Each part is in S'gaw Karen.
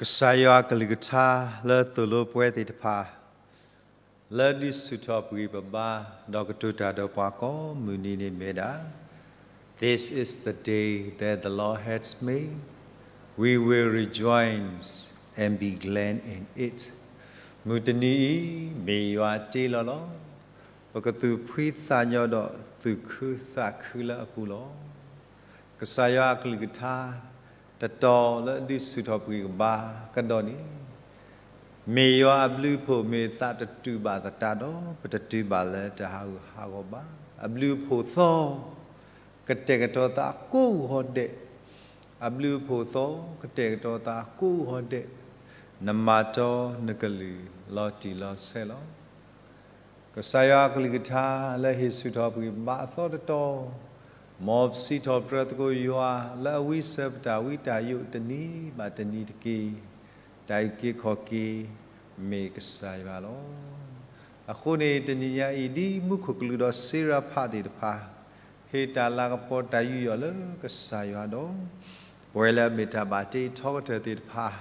ကစၢ်ယွၤအကလုၢ်ကထါလၢသိၣ်လိပဝဲသ့ၣ်တဖၣ် လၢဒုးဆူၣ်ထီၣ်ပဂံၢ်ပဘါ ဒီးကတိၤတၢ်ဒီးပှၤကိးမုၢ်နံၤန့ၣ်မ့ၢ်ဝဲဒၣ်, This is the day that the Lord has made. We will rejoice and be glad in it. မုၢ်တနံၤအံၤ မ့ၢ်ယွၤတ့လီၤလီၤ. ပကသူၣ်ဖှံသးညီဒီးသူၣ်ခုသးခုလၢအပူၤလီၤ. ကစၢ်ယွၤအကလုၢ်ကထါ တတီၤလၢဒုးဆူၣ်ထီၣ်ပဂံၢ်ပဘါကဒီးန့ၣ်, မ့ၢ်ယွၤအဘျုးအဖှိၣ်မ့ၢ်သးတတုၤဘၣ်သတးဒီး ပတတုၤဘၣ်လၢတၢ်ဟးဂူာ်ဟးဂီၤဘၣ်. အဘျုးအဖှိၣ်သီ ကတဲာ်ကတီၤသးကိးဂီၤဒဲး, အဘျုးအဖှိၣ်သီ ကတဲာ်ကတီၤသးကိးဂီၤဒဲး, နမၤတီနကလုၢ်လီၤတံၢ်လီၤဆဲးလီၤ. ကစၢ်ယွၤအကလုၢ်ကထါလၢဟ့ၣ်ဆူၣ်ထီၣ်ပဂံၢ်ဘါအသီတတီၤ, မ်ပစံးထီၣ်ပတြၢၤသကိးယွၤလၢအဝံစၢၤပတၢ်ဝံတၢ်ယိးတနံၤဘၣ်တနံၤတက့ၢ်. တၢ်အုၣ်က့ၤခီၣ်က့ၤမ့ၢ်ကစၢ်ယွၤလီၤ. အဃိန့ၣ် တနံၤညါအံၤ ဒ်မူခိၣ်ကလူးဒီးစ့ရၤဖးသ့ၣ်တဖၣ် ဟ့ၣ်တၢ်လၤကပီၤတၢ်ယူးယီၣ်လၢကစၢ်ယွၤဒီး ပဝဲလၢအမ့ၢ်တၢ်ဘၣ်တ့ထီကတၢၢ်သ့ၣ်တဖၣ်,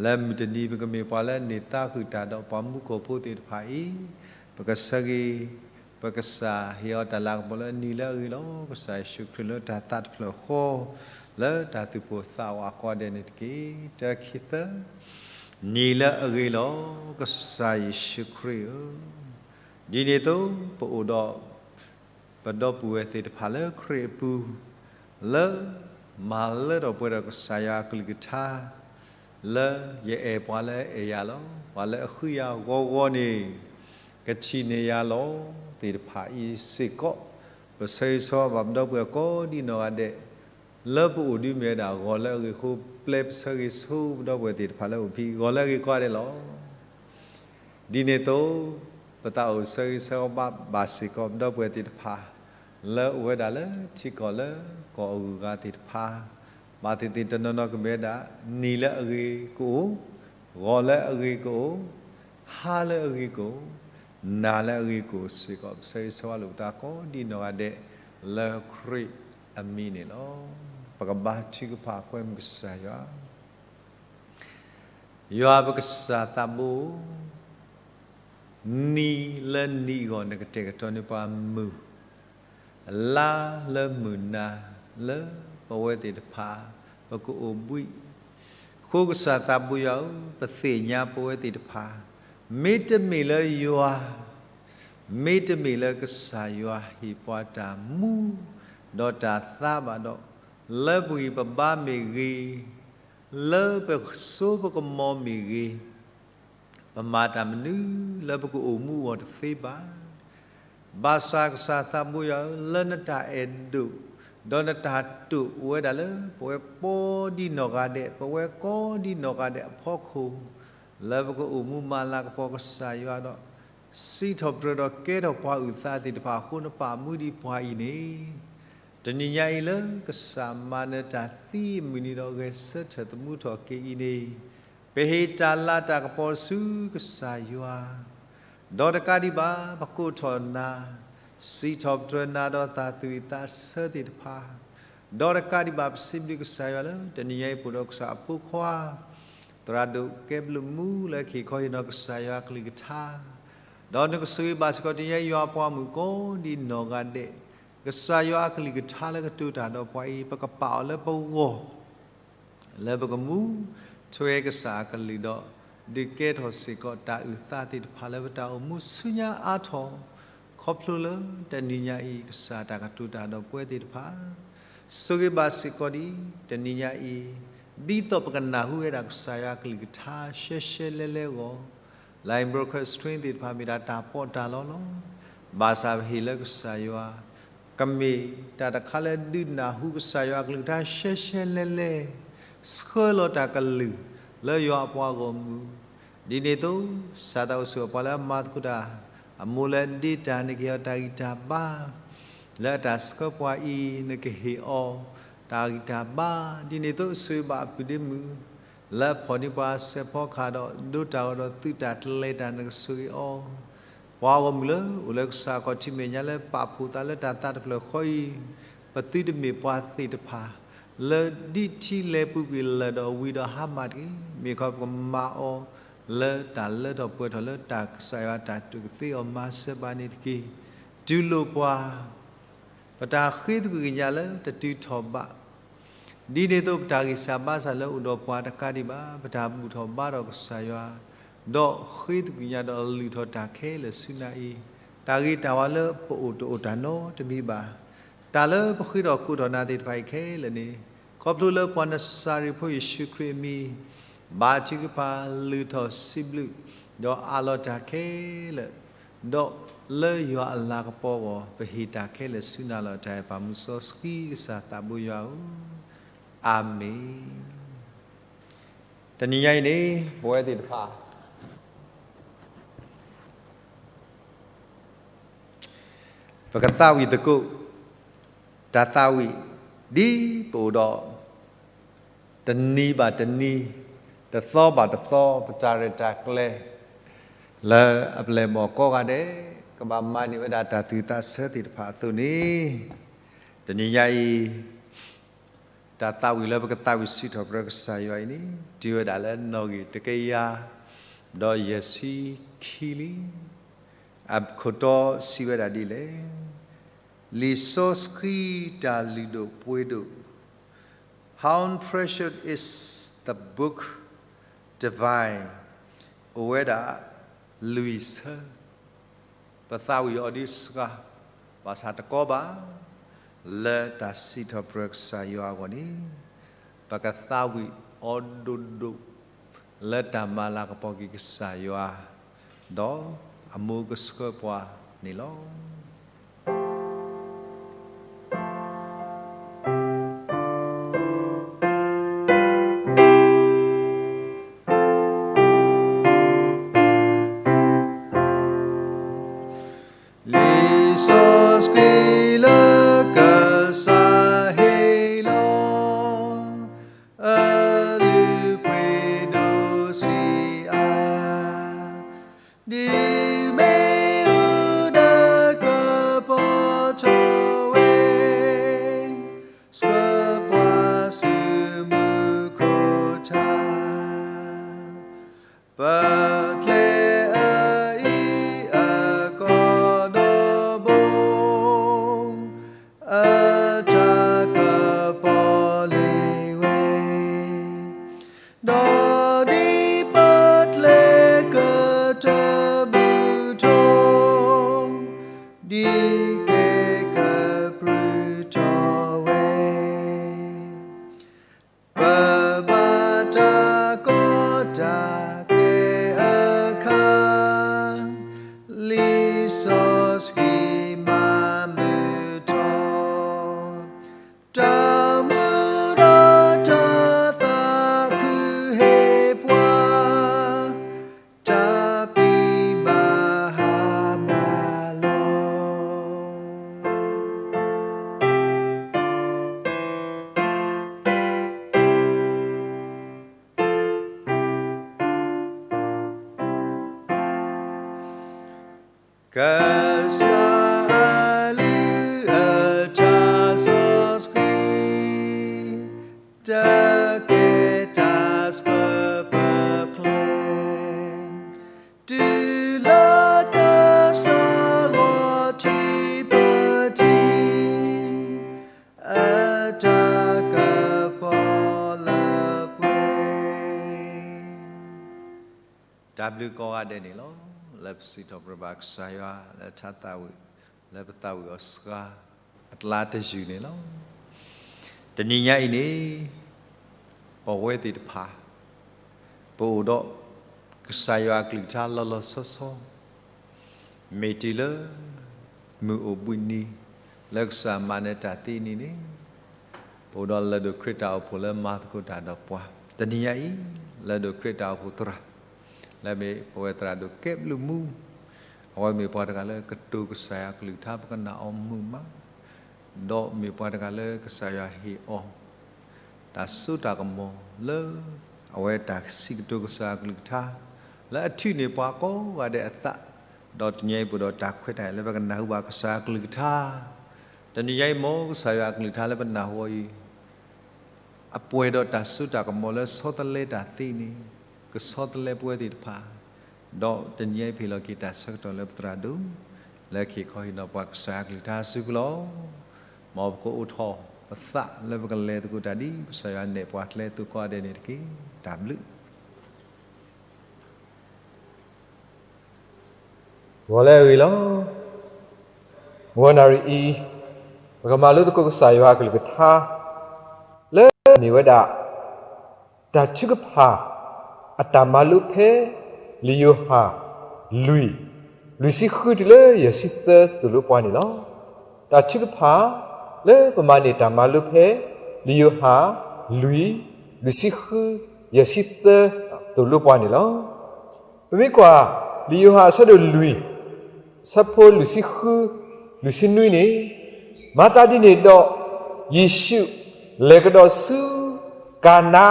လၢမုၢ်တနံၤပကမ့ၢ်ပှၤလၢန့ၢ်သါဃုာ်တၢ်ဒီးပှၤမူကီၢ်ဖိသ့ၣ်တဖၣ်အံၤ, ပကဆၢဂ့ၤ, ပကစၢ်ဟ့ၣ်အီၤတၢ်လၤကပီၤလၢအနံၤလၢအဂ့ၤလီၤ. ကစၢ်ယ့ၣ်ၡူးခရံာ်လၢတၢ်သးတဖျၢၣ်ဃီ, လၢတၢ်သူၣ်ပိၢ်သးဝးကိးဂၤဒဲးန့ၣ်တက့ၢ်. တၢခံသၢ, နံၤလၢအဂ့ၤလီၤ. ကစၢ်ယ့ၣ်ၡူးခရံာ်ဧၢ, ဒ်န့ၣ်အသိး ပအိၣ်ဒီး ပဒီပုၢ်ဝဲၢ်သ့ၣ်တဖၣ်လၢခရံာ်အပူၤ, လၢမၤလၢထီၣ်ပှဲၤဒီးကစၢ်ယွၤအကလုၢ်ကထါ, လၢယအဲၣ်ပှၤလၢအအဲၣ်ယၤလီၤ. ပှၤလၢအဃုယၤဂီၤဂီၤန့ၣ် ကထံၣ်န့ၢ်ယၤလီၤ သ့ၣ်တဖၣ်အံၤစ့ၢ်ကီး, ပဆၢဂ့ၤဆၢဝါဘၣ်ပဒီပုၢ်ဝဲၢ်ကိးဒံနီၢ်ဂၤဒဲး, လၢပအိၣ်ဒုးမ့ၢ်ဝဲဒၣ်ဂီၤလၢအဂ့ၤအဃိ, ပျဲပဆၢဂ့ၤဆၢဝါပဒီပုၢ်ဝဲၢ်သ့ၣ်တဖၣ်လၢအအိၣ်ဖဲအံၤ ဂီၤလၢအဂ့ၤကိးဂၤဒဲးလီၤ. ဒ်န့ၣ်အသိး, ပသးအိၣ်ဆၢဂ့ၤဆၢဝါဘၣ်စ့ၢ်ကီးပဒီပုၢ်ဝဲၢ်သ့ၣ်တဖၣ် လၢအအိၣ်ဝဲဒၣ်လၢထံကီၢ်လၢကီၢ်အဂုၤအဂၤသ့ၣ်တဖၣ်, ဘၣ်သ့ၣ်သ့ၣ်တနီၤနီၤကမ့ၢ်ဝဲဒၣ် နံၤလၢအဂ့ၤကအိၣ်, ဂီၤလၢအဂ့ၤကအိၣ်, ဟါလၢအဂ့ၤကအိၣ်, နၤလၢအဂ့ၤကအိၣ်စ့ၢ်ကီး, ပဆၢဂ့ၤဆၢဝါလိာ်ပသးကိးဒံနီၢ်ဂၤဒဲး လၢခရံာ်အမံၤန့ၣ်လီၤ. ပကဘါထုကဖၣ်ကွဲမုာ်ကစၢ်ယွၤ ယွၤပကစၢ်သးဘိ, နံၤလၢနံၤအဂီၢ် နကတဲာ်ကတီၤန့ၢ်ပှၤမုၢ်, လါလၢမုၢ်နၤလၢပဝဲသ့ၣ်တဖၣ် ပကအိၣ်ဘှံး, အဃိကစၢ်သးဘိယွၤဧၢ, ပသ့ၣ်ညါပဝဲသ့ၣ်တဖၣ်, မ့တမ့ၢ်လၢယွၤ, မ့တမ့ၢ်လၢကစၢ်ယွၤဟ့ၣ်ပှၤတၢ်မူ ဒီးတၢ်သါဘၣ်ဒီး, လၢပဂံၢ်ပဘါမ့ၢ်ဂ့ၤ, လၢပစိပကမီၤမ့ၢ်ဂ့ၤ, ပမၤတၢ်မနုၤလၢပကအိၣ်မူအဂီၢ်တသ့ဘၣ်. ဘၣ်ဆၣ်ကစၢ်သးဘိယွၤဧၢ, လၢနတၢ်အဲၣ်ဒိၣ်, ဒီးနတၢ်တိာ်အိၣ်ဝဲဒၣ်လၢပဝဲကိးဒံနီၢ်ဂၤဒဲး, ပဝဲကိးဒံနီၢ်ဂၤဒဲးအဖီခိၣ်, လၢပကအိၣ်မူမၤလၤကပီၤကစၢ်ယွၤဒီး စံးထီၣ်ပတြၢၤဒီးကဲထီၣ်ပှၤအုၣ်သးသ့ၣ်တဖၣ်အဃိ နပာ်မူဒံးပှၤအံၤန့ၣ်, တနံၤညါအံၤလၢကစၢ်မၤနၢၤတၢ်သံအမုၢ်နံၤဒီး ဂဲၤဆၢထၢၣ်သမူထီၣ်က့ၤအံၤန့ၣ်, ပဟ့ၣ်တၢ်လၤတၢ်ကပီၤဆူကစၢ်ယွၤ, ဒီးတကးဒံးဘၣ် ပကိးထီၣ်နၤ, စံးထီၣ်ပတြၢၤနၤဒီးသးသူၣ်အုးသးဆၢသ့ၣ်တဖၣ်, ဒီးတကးဒံးဘၣ် ပစံးဘျုးကစၢ်ယွၤလၢ တနံၤညါအံၤ ပအိၣ်ဒီးကစၢ်အဖိခွါ သရၣ်ဒိၣ်ကဲဘျုးမူလၢကဟ့ၣ်ခီဟ့ၣ်နီၤကစၢ်ယွၤအကလုၢ်ကထါ, ဒီးနကဆိၣ်ဂ့ၤဘၣ်စ့ၢ်ကီးတနံၤညါအံၤ ယွၤအပှၤမုၣ်ကိးဒံနီၢ်ဂၤဒဲး, ကစၢ်ယွၤအကလုၢ်ကထါလၢကတိၤတၢ်ဒီးပှၤအံၤ ပကပာ်အီၤလၢပဂီၢ် လၢပကမူထွဲကစၢ်အကလုၢ်ဒီး ဒုးကဲထီၣ်စ့ၢ်ကီးတၢ်အုၣ်သးသ့ၣ်တဖၣ်လၢပတၢ်အိၣ်မူဆူညါအါထီၣ်, ခီဖျိလၢတနံၤညါအံၤ ကစၢ်တၢ်ကတိၤတၢ်ဒီးပဝဲသ့ၣ်တဖၣ်, ဆိၣ်ဂ့ၤဘၣ်စ့ၢ်ကီးဒံး တနံၤညါအံၤ, ဒ်သိးပကနၢ်ဟူဝဲဒၣ်ကစၢ်ယွၤအကလုၢ်ကထါရှဲရှဲလဲလဲအဂီၢ်, လၢ broadcast stream သ့ၣ်တဖၣ်မ့ၢ်ဒၣ်တၢ်ပီးတၢ်လီလီၤ. ဘၣ်ဆၣ်ပဟ့ၣ်လၢကစၢ်ယွၤ ကမ့ၢ်တၢ်တခါလၢဒုးနၢ်ဟူကစၢ်ယွၤအကလုၢ်ကထါရှဲရှဲလဲလဲ, ဆှၢလီၤတၢ်ကလုၢ်လၢယွၤအပှၤဂီၢ်မုၢ်, ဒ်န့ၣ်အသိး စၢ်သးအိၣ်ဆူၣ်အပှၤလၢအမၤသကိးတၢ်, အမိၢ်လၢအဒ့တၢ် နကဟ့ၣ်အီၤတၢ်ဂံၢ်တၢ်ဘါ, လၢအတၢ်ဆှၢပှၤအံၤ နကဟ့ၣ်အီၤ တၢ်ဂံၢ်တၢ်ဘါ, ဒ်န့ၣ်အသိးဆိၣ်ဂ့ၤဘၣ်အပုၢ်ဒ့မုၣ် လၢအဖီၣ်န့ၢ်ပှၤစဲးဖီကဟၣ်ဒီး ဒိတၢ်ဂီၤဒီးသုးတၢ်ကျဲၤတၢ် နကဆိၣ်ဂ့ၤအီၤ, ပှၤဂီၢ်မုၢ်လၢအိၣ်လၢကစၢ်အခီၣ်ထံးမဲာ်ညါလၢပာ်ဖှိၣ်သးလၢတၢ်သးတဖျၢၣ်ဃီအံၤ, ပသုတမ့ၢ်ပှၤသ့ၣ်တဖၣ် လၢဒ်ထံလဲၤပူၤကွံာ်လၢာ်ဒီးဝံၤဒီးဟါမၢ်တက့ၢ်. မ့ၢ်ခီပကမၤအီၤ လၢတၢ်လၢထီၣ်ပှဲၤထီၣ်လၢတၢ်ကစၢ်ယွၤတၢ်ဒုးကသ့အီၤမၤစၢၤဘၣ်န့ၣ်တက့ၢ်. တူၢ်လိာ်ပှၤ ပတၢ်ဃ့သကွံၢ်ကညးလၢတတုၤထီၣ်ဘး, ဒ်န့ၣ်အသိးပတၢ်ဂံၢ်စၢ်ဘါစၢ်လၢအိၣ်ဒီးပှၤတကးဒံးဘၣ်. ပတၢ်ဘူၣ်ထီၣ်ဘါထီၣ်ကစၢ်ယွၤ, ဒီးဃ့သကွံၢ်ကညးဒီးလုၢ်ထီၣ်တၢ်ခဲလၢာ်ဆူနၤအံၤ, တၢ်ဂ့ၤတၢ်ဝါလၢပအိၣ်တအိၣ်တၢ်နီတမံၤဘၣ်. တၢ်လၢပဃ့ထီၣ်ကိးထီၣ်နၤသ့ၣ်တဖၣ်အံၤခဲလၢာ်န့ၣ်, ခီဖျိလၢပှၤနစၤရ့းဖိယ့ၣ်ၡူးခရံာ်အမံၤ, ဘါထုကဖၣ်လုၢ်ထီၣ်စံးဘျုး, ဒီးအးလီၤတၢ်ခဲလၢာ် ဒီးလၢယွၤအလၤကပီၤအဂီၢ် ပဟ့ၣ်တၢ်ခဲလၢာ်ဆူနၤလီၤ. တၢ်အဲၣ်ပၢ်မုၢ်စီဆှံကစၢ်သးဘိယွၤဧၢ, အၤမ့ၣ်. တနံၤညါအံၤန့ၣ် ပဝဲသ့ၣ်တဖၣ် ပကသးဝံၣ်သကိး တၢ်သးဝံၣ် ဒ်ပအိၣ်ဒီး တနံၤဘၣ်တနံၤ, တသီဘၣ်တသီ ပတၢ်ရဲၣ်တၢ်ကျဲၤ လၢအပျဲၢ်အဘီၣ်ကိးဂၤဒဲး ကဘၣ်မၤန့ၢ်ဝဲဒၣ်တၢ်သူၣ်သးဆၢသ့ၣ်တဖၣ်အသိးန့ၣ်, တနံၤညါအံၤ တၢ်သးဝံၣ်လၢပကသးဝံၣ်စံးထီၣ်ပတြၢၤကစၢ်ယွၤအံၤန့ၣ် တုၤဝဲဒၣ်လၢနီၣ်ဂံၢ်တကယၤ ဒီးယဲၢ်ဆံခံလံ. အခိၣ်တီစံးဝဲဒၣ်ဒ်လဲၣ်. လံာ်စီဆှံတၢ်လုၢ်ဒိၣ်ပှ့ၤဒိၣ် How precious is the book divine, အိၣ်ဝဲဒၣ်လွံၢ်ဆၢ, ပသးဝံၣ်အီၤဒ်ဆှါ, ဘၣ်ဆၣ်တကီဘၣ်, လၢတၢ်စံးထီၣ်ပတြၢၤကစၢ်ယွၤအဂီၢ်န့ၣ်, ပကသးဝံၣ်အီၤဒိၣ်ဒိၣ် လၢတၢ်မၤလၤကပီၤက့ၤကစၢ်ယွၤ, ဒီးအမူကဆှၢပှၤန့ၣ်လီၤ. လံာ်စီဆှံလၢကစၢ်ဟ့ၣ်လီၤ အလုၢ်ပှ့ၤဒိၣ်ဆံးအါ, ဒုးမ့ၢ်အူဒၢကပီၤထီၣ်ဝဲ, ဆှၢပှၤဆူမူခိၣ်ထါ, ပကျဲအအံၤအကီၢ်ဒီဘိ, အတၢ်ကပီၤလ့ၤဝဲ, ဒီးဒ်ပကျဲကတၢၢ်ဘူၣ်ထီၣ်, ဒ်ကဲကပြုၢ်ထီၣ်ဝဲ, ပဘၣ်တၢ်ကီတၢ်ခဲအခါ, လံာ်စီဆှံမၤမုာ်ထီၣ်, တၢ်မူဒီးတၢ်သးခုဟ့ၣ်ပှၤ, တၢ်ပျံၤဘၣ်ဟါမၢ်လီၤ. ကစၢ်အလုၢ်အတၢ်စီဆှံ, တၢ်ကဲတၢ်ဆှၢပကျဲ, တုၤလၢကစၢ်ဂီၤထံးပထံး, အတၢ်ကပီၤလၢပှဲၤ တၢ်ဘျုးကိးဂၤဒဲးန့ၣ်လီၤ. လၢပစံးထီၣ်ပတြၢၤဘၣ်ကစၢ်ယွၤ လၢထါသးဝံၣ် လၢပသးဝံၣ်အီၤစှၤ အကျါတယုၢ်န့ၣ်လီၤ. တနံၤညါအံၤန့ၣ် ပဝဲသ့ၣ်တဖၣ် ပအိၣ်ဒီး ကစၢ်ယွၤအကလုၢ်ကထါလီၤလီၤဆီဆီ မ့ၢ်တုၤလၢ မုၢ်အိၣ်ဘှံးနံၤ လၢကစၢ်မၤနၢၤတၢ်သံနံၤန့ၣ်, ပအိၣ်ဒီးလၢၢ်ဒိၣ်ခရံာ်တၢ်အိၣ်ဖှိၣ်လၢမၤသကိးတၢ်ဒီးပှၤ, တနံၤညါအံၤ လၢၢ်ဒိၣ်ခရံာ်တၢ်အိၣ်ဖှိၣ်သရၣ် လၢမ့ၢ်ပဝဲသရၣ်ဒိၣ်ကဲဘျုးမူ, အဝဲမ့ၢ်ပှၤတဂၤလၢကတိၤကစၢ်ယွၤအကလုၢ်ကထါ ပကနၣ်အီၤမုာ်မး, ဒီးမ့ၢ်ပှၤတဂၤလၢကစၢ်ယွၤဟ့ၣ်အီၤ တၢ်စိတၢ်ကမီၤလၢ အဝဲတၢ်စံးကတိၤကစၢ်အကလုၢ်ကထါ လၢအထုးန့ၢ်ပှၤကိးဂၤဒဲးအသး, ဒီးတနံၤအံၤပအိၣ်ဒီးတၢ်ခွဲးတၢ်ယာ်လၢပကနၢ်ဟူဘၣ်ကစၢ်အကလုၢ်ကထါ, တနံၤညါအံၤ မ်ကစၢ်ယွၤအကလုၢ်ကထါလၢပနၢ်ဟူအံၤ အပှဲၤဒီးတၢ်စိတၢ်ကမီၤလၢဆီတလဲတၢ်သ့န့ၣ်, ကဆီတလဲပဝဲသ့ၣ်တဖၣ်, ဒီးတနံၤအံၤပဟ့ၣ်လီၤက့ၤတၢ်ဆၢကတီၢ်လၢပသရၣ်ဒိၣ်, လၢကဟ့ၣ်ခီဟ့ၣ်နီၤပှၤကစၢ်ယွၤကလုၢ်ကထါအစုပူၤလီၤ. မ်ပကအိးထီၣ်ပသးလၢပကလဲၤသကိးတၢ်ဒ်ကစၢ်ယွၤနဲၣ်ပှၤကျဲသကိးဒဲးန့ၣ်တက့ၢ်. တၢ်ဘျုး ဂီၤလၢအဂ့ၤလီၤ. မုၢ်ဂီၤနၣ်ရံၣ်အံၤ, ပကမၤလိသကိးကစၢ်ယွၤအကလုၢ်ကထါ လၢအမ့ၢ်ဝဲဒၣ် တၢ်ထုကဖၣ် အတၢ်မၤလိဖဲ လံာ်ယိၤဟၣ် လွံၢ်, လွံၢ်ဆံဃုတုၤလၢ ယဲၢ်ဆံသၢသိၣ်လိပှၤန့ၣ်လီၤ. တၢ်ထုကဖၣ် လၢပမၤန့ၢ်တၢ်မၤလိဖဲ လံာ်ယိၤဟၣ် လွံၢ်, လွံၢ်ဆံဃု, ယဲၢ်ဆံသၢ သိၣ်လိပှၤန့ၣ်လီၤ. ပမ့ၢ်ကွၢ် လံာ်ယိၤဟၣ်အဆၢဒိၣ်လွံၢ်, အဆၢဖိလွံၢ်ဆံဃု, လွံၢ်ဆံနွံန့ၣ်, မၤသးဒ်န့ၣ်ဒီး ယ့ၣ်ၡူး လဲၤကဒီးဆူ ကၤနါ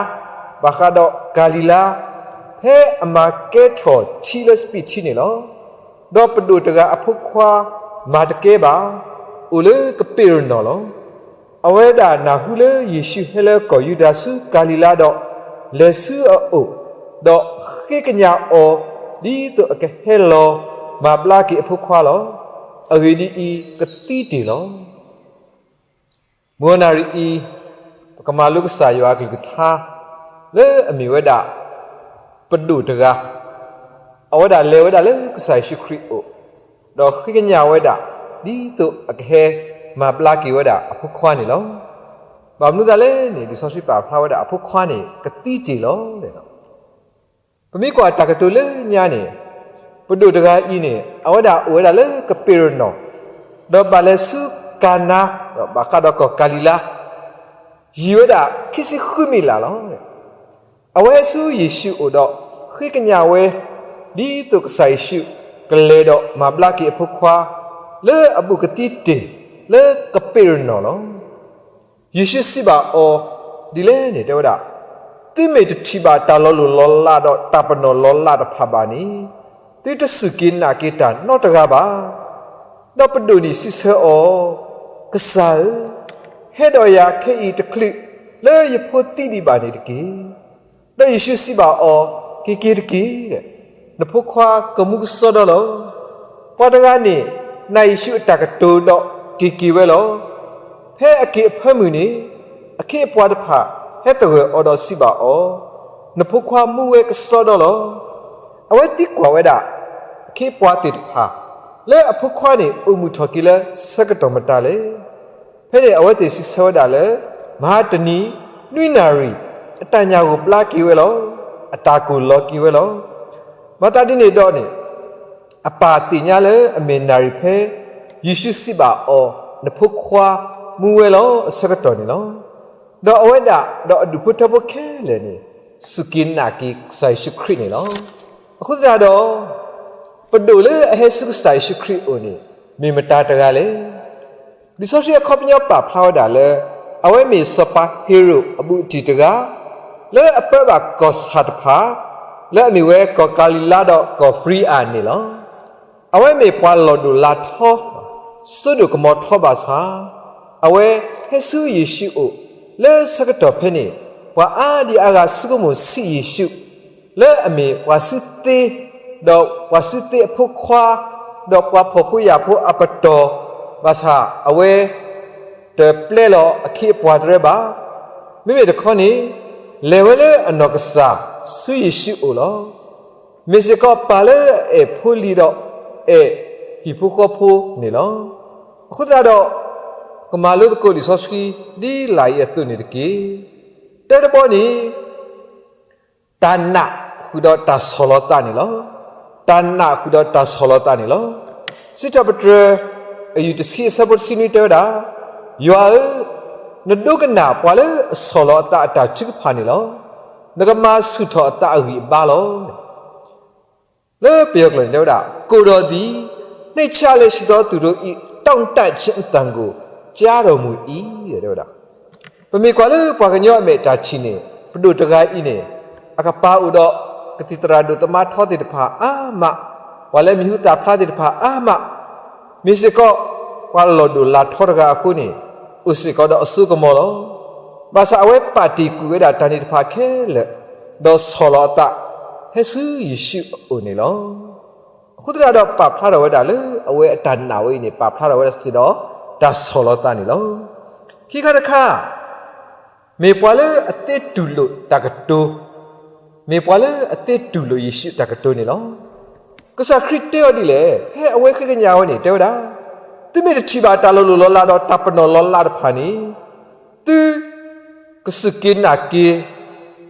ဘၣ်ဃးဒီးကၤလံၤလါ, ဖဲအမၤကဲထီၣ်ထံလၢစပံးထံန့ၣ်လီၤ. ဒီးပဒိၣ်တဂၤအဖိခွါ မၤတကဲဘၣ်, အိၣ်လၢကပ့းရနီၣ်လီၤ. အဝဲဒၣ်နၢ်ဟူလၢယ့ၣ်ၡူးဟဲလၢကီၢ်ယူဒၤဆူကၤလံၤလါဒီး လဲၤဆူအအိၣ်, ဒီးဃ့ကညးအီၤ ဒ်သိးအကဟဲလီၤမၤဘျါက့ၤအဖိခွါလီၤ. အဂ့ၢ်ဒ်အံၤ, ကသံတ့ၢ်လီၤ. မုၢ်ဂီၤနၣ်ရံၣ်အံၤ, ပကမၤလိကစၢ်ယွၤအကလုၢ်ကထါ လၢအမ့ၢ်ဝဲဒၣ် ပဒိၣ်တဂၤ, အဝဲဒၣ်လဲၤဝဲဒၣ်လၢကစၢ်ယ့ၣ်ၡူးခရံာ်အအိၣ်, ဒီးဃ့ကညးဝဲဒၣ် ဒ်သိးအကဟဲမၤဘျါက့ၤဝဲဒၣ်အဖိခွါန့ၣ်လီၤ. ဘၣ်မနုၤသးလဲၣ်န့ၣ်, လံာ်စီဆှံပာ်ဖျါဝဲဒၣ်အဖိခွါန့ၣ် ကသံတ့ၢ်လီၤ. ပမ့ၢ်ကွၢ်တၢ်ကတိၤလၢညါန့ၣ်, ပဒိၣ်တဂၤအံၤန့ၣ် အဝဲဒၣ်အိၣ်ဝဲဒၣ်လၢကပ့းရနီၣ်, ဒီးဘၣ်လဲၤဆူကၤနါ, ဒီးဘၣ်ဃးဒီးကီၢ်ကၤလံၤလါ, ယံာ်ဝဲဒၣ်ခံဆံဃုမံးလးလီၤ. အဝဲဆူယ့ၣ်ၡူးအအိၣ်ဒီး ဃ့ကညးဝဲ ဒ်သိးကစၢ်ယ့ၣ်ၡူးကလဲၤဒီးမၤဘျါက့ၤအဖိခွါ လၢအဘူးကသံတ့ၢ်လၢကပ့းရနီၣ်လီၤ. ယ့ၣ်ၡူးစံးဘၣ်အီၤဒ်လဲၣ်န့ၣ် တဲဝဲဒၣ်, သုမ့ၢ်တထံၣ်ဘၣ်တၢ်လီၤလိၢ်လီၤလးဒီးတၢ်ပနီၣ်လီၤလးတဖၣ်ဘၣ်န့ၣ်, သုတစူၢ်က့ၤနာ်က့ၤတၢ်နီတဂၤဘၣ်. ဒီးပဒိၣ်န့ၣ်စံးဆၢအီၤ, ကစၢ်ဧၢ, ဟဲဒီးယၤခဲအံၤတချုးလၢယဖိသံဒံးဘၣ်န့ၣ်တက့ၢ်. ဒီးယ့ၣ်ၡူးစံးဘၣ်အီၤ, က့ၤက့ၤတက့ၢ်, နဖိခွါကမူကစီဒီလီၤ. ပှၤတဂၤန့ၣ် နာ်ယ့ၣ်ၡူးအတၢ်ကတိၤဒီးက့ၤက့ၤဝဲလီၤ. ဖဲအက့ၤအဖၢမုၢ်န့ၣ်, အခ့အပှၤတဖၣ်ဟဲသဂၢၢ်အီၤဒီးစံးဘၣ်အီၤ, နဖိခွါမူဝဲကစီဒီလီၤ. အဝဲသံကွၢ်ဝဲဒၣ် အခ့အပှၤသ့ၣ်တဖၣ် လၢအဖိခွါန့ၣ်အိၣ်မုာ်ထီၣ်က့ၤလၢဆၢကတီၢ်မတၤလဲၣ်. ဖဲန့ၣ်အဝဲသ့ၣ်စံးဆၢဝဲဒၣ်လၢ မဟါတနံၤ နွံနၣ်ရံၣ် အတၢ်ညၣ်ဂိၢ်ဘျါက့ၤဝဲလီၤ. အတၢ်ကိၢ်လီၤက့ၤဝဲလီၤ. မၤသးဒ်န့ၣ်ဒီးန့ၣ် အပၢ်သ့ၣ်ညါလၢအမ့ၢ်နၣ်ရံၣ်ဖဲ ယ့ၣ်ၡူးစံးဘၣ်အီၤ, နဖိခွါမူဝဲလီၤအဆၢကတီၢ်န့ၣ်လီၤ. ဒီးအဝဲဒၣ်ဒီးအဒူၣ်ဖိထၢဖိခဲလၢာ်န့ၣ် စူၢ်က့ၤနာ်က့ၤကစၢ်ယ့ၣ်ၡူးခရံာ်န့ၣ်လီၤ. အဃိသတးဒီး ပဒိၣ်လၢအဟဲဆူကစၢ်ယ့ၣ်ၡူးခရံာ်အအိၣ်န့ၣ် မ့ၢ်မတၤတဂၤလဲၣ်. လံာ်စီဆှံအခီပညီပာ်ဖျါဝဲဒၣ်လၢ အဝဲမ့ၢ်စီၤပၤဟ့ၤရိာ်အဘူးအတံၢ်တဂၤ လၢအပၢဘၣ်ကီၢ်ဆၣ်တဖၣ် လၢအမ့ၢ်ဝဲကီၢ်ကၤလံၤလါဒီးကီၢ်ပရံအၤန့ၣ်လီၤ. အဝဲမ့ၢ်ပှၤလီၢ်ဒိၣ်လၤထီ စိဒိၣ်ကမီၤထီဘၣ်ဆၣ်, အဝဲဟဲဆူယ့ၣ်ၡူးအအိၣ် လၢဆၢကတီၢ်ဖဲန့ၣ် ပှၤအါဒံအါဂၤဆိကမိၣ်ဆံးယ့ၣ်ၡူး လၢအမ့ၢ်ပှၤစုသ့, ဒီးပှၤစုသ့အဖိခွါ, ဒီးပှၤဖှီၣ်ဖိယာ်ဖိအပတီၢ်, ဘၣ်ဆၣ်အဝဲ တပျဲလီၤအခ့အပှၤတရၢဘၣ်. မ့မ့ၢ်တခီန့ၣ် လဲၤဝဲလၢအနီၢ်ကစၢ်ဆူယ့ၣ်ၡူးအအိၣ်လီၤ. မ့ၢ်စ့ၢ်ကီးပၢ်လၢအအဲၣ်ဖိလံၤဒီးအဲၣ်ဟံၣ်ဖိဃီဖိန့ၣ်လီၤ. အဃိသတးဒီး ကမၤလိသကိးလံာ်စီဆှံဒ်လာ်အံၤအသိးန့ၣ်တက့ၢ်. တၢတဘီန့ၣ် တၢ်နာ်ဃုာ်ဒီးတၢ်ဆီၣ်လီၤသးန့ၣ်လီၤ. တၢ်နာ်ဃုာ်ဒီးတၢ်ဆီၣ်လီၤသးန့ၣ်လီၤ. စံးထီၣ်ပတြၢၤ အယူၢ်တဆံအဆၢဖိတဆံနွံတဲဝဲဒၣ်, ယွၤဧၢ, နဒိကနၣ်ပှၤလၢအဆီၣ်လီၤအသးအတၢ်ထုကဖၣ်န့ၣ်လီၤ. နကမၤဆူၣ်ထီၣ်အသးအဂံၢ်အဘါလီၤ. လၢပယီၤကျိာ်န့ၣ်တဲဝဲဒၣ်, ကိုယ်တော်သည် နှိမ့်ချလျက်ရှိသောသူတို့၏ တောင့်တခြင်းအသံကို ကြားတော်မူ၏, တဲဝဲဒၣ်. ပမ့ၢ်ကွၢ်လၢပှၤကညီအမဲာ်တၢ်ထံၣ်န့ၣ် ပဒိၣ်တဂၤအံၤန့ၣ် အကပၤအိၣ်ဒီး ကသံၣ်သရၣ်ဒိၣ်သမါထီသ့ၣ်တဖၣ်အါမး, ပှၤလၢမံၤဟူသၣ်ဖျါသ့ၣ်တဖၣ်အါမး, မ့ၢ်စ့ၢ်ကီး ပှၤလီၢ်ဒိၣ်လၤထီတဂၤအဃိန့ၣ် အိၣ်စ့ၢ်ကီးဒီးအစိကမီၤလီၤ. ဘၣ်ဆၣ်အဝဲပာ်တ့ၢ်ကွံာ်ဝဲဒၣ်တၢ်န့ၣ်တဖၣ်ခဲလၢာ်, ဒီးဆီၣ်လီၤအသး ဟဲဆူယ့ၣ်ၡူးအအိၣ်န့ၣ်လီၤ. အဃိသတးဒီးပာ်ဖျါထီၣ်ဝဲဒၣ်လၢ အဝဲအတၢ်နာ်ဝဲအံၤန့ၣ် ပာ်ဖျါထီၣ်ဝဲဒၣ်စ့ၢ်ဒီး တၢ်ဆီၣ်လီၤသးန့ၣ်လီၤ. ခံခါတခါ မ့ၢ်ပှၤလၢအသ့တူၢ်လိာ်တၢ်ကတိၤ, မ့ၢ်ပှၤလၢအသ့တူၢ်လိာ်ယ့ၣ်ၡူးတၢ်ကတိၤန့ၣ်လီၤ. ကစၢ်ခရံာ်တဲအီၤဒ်လဲၣ်, ဖဲအဝဲဃ့ကညးဝဲန့ၣ် တဲဝဲဒၣ်, သုမ့ၢ်တထံၣ်ဘၣ်တၢ်လီၤလိၢ်လီၤလးဒီးတၢ်ပနီၣ်လီၤလးတဖၣ်န့ၣ် သု ကစူၢ်က့ၤနာ်က့ၤ,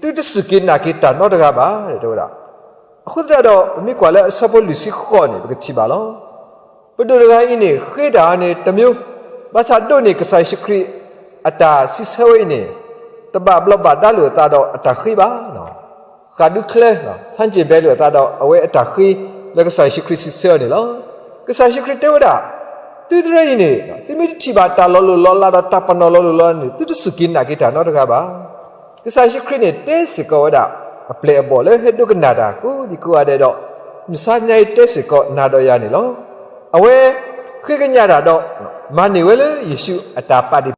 သုတစူၢ်က့ၤနာ်က့ၤတၢ်နီတဂၤဘၣ် တဲဝဲဒၣ်. အဃိသတးဒီး ပမ့ၢ်ကွၢ်လၢအဆၢဖိလွံၢ်ဆံဃိးန့ၣ် ပကထံၣ်ဘၣ်လီၤ. ပဒိၣ်တဂၤအံၤန့ၣ် ဃ့တၢ်အီၤန့ၣ်တမျိုး, ဘၣ်ဆၣ်ဒိးန့ၢ်ကစၢ်ယ့ၣ်ၡူးခရံာ်အတၢ်စံးဆၢဝဲအံၤန့ၣ် တဘၣ်ဘျီးဘၣ်ဒါလိာ်အသးဒီးအတၢ်ဃ့ဘၣ်. ဃၣ်ဒူချၢ ဆန်းကျင်ဘဲလိာ်အသးဒီးအဝဲအတၢ်ဃ့လၢကစၢ်ယ့ၣ်ၡူးခရံာ်စံးဆၢအီၤန့ၣ်လီၤ. ကစၢ်ယ့ၣ်ၡူးခရံာ်တဲဝဲဒၣ်, သုတရၢအံၤန့ၣ် သုမ့ၢ်တထံၣ်ဘၣ်တၢ်လီၤလိၢ်လီၤလးဒီးတၢ်ပနီၣ်လီၤလိၢ်လီၤလးန့ၣ် သုတစူၢ်က့ၤနာ်က့ၤတၢ်နီတဂၤဘၣ်. ကစၢ်ယ့ၣ်ၡူးခရံာ်န့ၣ် တဲစ့ၢ်ကီးဝဲဒၣ် အပျဲၢ်အဘီၣ်လၢဟဲဒိကနၣ်တၢ်ကိးဒံကိးဂၤဒဲးဒီး မုၢ်ဆါညါအံၤတဲစ့ၢ်ကီးနၤဒီးယၤန့ၣ်လီၤ. အဝဲဃ့ကညးတၢ်ဒီး မၤန့ၢ်ဝဲလၢယ့ၣ်ၡူးအတၢ်ပာ်ဒံး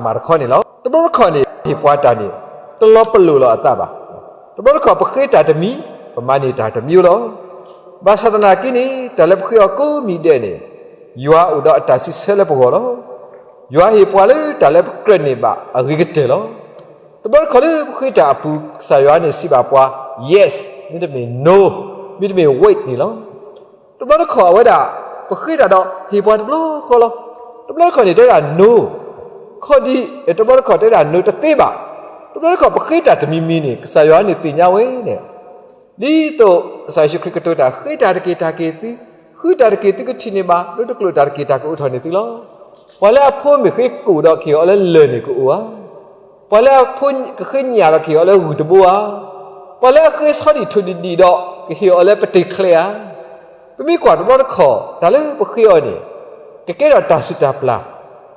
မၤတခီန့ၣ်လီၤ. တဘျီတခီၣ်န့ၣ် ဟ့ၣ်ပှၤတၢ်န့ၣ် တလီၤပလိာ်လီၤအသးဘၣ်. တဘျီတခီၣ်ပဃ့တၢ်တမံၤ ပမၤန့ၢ်တၢ်တမံၤလီၤ. ဘၣ်ဆၣ်သနာ်က့န့ၣ် တၢ်လၢပဃ့အီၤကိးမံၤဒဲးန့ၣ် ယွၤအိၣ်ဒီးအတၢ်စံးဆၢလၢပဂီၢ်လီၤ. ယွၤဟ့ၣ်ပှၤလၢတၢ်လၢပကြၢးန့ၢ်ဘၣ်အဂ့ၤကတၢၢ်လီၤ. တဘျီတခီၣ်လၢပဃ့တၢ်အပူၤ ကစၢ်ယွၤန့ၣ်စံးဘၣ်ပှၤ yes မ့တမ့ၢ် no မ့တမ့ၢ် wait န့ၣ်လီၤ. တဘျီတခီၣ်အဝဲဒၣ် ပဃ့တၢ်ဒီးဟ့ၣ်ပှၤတဘျီဃီလီၤ. တဘျီတခီၣ်န့ၣ် တဲဝဲဒၣ် no ခီဒံး, တဘျီတခီၣ်တဲဝဲဒၣ် no တသ့ဘၣ်. တဘျီတခီၣ်ပဃ့တၢ်တမံၤမံၤန့ၣ် ကစၢ်ယွၤန့ၣ်သ့ၣ်ညါဝဲန့ၣ် ဒ်သိးကစၢ်ယ့ၣ်ၡူးခရံာ်ကတိၤတၢ် ဃ့တၢ်တက့ၢ်တၢ်က့ၤသု, ဃုတၢ်တက့ၢ်သုကထံၣ်န့ၢ်ဘၣ်, ဒိတကျိာ်တၢ်တက့ၢ်တၢ်ကအိၣ်ထီၣ်န့ၢ်သုလီၤ. ပှၤလၢအဖိမ့ၢ်ဃ့ကိၣ်ဒီးကဟ့ၣ်အီၤလၢလၢၢ်န့ၣ်ကအိၣ်ဧါ. ပှၤလၢအဖိကဃ့ညၣ်ဒီးကဟ့ၣ်အီၤလၢဂုၢ်တဘိဧါ. ပှၤလၢအဃ့ဆီဒံၣ်ထိၣ်ဒံၣ်ဒံၣ်ဒီးကဟ့ၣ်အီၤလၢပတ့ၢ်ချဲဧါ. ပမ့ၢ်ကွၢ်တဘျီတခီၣ် တၢ်လၢပဃ့အီၤန့ၣ် ကကဲထီၣ်တၢ်ဆူၣ်တၢ်ပျၢ်,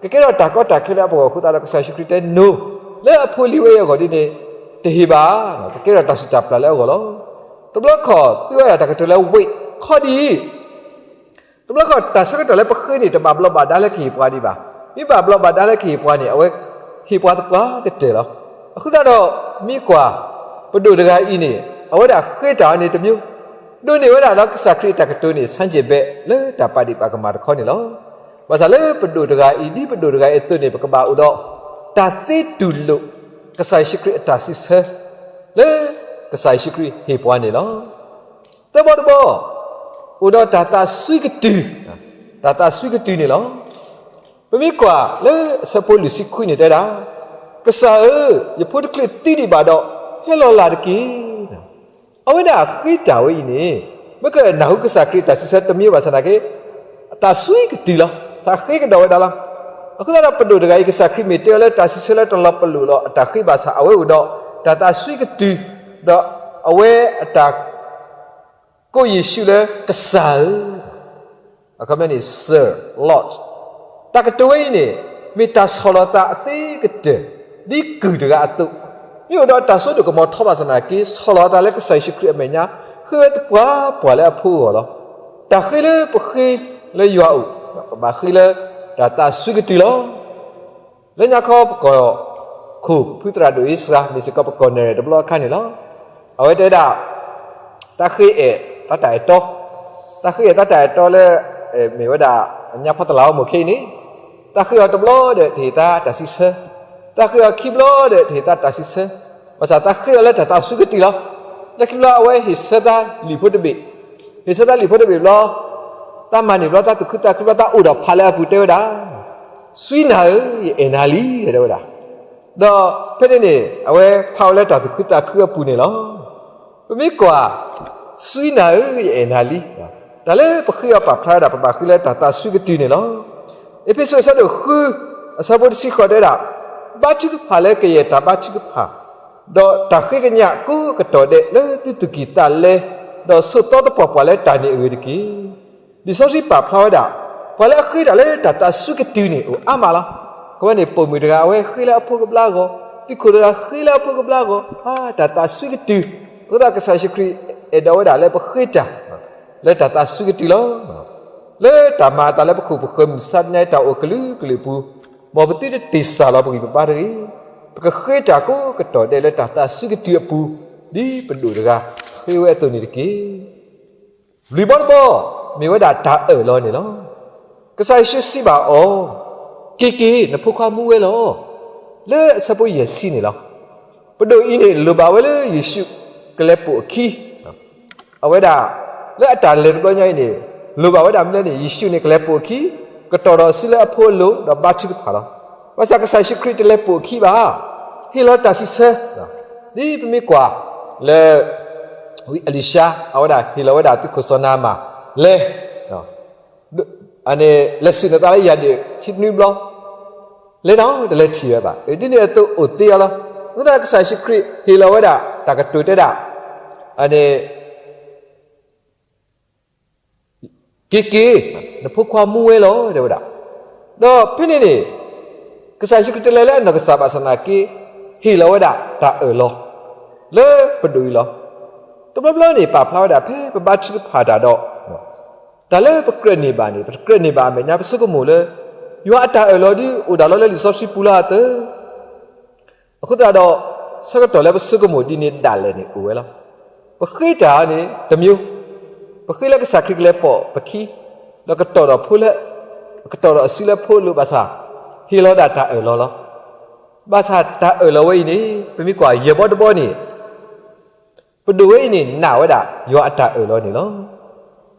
ကကဲထီၣ်တၢ်ကီတၢ်ခဲလၢအပဂီၢ်အဃိသတးဒီး ကစၢ်ယ့ၣ်ၡူးခရံာ်တဲ no လၢအဖိလံၤဝဲအံၤအဂီၢ်ဒ်န့ၣ် တဟ့ၣ်ဘၣ်, ကကဲထီၣ်တၢ်ဆူၣ်တၢ်ပျၢ်လၢအဂီၢ်လီၤ. တဘျီတခီၣ် သုဝဲဒၣ်တၢ်ကတိၤလၢ wait ခီဒံး တဘျီတခီၣ် တၢ်ဆၢကတီၢ်လၢပဃ့န့ၣ် တဘၣ်ဘျီးဘၣ်ဒါလၢကဟ့ၣ်ပှၤဒံးဘၣ်. မ့ၢ်ဘၣ်ဘျီးဘၣ်ဒါလၢကဟ့ၣ်ပှၤန့ၣ် အဝဲဟ့ၣ်ပှၤသပှၢ်ကတၢၢ်လီၤ. အဃိသတးဒီး မ့ၢ်ကွၢ် ပဒိၣ်တဂၤအံၤန့ၣ် အဝဲဒၣ်ဃ့တၢ်အီၤန့ၣ်တမျိုး, ဒိးန့ၢ်ဝဲဒၣ်ဒီးကစၢ်ခရံာ်အတၢ်ကတိၤန့ၣ် ဆန်းကျင်ဘဲ လၢတၢ်ပာ်ဒံးပာ်ကမၣ်တခီန့ၣ်လီၤ. ဘၣ်ဆၣ်လၢပဒိၣ်တဂၤအံၤ ဒ်ပဒိၣ်တဂၤအံၤအသိးန့ၣ် ပကဘၣ်အိၣ်ဒီး တၢ်သ့တူၢ်လိာ် ကစၢ်ယ့ၣ်ၡူးခရံာ်အတၢ်စံးဆၢ လၢကစၢ်ယ့ၣ်ၡူးခရံာ်ဟ့ၣ်ပှၤန့ၣ်လီၤ. သၢဘီတဘီ, အိၣ်ဒီးတၢ်သးစွံကတုၤ, တၢ်သးစွံကတုၤန့ၣ်လီၤ. ပမ့ၢ်ကွၢ်လၢအဆၢဖိလွံၢ်ဆံခွံန့ၣ်တဲဒၣ်, ကစၢ်ဧၢ, ယဖိတချုးသံဒံးဘၣ်ဒီး ဟဲလီၤလၢ်တက့ၢ်. အဝဲဒၣ်ဃ့တၢ်ဝဲအံၤန့ၣ် မ့ၢ်ကနၢ်ဟူကစၢ်ခရံာ်တၢ်စံးဆၢတမံၤဘၣ်ဆၣ်သနာ်က့ အသးစွံကတုၤလီၤ. သးဃ့ကဒီးဝဲဒၣ်လီၤ. အဃိသတးဒီးပဒိၣ်တဂၤအံၤ ကစၢ်ခရံာ်မ့ၢ်တဲအီၤလၢတၢ်စံးဆၢလၢတလီၤပလိာ်လီၤအတၢ်ဃ့ဘၣ်ဆၣ် အဝဲအိၣ်ဒီး တၢ်သးစွံကတုၤ, ဒီးအဝဲအတၢ် ကိးယ့ၣ်ၡူးလၢကစၢ်ဧၢ, အခီပညီန့ၣ် Sir, Lord, တၢ်ကတိၤဝဲအံၤန့ၣ် မ့ၢ်တၢ်ဆီၣ်လီၤသးအသ့ကတၢၢ် ဒ်ကုၢ်တဂၤအသိး, မ့ၢ်အိၣ်ဒီးတၢ်စိတၢ်ကမီၤထီဘၣ်ဆၣ်သနာ်က့ ဆီၣ်လီၤသးလၢကစၢ်ယ့ၣ်ၡူးခရံာ်အမဲာ်ညါ ဃ့ဝဲသပှၢ်ပှၢ်လၢအဖိအဂီၢ်လီၤ. တၢ်ဃ့လၢပဃ့လၢယွၤအိၣ် ပဘၣ်ဃ့လၢတၢ်သးစွံကတုၤလီၤ. လၢညါခီပကီၢ်ခိၣ်ဖုသရၣ်ဒိၣ်အ့စှၤ မ့ၢ်စ့ၢ်ကီးပကီၢ်နဲၣ်တဘျီအခါန့ၣ်လီၤ. အဝဲတဲဒၣ် တၢ်ဃ့အဲၣ်သးတၢ်အဲၣ်တီ, တၢ်ဃ့အဲၣ်သးတၢ်အဲၣ်တီလၢ မ့ၢ်ဝဲဒၣ် ညါဖီတလးအီမိၢ်ခဲအံၤန့ၣ်, တၢ်ဃ့အီၤတဘျီဒီးတဟ့ၣ်သးတၢ်စံးဆၢ, တၢ်ဃ့အီၤခံဘျီဒီးတဟ့ၣ်သးတၢ်စံးဆၢ, ဘၣ်ဆၣ်တၢ်ဃ့အီၤလၢတၢ်သးစွံကတုၤလီၤ. လၢခံဘျီအဝဲဟ့ၣ်ဆၢသးလံာ်ဖိတဘ့ၣ်, ဟ့ၣ်ဆၢသးလံာ်ဖိတဘ့ၣ်ဘျီ, တၢ်မၤန့ၢ်ဘျီ တၢ်သူၣ်ခုသးခုဘျီ တၢ်အိၣ်ဒီးဖးလၢအပူၤတဲဝဲဒၣ် စွံနၤဧၢ, ယအဲၣ်နၤလံ တဲဝဲဒၣ်. ဒီးဖဲန့ၣ်န့ၣ် အဝဲဖးဝဲလၢတၢ်သူၣ်ခုသးခုအပူၤန့ၣ်လီၤ. ပမ့ၢ်ကွၢ် စွံနၤဧၢ, ယအဲၣ်နၤလံ, တၢ်လၢပဃ့အီၤပာ်ဖျါဝဲဒၣ် ပဘၣ်ဃ့လၢတၢ်သးစွံကတုၤန့ၣ်လီၤ. အ့းဖ့းစူးအဆၢဒိၣ်ဃု အဆၢဖိတဆံဃိးတဲဒၣ်, ဘါထုကဖၣ်လၢကယဲၢ်တၢ်ဘါထုကဖၣ်, ဒီးတၢ်ဃ့ကညးကိးကတီၢ်ဒဲးလၢသုသူၣ်ကံၢ်သးလဲ, ဒီးဆိးသီသပှၢ်ပှၢ်လၢတၢ်န့ၣ်အဂ့ၢ်တက့ၢ်. လံာ်စီဆှံပာ်ဖျါဝဲဒၣ် ပှၤလၢအဃ့တၢ်လၢတၢ်သးစွံကတုၤန့ၣ် အိၣ်အါမးလီၤ. အဝဲန့ၣ် ပိာ်မုၣ်တဂၤ အဝဲဃ့လၢအဖိကဘျါအဂီၢ်, သုးခိၣ်တဂၤဃ့လၢအဖိကဘျါအဂီၢ်, တၢ်သးစွံကတုၤ, အဃိသတးကစၢ်ယ့ၣ်ၡူးခရံာ်အဲၣ်ဒိးဝဲဒၣ်လၢပဃ့တၢ် လၢတၢ်သးစွံကတုၤလီၤ. လၢတၢ်မၤအသးလၢပခိၣ်ပဃၢၤမုၢ်ဆါတနံၤအံၤ တၢ်အိၣ်ကလုာ်ကလုာ်အပူၤ မ်ပသုတတ့ၢ်စၢ်လီၤပဂံၢ်ပဘါတဂ့ၤ. ပကဃ့တၢ်ကိးကတီၢ်ဒဲးလၢတၢ်သးဆူကတုၤအပူၤ, ဒ်ပဒိၣ်တဂၤဃ့ဝဲအသိးန့ၣ်တက့ၢ်. လွံၢ်ဘီတဘီ, မ့ၢ်ဝဲဒၣ်တၢ်အၢၣ်လီၤန့ၣ်လီၤ. ကစၢ်ယ့ၣ်ၡူးစံးဘၣ်အီၤ, က့ၤက့ၤ, နဖိခွါမူဝဲလီၤ. လၢအဆၢဖိယဲၢ်ဆံန့ၣ်လီၤ. ပဒိၣ်အံၤန့ၣ် လိၣ်ဘၣ်ဝဲလၢယ့ၣ်ၡူးကလဲၤပိာ်အခံ အဝဲဒၣ် လၢအတၢ်လဲၤတဘျီညါအံၤန့ၣ် လိၣ်ဘၣ်ဝဲဒၣ်မနုၤလဲၣ်န့ၣ် ယ့ၣ်ၡူးန့ၣ်ကလဲၤပိာ်အခံ, ကတီၢ်ဒီးစုလၢအဖိအလိၤ ဒီးဘါထုကဖၣ်လီၤ. ဘၣ်ဆၣ်ကစၢ်ယ့ၣ်ၡူးခရံာ်တလဲၤပိာ်အခံဘၣ်, ဟ့ၣ်လီၤတၢ်စံးဆၢ, ဒ်ပမ့ၢ်ကွၢ်လၢ ဝံအလံၤၡါ အဝဲဒၣ်ဟ့ၣ်လီၤဝဲဒၣ်သုးခိၣ်စီၤနၤမၣ် လဲၤ လဲၤဆူၣ်နသးလၢယၢ်ဒ့ၣ်ထံနွံဘျီ, လဲၤနီၤ တလဲၤထံၣ်ဝဲဘၣ်. ဒ်န့ၣ်အသိးအိၣ်သ့အီၤလီၤ. အဃိသတးကစၢ်ယ့ၣ်ၡူးခရံာ်ဟ့ၣ်လီၤဝဲဒၣ် တၢ်ကတိၤတဲဒၣ် က့ၤက့ၤ, နဖိခွါမူဝဲလီၤ တဲဝဲဒၣ်. ဒီးဖဲန့ၣ်န့ၣ် ကစၢ်ယ့ၣ်ၡူးခရံာ်တလဲၤလၢအနီၢ်ကစၢ်ဘၣ်ဆၣ်သနာ်က့ ဟ့ၣ်လီၤဝဲဒၣ်တၢ်အၢၣ်လီၤ လၢပဒိၣ်အံၤလီၤ. တဘျီဘျီန့ၣ် ပာ်ဖျါဝဲဒၣ်ဖဲပဘါထုကဖၣ်တၢ်ဒီး တၢ်လၢပကြၢးန့ၢ်ဘၣ်န့ၣ် ပတကြၢးန့ၢ်ဘၣ်အမဲာ်ညါ ပဆိကမိၣ်လၢ ယွၤအတၢ်အၢၣ်လီၤဒ်အိၣ်ဒၣ်လီၤလၢလံာ်စီဆှံပူၤလီၤအသိး အဃိသတးဒီး ဆၢကတီၢ်လၢပဆိကမိၣ်ဒ်န့ၣ်ဒၣ်လဲာ်န့ၣ်အိၣ်ဝဲလီၤ. ပဃ့တၢ်န့ၣ် တစ်မျိုး, ပဃ့လၢကစၢ်ခရံာ်ကလဲၤပိာ်ပခံ, ဒီးကတီၢ်ဒီးဖိလၢ ကတီၢ်ဒီးအစုလၢဖိလိၤဘၣ်ဆၣ် ဟ့ၣ်လီၤဒၣ်တၢ်အၢၣ်လီၤလီၤ. ဘၣ်ဆၣ်တၢ်အၢၣ်လီၤဝဲအံၤန့ၣ် ပမ့ၢ်ကွၢ်ယဲၢ်ဘီတဘီန့ၣ် ပဒိၣ်ဝဲအံၤန့ၣ် နာ်ဝဲဒၣ်ယွၤအတၢ်အၢၣ်လီၤန့ၣ်လီၤ.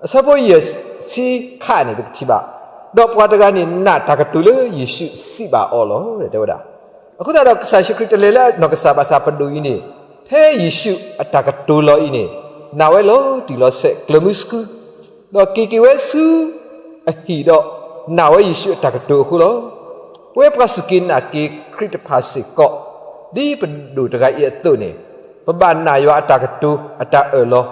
အဆၢဖိယဲၢ်ဆံခါန့ၣ် ပကထံၣ်ဘၣ်, ဒီးပှၤတဂၤန့ၣ်နာ်တၢ်ကတိၤလၢယ့ၣ်ၡူးစံးဘၣ်အီၤလီၤ တဲဝဲဒၣ်. အဃိသတးဒီးကစၢ်ယ့ၣ်ၡူးခရံာ်တလဲၤလၢနီၢ်ကစၢ်ဘၣ်ဆၣ်ပဒိၣ်အံၤန့ၣ် ထဲယ့ၣ်ၡူးအတၢ်ကတိၤလီၤအံၤန့ၣ် နာ်ဝဲလီၤတံၢ်လီၤဆဲးကျၢၤမုဆှု ဒီးက့ၤက့ၤဝဲဆူ အဟံၣ်ဒီး နာ်ဝဲယ့ၣ်ၡူးအတၢ်ကတိၤအဃိလီၤ. ပဝဲပှၤစူၢ်က့ၤနာ်က့ၤခရံာ်တဖၣ်စ့ၢ်ကီး ဒ်ပဒိၣ်တဂၤအံၤအသိးန့ၣ် ပဘၣ်နာ်ယွၤအတၢ်ကတိၤအတၢ်အၢၣ်လီၤ.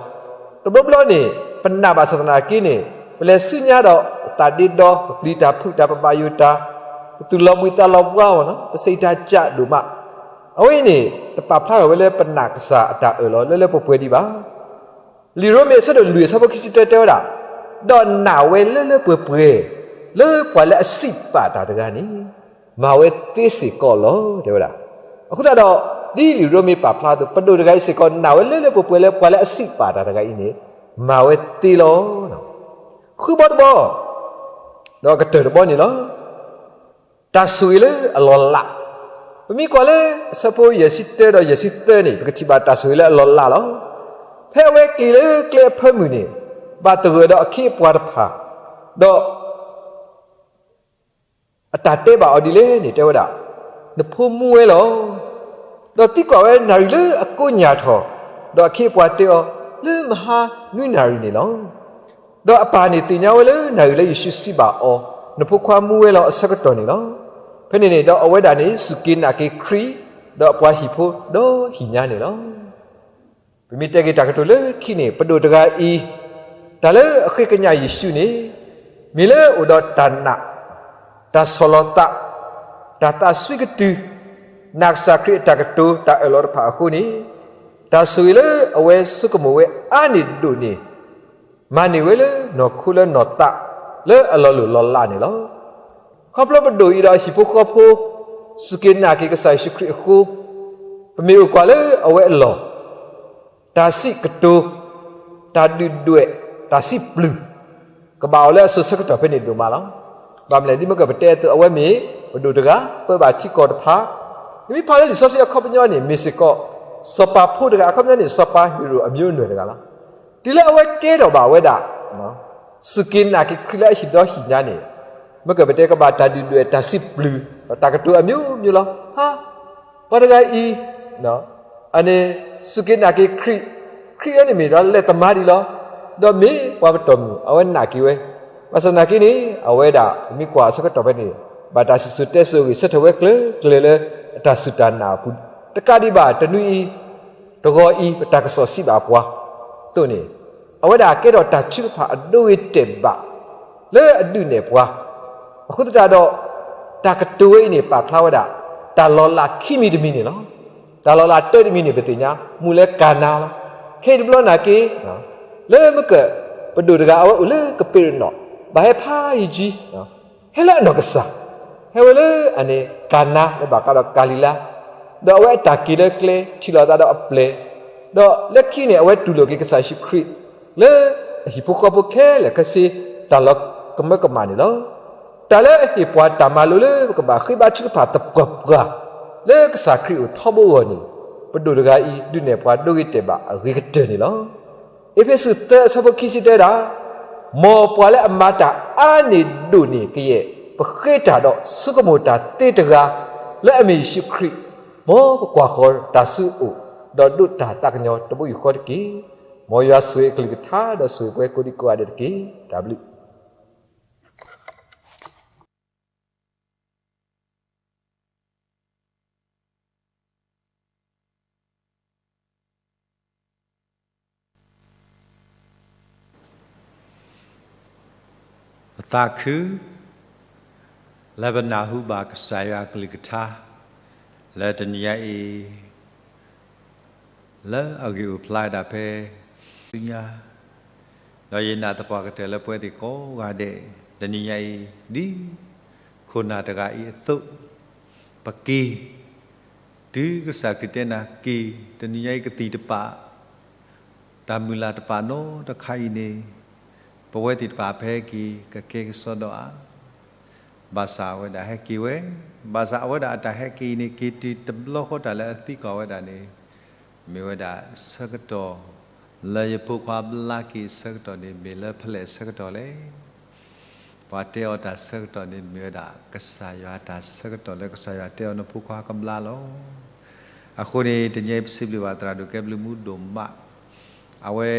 တဘျီဘျီန့ၣ် ပနာ်ဘၣ်ဆၣ်သနာ်က့န့ၣ် ပလဲၤဆူညါဒီး ပသးဒ့ဒီ ပပျံၤတၢ်ဖုးတၢ် ပဘၣ်ယိၣ်တၢ် ပသူၣ်လီၤဘှံးသးလီၤဘှါအီၤ ပစံးတၢ်ကၢ်ဒိၣ်မး. အဝဲအံၤန့ၣ် တပာ်ဖျါထီၣ်ဝဲလၢပနာ်ကစၢ်အတၢ်အၢၣ်လီၤလၢလၢပှဲၤပှဲၤဒံးဘၣ်. လံာ်ရိမ့ၤအဆၢဒိၣ်လွံၢ်အဆၢဖိခံဆံတၢတဲဝဲဒၣ်, ဒီးနာ်ဝဲလၢလၢပှဲၤပှဲၤ လၢပှၤလၢအစံးပာ်တၢ်တဂၤန့ၣ် မၤဝဲသ့စ့ၢ်ကီးလီၤ တဲဝဲဒၣ်. အဃိသတးဒီး ဒ်လံာ်ရိမ့ၤပာ်ဖျါအသိး ပဒိၣ်တဂၤအံၤစ့ၢ်ကီး နာ်ဝဲလၢလၢပှဲၤပှဲၤလၢပှၤလၢအစံးပာ်တၢ်တဂၤအံၤန့ၣ် မၤဝဲသ့လီၤ. ဃုဘီတဘီ ဒီးကတၢၢ်တဘီန့ၣ်လီၤ. တၢ်ဆိၣ်ဂ့ၤလၢအလီၤလး, ပမ့ၢ်ကွၢ်လၢအဆၢဖိယဲၢ်ဆံတၢဒီးယဲၢ်ဆံသၢန့ၣ် ပကထံၣ်ဘၣ်တၢ်ဆိၣ်ဂ့ၤလၢအလီၤလးလီၤ. ဖဲအဝဲက့ၤလၢကျဲအဖၢမုၢ်န့ၣ် ဘၣ်သဂၢၢ်ဒီးအခ့အပှၤတဖၣ်, ဒီး အတၢ်တဲဘၣ်အီၤဒ်လဲၣ်န့ၣ် တဲဝဲဒၣ်, နဖိမူဝဲလီၤ. ဒီးသံကွၢ်ဝဲနၣ်ရံၣ်လၢအကိးညၣ်ထီၣ်, ဒီးအခ့အပှၤတဲအီၤ, လၢမဟါနွံနၣ်ရံၣ်န့ၣ်လီၤ. ဒီးအပၢ်န့ၣ်သ့ၣ်ညါဝဲလၢနၣ်ရံၣ်လၢယ့ၣ်ၡူးစံးဘၣ်အီၤ, နဖိခွါမူဝဲလီၤအဆၢကတီၢ်န့ၣ်လီၤ. ဖဲန့ၣ်န့ၣ်ဒီးအဝဲဒၣ်န့ၣ် စူၢ်က့ၤနာ်က့ၤခရံာ်, ဒီးအပှၤဟံၣ်ဖိဒီးဟံၣ်ညါန့ၣ်လီၤ. ပမ့ၢ်တဲက့ၤတၢ်ကတိၤလၢခံန့ၣ် ပဒိၣ်တဂၤအံၤ, တၢ်လၢအဃ့ကညးယ့ၣ်ၡူးန့ၣ်, မ့ၢ်လၢအိၣ်ဒီးတၢ်နာ်, တၢ်ဆီၣ်လီၤသး, တၢ်သးစွံကတုၤ, နာ်ကစၢ်ခရံာ်အတၢ်ကတိၤတၢ်အၢၣ်လီၤတဖၣ်အဃိန့ၣ်, တၢ်ဆိၣ်ဂ့ၤလၢအဝဲဆိကမိၣ်ဝဲအါန့ၢ်ဒိၣ်န့ၣ်, မၤန့ၢ်ဝဲလၢနီၢ်ခိလၢနီၢ်သးလၢအလီၤလိၢ်လီၤလးန့ၣ်လီၤ. ခီဖျိပဒိၣ်အံၤဒီးအဟံၣ်ဖိဃီဖိ စူၢ်က့ၤနာ်က့ၤကစၢ်ယ့ၣ်ၡူးခရံာ်အဃိ, ပမ့ၢ်အိၣ်ကွၢ်လၢအဝဲအလီၢ်, တၢ်စံးကတိၤ, တၢ်ဒုၣ်ဒွဲၣ်, တၢ်စံးပျုၢ်, ကဘၣ်အိၣ်လၢအစိၤဆၢကတီၢ်ဖဲန့ၣ်ဒိၣ်မးလီၤ. ဘၣ်မနုၤလဲၣ် ဒ်မ့ၢ်ကပတဲအသိး အဝဲမ့ၢ်ပဒိၣ်တဂၤ ပၢဘၣ်ထံကီၢ်တဖၣ်, နမ့ၢ်ဖးလၢလံာ်စီဆှံအခီပညီန့ၣ် မ့ၢ်စ့ၢ်ကီး စီၤပၤဖိတဂၤ အခီပညီန့ၣ် စီၤပၤဟ့ၤရိာ်အမျိုးအနွယ်တဂၤလီၤ. တုၤလၢအဝဲကဲထီၣ်ဘၣ်ဝဲဒၣ် စူၢ်က့ၤနာ်က့ၤခရံာ်လၢအဟံၣ်ဒီဟံၣ်ညါန့ၣ်, မ့ၢ်ကပတဲကဘၣ်တၢ်ဒုၣ်ဒွဲၣ် တၢ်စံးပျုၢ် ဒီးတၢ်ကတိၤအမျိုးမျိုးလီၤ. ဟါ, ပှၤတဂၤအံၤ အန့ၣ် စူၢ်က့ၤနာ်က့ၤခရံာ်, ခရံာ်အံၤန့ၣ်မ့ၢ်ဒီးလဲၤသမါဒံးလီၤ. ဒီးမ့ၢ်ပှၤပတီၢ်မုၢ် အဝဲနာ်က့ၤဝဲ, ဘၣ်ဆၣ်သနာ်က့န့ၣ် အဝဲဒၣ် ပမ့ၢ်ကွၢ်အဆၢကတီၢ်ဖဲန့ၣ် ဘၣ်တၢ်စံၣ်စိၤတဲစိၤအဂ့ၢ် ဆၢထၢၣ်ဝဲကျၢၤကျၢၤလၢအတၢ်စူၢ်တၢ်နာ်အပူၤ, တကးဒံးဘၣ် တနွံအံၤ တဂီၤအံၤ ပတၢ်ကစီၣ်စံးဘၣ်ပှၤအသိးန့ၣ်, အဝဲဒၣ်ကဲထီၣ်တၢ်ထုကဖၣ်အဒိဂ့ၤတဲာ်ဘၣ် လၢအဒုးနဲၣ်ပှၤ, အဃိသတးဒီး တၢ်ကတိၤဝဲအံၤန့ၣ် ပာ်ဖျါဝဲဒၣ် တၢ်လီၤလးခံမံၤတမံၤန့ၣ်လီၤ. တၢ်လီၤလးတၢတမံၤန့ၣ် ပသ့ၣ်ညါ မ့ၢ်လၢကၤနါလီၤ. ခဲအံၤတဘျီနာ်က့ၤ လၢမ့ၢ်က ပဒိၣ်တဂၤ အဝဲအိၣ်လၢကပ့းရနီၣ်, ဘၣ်ဟဲဖးယံၤယံၤ ဟဲလၢအနီၢ်ကစၢ်, ဟဲဝဲလၢအန့ၣ် ကၤနါလၢဘၣ်ဃးဒီးကၤလံၤလါ, ဒီးအဝဲအတၢ်က့ၤလၢကျဲ ထံၣ်လိာ်သးဒီးအပျဲၢ်, ဒီးလၢခံန့ၣ် အဝဲတူၢ်လိာ်က့ၤကစၢ်ယ့ၣ်ၡူးခရံာ် လၢအဟံၣ်ဖိဃီဖိခဲလၢာ်ခဲဆ့ တၢ်လီၤကမၢကမၣ်န့ၣ်လီၤ. တၢ်လၢအဟ့ၣ်ပှၤတၢ်မၤလိလၢပကဘၣ်ဃ့ဘါထုကဖၣ်သပှၢ်ပှၢ် လၢကစၢ်ခရံာ်အိၣ်ထီဘိအဂီၢ်န့ၣ် ပဒိၣ်တဂၤအံၤ ဒုးနဲၣ်ပှၤဒိဂ့ၤတဲာ်ဘၣ်အဂ့ၤကတၢၢ်န့ၣ်လီၤ. အ့းဖ့းစူး သၢ အဆၢဖိခံဆံတၢ တဲဝဲဒၣ်, မ်ပှၤလၢအမၤတၢ်အါန့ၢ်ဒိၣ်န့ၢ်ကယဲၢ် ပဃ့တၢ်ဒီးဆိကမိၣ်တၢ်သ့တဂၤ လၢအမ့ၢ်ယ့ၣ်ၡူးခရံာ်, မ်ပကွၢ်ဃီၤတၢ်ဆူအအိၣ်, ဒီးဒိးတၢ်သးကညီၤတဘိယူၢ်ဃီတက့ၢ်. မ်ယွၤဆိၣ်ဂ့ၤအကလုၢ်ကထါ ဒီးဆိၣ်ဂ့ၤပှၤကိးဒံကိးဂၤဒဲးတက့ၢ်. တၢ်ဘျုး ပသးခု လၢပနၢ်ဟူဘၣ်ကစၢ်ယွၤအကလုၢ်ကထါ လၢတနံၤညါအံၤ လၢအဂ့ၢ်အိၣ်ဖျါဝဲဒၣ်ဖဲ ဆူညါ, ဒီးယနာ်သပှၢ်ကတၢၢ်လၢပဝဲသ့ၣ်ကိးဂၤဒဲး တနံၤညါအံၤ ဒ်ခိၣ်နၢ်တဂၤအံၤအသိး ပက့ၤ တုၤကစၢ်ခရံာ်တဲနၤက့ၤ တနံၤညါအံၤကသံၣ်တပာ် တၢ်မုၢ်လၢ်တပာ်နီတခါအံၤန့ၣ် ပဝဲသ့ၣ်တဖၣ်ဖဲက့ၤ ကကဲကစီဒီဧါ, ဘၣ်ဆၣ်အဝဲဒၣ်ဟဲက့ၤဝဲ, ဘၣ်ဆၣ်အဝဲဒၣ်အတၢ်ဟဲက့ၤအံၤန့ၣ် က့ၤတုၤတဘျီဃီတၢ်လၢအသံကွၢ်ဝဲဒၣ်န့ၣ် မ့ၢ်ဝဲဒၣ်ဆၢကတီၢ် လၢယဖိခွါဘျါက့ၤအဆၢကတီၢ်န့ၣ် မ့ၢ်လၢဖဲလဲၣ်ဆၢကတီၢ်လဲၣ်. ပှၤတဲအီၤတၢ်ဆၢကတီၢ်န့ၣ် မ့ၢ်ဝဲဒၣ်ကစၢ်ယွၤတၢ်ဆၢကတီၢ်လၢကစၢ်ယွၤတဲအီၤနဖိခွါကဘျါလီၤ. အဃိန့ၣ် တနံၤအံၤပစံးဘျုးဘၣ်သရၣ်ဒိၣ်ကဲဘျုးမူဒိၣ်မး, အဝဲ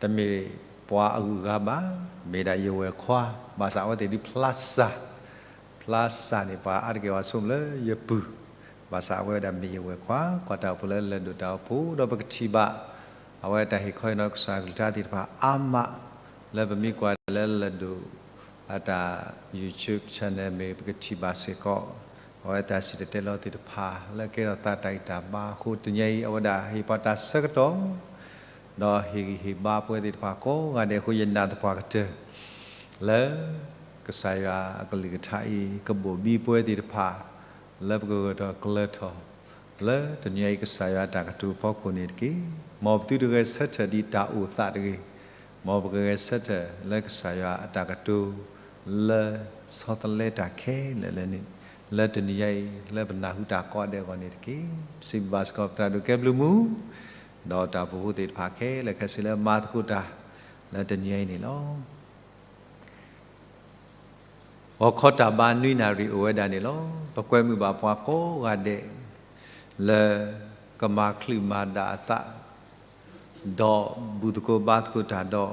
တမ့ၢ်ပှၤအဂုၤအဂၤဘၣ်, မ့ၢ်ဒၣ်ယဝဲၢ်ခွါ, ဘၣ်ဆၣ်အဝဲသ့ၣ်ဒုးဖျါစၢ်, ဖျါစၢ်န့ၣ် ပှၤအါတက့ၢ်ပှၤဆိကမိၣ်လၢယပုၢ်, ဘၣ်ဆၣ်အဝဲဒၣ်မ့ၢ်ယဝဲၢ်ခွါ, ကွၢ်တၢ်အိၣ်ဖှိၣ်လၢလၢၢ်ဒိၣ်တၢ်အိၣ်ဖှိၣ် ဒီးပကထံၣ်ဘၣ် အဝဲတၢ်ဟ့ၣ်ခီဟ့ၣ်နီၤကစၢ်ကလုၢ်ကထါသ့ၣ်တဖၣ်အါမး, လၢပမ့ၢ်ကွၢ်လၢလၢၢ်ဒိၣ် အတၢ် YouTube channel မ့ၢ်ပကထံၣ်ဘၣ်စ့ၢ်ကီး, အဝဲတၢ်စံၣ်တဲၤတဲလီၤသ့ၣ်တဖၣ် လၢကဲထီၣ်သးတၢ်ဂံၢ်တၢ်ဘါအဃိ တနံၤအံၤ အဝဲဒၣ်ဟ့ၣ်ပှၤတၢ်ဆၢကတီၢ်, ဒီးဟ့ၣ်ဂံၢ်ဟ့ၣ်ဘါပဝဲသ့ၣ်တဖၣ်ကိးဂၤဒဲးအဃိ ယနာ်သပှၢ်ကတၢၢ် လၢ ကစၢ်ယွၤအကလုၢ်ကထါအံၤ ကဘိၣ်ဘံပဝဲသ့ၣ်တဖၣ် လၢပကဂၢၢ်ထီၣ်ကျၢၤထီၣ် လၢတနံၤအံၤကစၢ်ယွၤအတၢ်ကတိၤဖီခိၣ်န့ၣ်တက့ၢ်. မ်ပသုတဂဲၤဆၢထၢၣ်ဒ်တၢ်အိၣ်သးတဂ့ၤ, မ်ပကဂဲၤဆၢထၢၣ်လၢကစၢ်ယွၤအတၢ်ကတိၤ လၢဆီတလဲတၢ်ခဲလၢာ်လၢန့ၣ်, လၢတနံၤအံၤ လၢပနၢ်ဟူတၢ်ကိးဂၤဒဲးအဂီၢ်န့ၣ်တက့ၢ်. စံးဘျုးဘၣ်စ့ၢ်ကီးပသရၣ်ဒိၣ်ကဲဘျုးမူ ဒီးတၢ်အိၣ်ဖှိၣ်ဖိသ့ၣ်တဖၣ်ခဲလၢာ်ခဲဆ့လၢမၤသကိးတၢ် လၢတနံၤအံၤန့ၣ်လီၤ. ဂီၤခီတၢ်ဘါနွံနၣ်ရံၣ်အိၣ်ဝဲဒၣ်န့ၣ်လီၤ. ပကွဲမုာ်ဘၣ်ပှၤကိးဂၤဒဲး လၢကမၤချုးမၤဒၣ်အသး ဒီးဘူၣ်သကိးဘါသကိးတၢ်ဒီး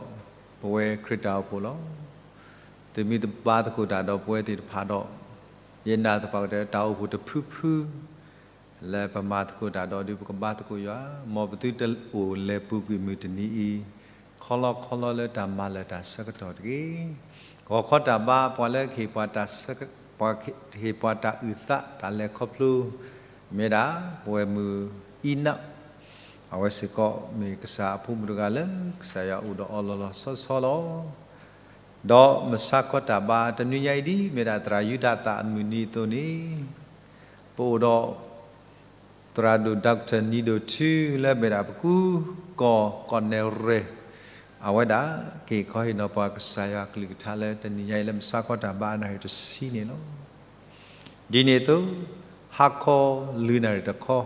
ပဝဲခရံာ်တၢ်အိၣ်ဖှိၣ်လီၤ. သုမ့ၢ်တဘါသကိးတၢ်ဒီးပဝဲသ့ၣ်တဖၣ်ဒီး ယနာ်သပှၢ်ကတၢၢ် တၢ်အိၣ်ဖှိၣ်တဖုဖု လၢပမၤသကိးတၢ်ဒီးဒုးပကဘါသကိးယွၤ, မ်ပသုတအိၣ်လဲၤပူၤကွံာ်မုၢ်တနံၤအံၤ ခီလီခီလီလၢတၢ်မၤလၢာ်တၢ်ဆၢကတီၢ်တဂ့ၤ. ဂီၤခီတၢ်ဘါ ပှၤလၢကဟ့ၣ်ပှၤတၢ်ဆၢ, ပှၤဟ့ၣ်ပှၤတၢ်အုၣ်သးတၢ်လဲၤခီဖျိ မ့ၢ်ဒၣ် ပဝဲၢ်မုၢ်အံနး အဝဲစ့ၢ်ကီးမ့ၢ်ကစၢ်အဖိမုၣ်တဂၤလၢကစၢ်ယွၤအိၣ်ဒီးအီၤလီၤလီၤဆီဆီလီၤ. ဒီးမုၢ်ဆါခီတၢ်ဘါတနွံညါအံၤဒ် မ့ၢ်ဒၣ်သရၣ်ယူဒၤသၣ်အမုၢ်နံၤအသိးန့ၣ် ပအိၣ်ဒီး သရၣ်ဒိၣ် Doctor နံၤဒိၣ်ထူ လၢမ့ၢ်ဒၣ်ပကူကီၢ်ကီၢ်နဲၣ်ရဲၣ် အဝဲဒၣ် ကဟ့ၣ်ခီဟ့ၣ်နီၤပှၤကစၢ်ယွၤအကလုၢ်ကထါလၢတနံၤညါအံၤလၢမုၢ်ဆါခီတၢ်ဘါအနၣ်ရံၣ်တဆံန့ၣ်လီၤ. ဒ်န့ၣ်အသိး ဟါခီလွံၢ်နၣ်ရံၣ်တခီ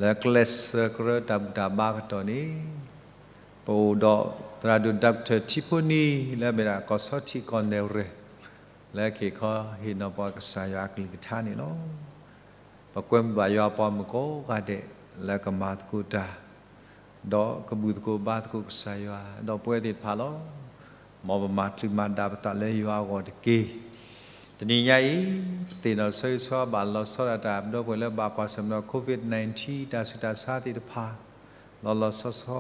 လၢကျဲးစၢးကရၢတၢ်ဘူၣ်တၢ်ဘါကတီၢ်န့ၣ် ပအိၣ်ဒီး သရၣ်ဒိၣ် Doctor ထံဖိနံၤ လၢမ့ၢ်ဒၣ်ကီၢ်ဆီထံးကီၢ်နဲၣ်ရဲၣ် လၢကဟ့ၣ်ခီဟ့ၣ်နီၤပှၤကစၢ်ယွၤအကလုၢ်ကထါန့ၣ်လီၤ. ပကွဲမုာ်ဘၣ်ယွၤပှၤမုၣ်ကိးဂၤဒဲး လၢကမၤသကိးတၢ် ဒီးကဘူၣ်သကိးဘါသကိးကစၢ်ယွၤ ဒီးပဝဲသ့ၣ်တဖၣ်လီၤ. မ်ပမၤချုးမၤဒါပသးလၢယွၤအဂီၢ်တက့ၢ်. တနံၤညါအံၤ ပသ့ၣ်နီၣ်ဆၢဂ့ၤဆၢဝါဘၣ်လီၤဆီဒၣ်တၢ် ပဒီပုၢ်ဝဲၢ်လၢဘၣ်ကွၢ်ဆၢၣ်မဲာ်ဒီး COVID nineteen တၢ်ဆူးတၢ်ဆါသ့ၣ်တဖၣ် လီၤလီၤဆီဆီ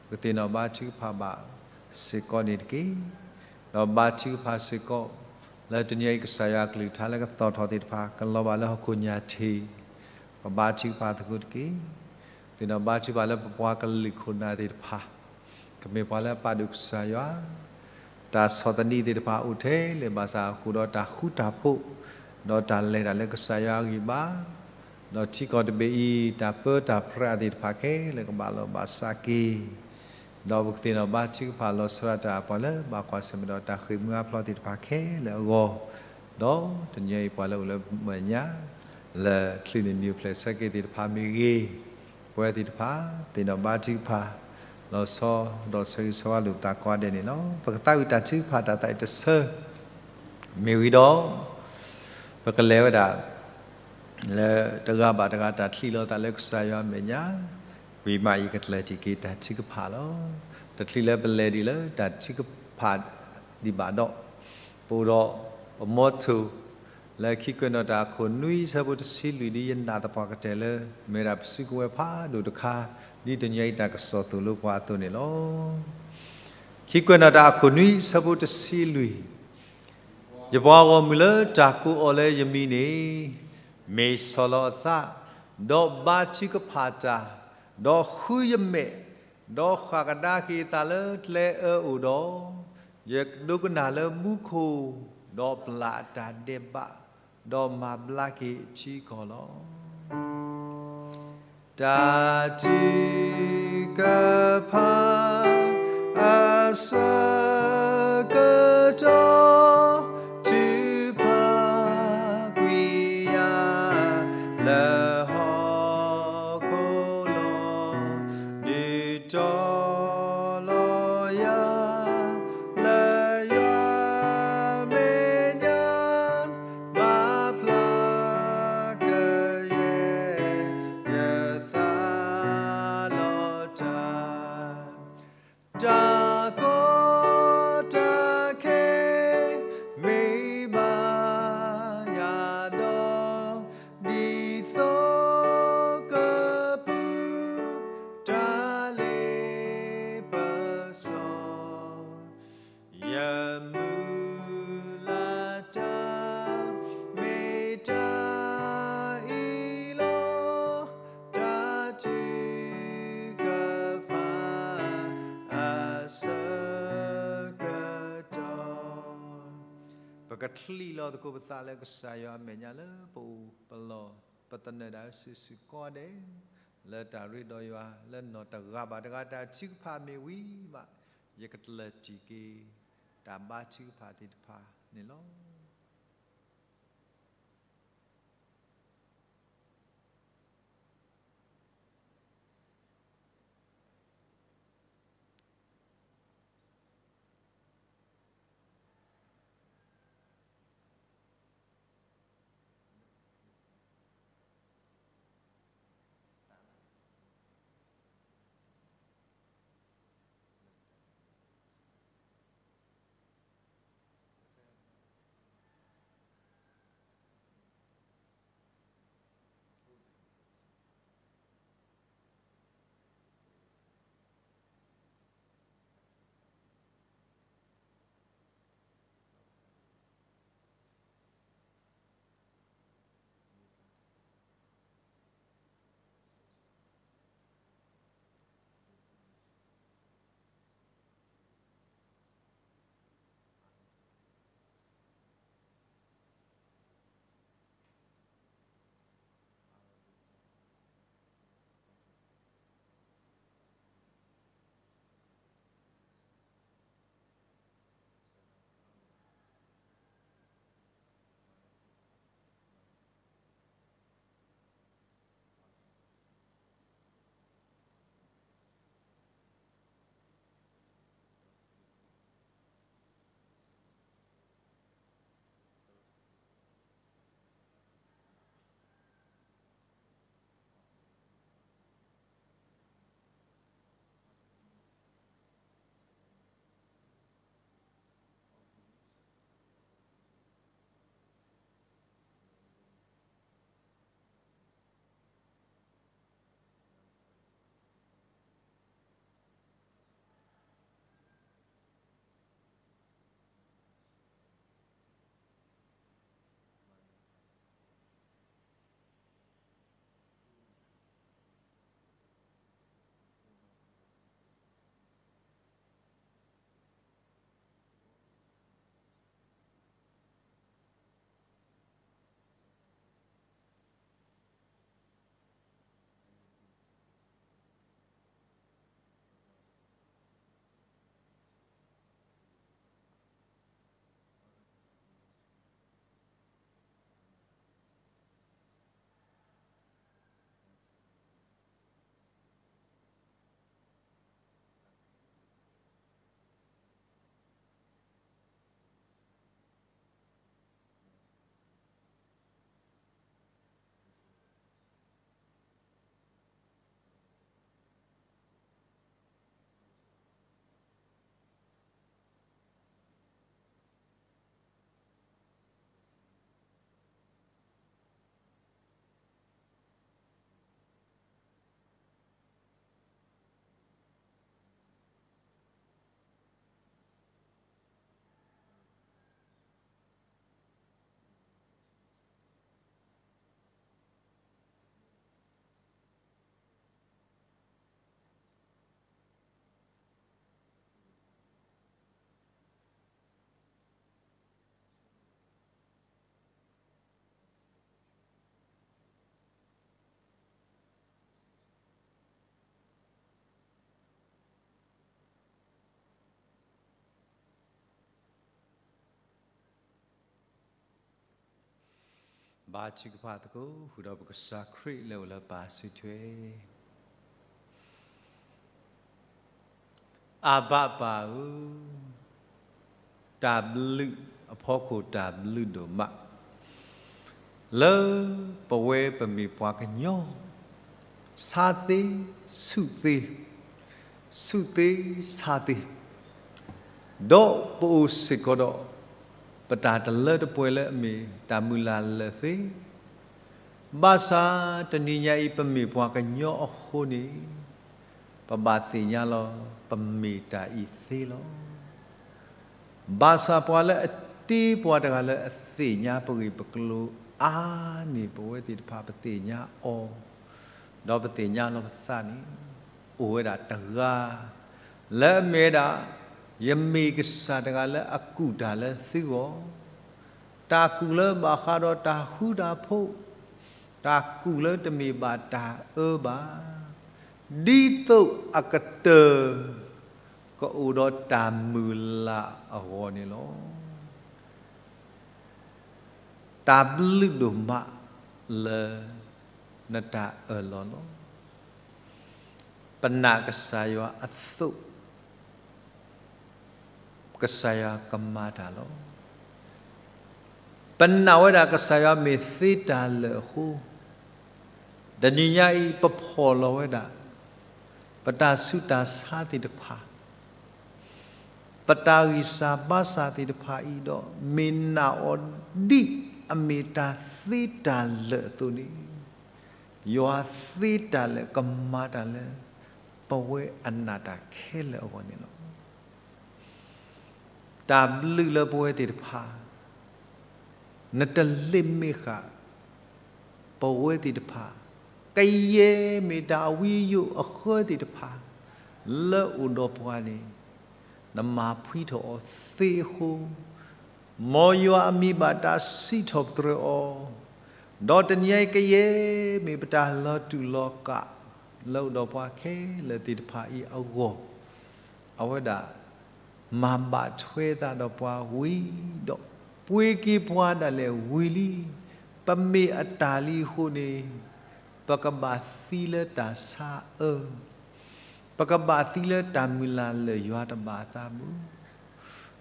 ပကသ့ၣ်နီၣ်ဘါထုကဖၣ်ဘၣ်စ့ၢ်ကီးန့ၣ်တက့ၢ်. ဒီးဘါထုကဖၣ်စ့ၢ်ကီး လၢတနံၤအံၤကစၢ်ယွၤအကလုၢ်ကထါလၢကသီၣ်ထီၣ်သ့ၣ်တဖၣ် ကလီၤဘၣ်လၢဟီၣ်ခိၣ်ညၣ်ထံး ပဘါထုကဖၣ်သကိးတက့ၢ်. သ့ၣ်နီၣ်ဘါထုကဖၣ်လၢပပှၤကလုာ်ခိၣ်နၢ်သ့ၣ်တဖၣ် ကမ့ၢ်ပှၤလၢအပာ်ဒိၣ်ကစၢ်ယွၤ တၢ်ဆီၣ်သနံးသ့ၣ်တဖၣ်အိၣ်ထဲလဲၣ်ဘၣ်ဆၣ် ဃုာ်ဒီးတၢ်ဃူတၢ်ဖိး, ဒီးတၢ်လဲၤတၢ်လၢကစၢ်ယွၤအဂံၢ်ဘါ, ဒီးထံကီၢ်တဘ့ၣ်အံၤ တၢ်ပၢတၢ်ပြးသ့ၣ်တဖၣ်ခဲလၢာ်ကဘၣ်လီၤဘၣ်စးက့ၤ, ဒီးပကသ့ၣ်နီၣ်ဘါထုကဖၣ်လီၤဆီဒၣ်တၢ် ပှၤလၢဘၣ်ကွၢ်ဆၢၣ်မဲာ်ဒီးတၢ်ဃ့ၢ်မှံဟးဖျိးသ့ၣ်တဖၣ်ခဲလၢာ်အဂီၢ်, ဒီးတနံၤအံၤပှၤလၢအိၣ်လၢမဲာ်ညါ လၢချုးန့ၣ် နံၣ်အိၣ်ဖျဲၣ်ဆၢက့ၤသ့ၣ်တဖၣ်မ့ၢ်ဂ့ၤ, ပဝဲသ့ၣ်တဖၣ် သ့ၣ်နီၣ်ဘါထုကဖၣ် လီၤဆီဒီးဆၢဂ့ၤဆၢဝါလိာ်ပသးကိးဂၤဒဲးန့ၣ်လီၤ. ပကသးဝံၣ်တၢ်ထုကဖၣ်တၢ်သးအံၤတဆၢ မ့ၢ်ဝံၤဒီး ပကလဲၤဝဲဒၣ် လၢတဂၤဘၣ်တဂၤတၢ်ချံးလီၤသးလၢကစၢ်ယွၤအမဲာ်ညါ, ဝံၤမးယကကျၢၢ်တံၢ်က့ၤတၢ်ထုကဖၣ်လီၤ. တချုးလၢပလဲၤဒံးလၢတၢ်ထုကဖၣ်ဒံးဘၣ်ဒီး ပအိၣ်ဒီး ပမီထိၣ် လၢခံကွဲးနီၣ်တၢ်အခိၣ်နွံဆၢဖိတဆံလွံၢ် ဒ်ယနာ်သပှၢ်ကတၢၢ်လၢ မ့ၢ်ဒၣ်ပစုကဝဲၤဖးဒိၣ်တခါ ဒ်တနံၤအံၤတၢ်ကစီၣ်သိၣ်လိပှၤအသိးန့ၣ်လီၤ. ခံကွဲးနီၣ်တၢ်အခိၣ်နွံဆၢဖိတဆံလွံၢ် ယပှၤဂီၢ်မုၢ်လၢတၢ်ကိးအီၤလၢယမံၤန့ၣ် မ့ၢ်ဆီၣ်လီၤအသး, ဒီးဘါထုကဖၣ်တၢ်, ဒီးဃုယမဲာ်, ဒီးဃၣ်ကဒါက့ၤအသးလၢကျဲအၢအိၣ်ဒီး, ယဒိကနၣ်လၢမူခိၣ်, ဒီးပျၢ်အတၢ်ဒဲးဘး, ဒီးမၤဘျါက့ၤအထံအကီၢ်လီၤ. တၢ်ထုကဖၣ် အဆၢကတီၢ် ထုကဖၣ်ကွံာ်ယၤ လၢဟီၣ်ခိၣ်လီၤ, ဒုးတီၤလီၤယၤ လၢယွၤမဲာ်ညါ ဘၣ်ဖျါကယဲၢ် ယသးလီၤတၢ်, တၢ်ကီတၢ်ခဲ မ့ၢ်ဘၣ်ယၤဒီး ဒ်သိးကပုၢ် တၢ်လ့ပစီ ယမုၢ်လၢ်တၢ် မ့ၢ်တၢ်အံၤလီၤ, တၢ်ထုကဖၣ် အဆၢကတီၢ် ပကချံးလီၤသကိးပသးလၢကစၢ်ယွၤအမဲာ်ညါလၢပအိၣ်ပလီၢ် ပသနၢၣ်ဒၣ်စုာ်စုာ်ကိးဂၤဒဲး လၢတၢ်ရ့ဒီးယွၤ လၢနီၢ်တဂၤဘၣ်တဂၤတၢ်ထုကဖၣ်မ့ၢ်ဝံၤဘၣ် ယကကျၢၢ်တံၢ်က့ၤ တၢ်ဘါထုကဖၣ်သ့ၣ်တဖၣ်န့ၣ်လီၤ. ဘါထုကဖၣ်သကိး ဃုာ်ဒီးပကစၢ်ခရံာ်လၢအိၣ်လၢပၢ်စုထွဲ. အၤဘၣ်ပၢ်ဧၢ, တၢ်ဘျုးအဖီခိၣ်တၢ်ဘျုးဒိၣ်မး လၢပဝဲပမ့ၢ်ပှၤကညီ ဆါသ့, ဆူၣ်သ့, ဆူၣ်သ့ဆါသ့, ဒီးပအိၣ်စ့ၢ်ကီးဒီး ပတၢ်တလၢတပှဲၤလၢအမ့ၢ်တၢ်မုၢ်လၢ်လၢာ်သ့, ဘၣ်ဆၣ်တနံၤညါအံၤ ပမ့ၢ်ပှၤကညီအဃိန့ၣ် ပဘၣ်သ့ၣ်ညါလီၤ ပမ့ၢ်တၢ်အံၤသ့လီၤ. ဘၣ်ဆၣ်ပှၤလၢအတ့ပှၤတဂၤလၢအသ့ၣ်ညါပဂ့ၢ်ပကျိၤအါန့ၢ်ပဝဲသ့ၣ်တဖၣ် ပသ့ၣ်ညါအီၤ, ဒီးပသ့ၣ်ညါလီၤပသးန့ၣ် အိၣ်ဝဲဒၣ်တဂၤ လၢအမ့ၢ်ဝဲဒၣ် ယမ့ၢ်ကစၢ်တဂၤလၢအကူၣ်တၢ်လၢသုဂီၢ်, တၢ်ကူၣ်လၢဘၣ်ဃးဒီးတၢ်ဃူတၢ်ဖိး, တၢ်ကူၣ်လၢတမ့ၢ်ဘၣ်တၢ်အၢဘၣ်, ဒ်သိးအကတၢၢ် ကအိၣ်ဒီးတၢ်မုၢ်လၢ်အဂီၢ်န့ၣ်လီၤ. တၢ်ဘျုးဒိၣ်မးလၢနတၢ်အၢၣ်လီၤလီၤ. ပနာ်ကစၢ်ယွၤအသိး ကစၢ်ယွၤကမၤတၢ်လီၤ. ပနာ်ဝဲဒၣ်ကစၢ်ယွၤမ့ၢ်သ့တၢ်လၢာ်အဃိ, တနံၤညါအံၤ ပဖီၣ်လီၤဝဲဒၣ် ပတၢ်ဆူးတၢ်ဆါသ့ၣ်တဖၣ်, ပတၢ်ဂံၢ်စၢ်ဘါစၢ်သ့ၣ်တဖၣ်အံၤဒီး မ့ၢ်နာ်အီၤဒ်အမ့ၢ်တၢ်သ့တၢ်လၢာ်အသိးန့ၣ်, ယွၤသ့တၢ်လၢာ်ကမၤတၢ်လၢ ပဝဲအနာ်တၢ်ခဲလၢာ်အဂီၢ်န့ၣ်လီၤ. တၢ်ဘျုးလၢပဝဲသ့ၣ်တဖၣ် နတလ့ၣ်မ့ၢ်ဃာ် ပဝဲသ့ၣ်တဖၣ်, ကယဲၢ်မ့ၢ်တၢ်အဝံယိၣ်အဃၢသ့ၣ်တဖၣ် လၢအိၣ်ဒီးပှၤန့ၣ် နမၤဖှံထီၣ်အီၤသ့အဃိ, မ်ယွၤအမံၤဘၣ်တၢ်စံးထီၣ်ပတြၢၤအီၤ, ဒီးတနံၤအံၤကယဲၢ်မ့ၢ်ပတၢ်လီၤတူာ်လီၤကာ် လၢအိၣ်ဒီးပှၤခဲလၢာ်သ့ၣ်တဖၣ်အံၤအဂီၢ်, အဝဲဒၣ် မၤဘၣ်ထွဲသးဒီးပှၤဝံၤဒီး ပှ့ၤက့ၤပှၤဒၣ်လဲာ်ဝံၤလံ. ပမ့ၢ်အတၢ်လံအဃိန့ၣ်, ပကဘၣ်သံလၢတၢ်ဆါအၢ, ပကဘၣ်သံလၢတၢ်မုၢ်လၢ်လၢာ်ယွၤတဘၣ်အသးမုၢ်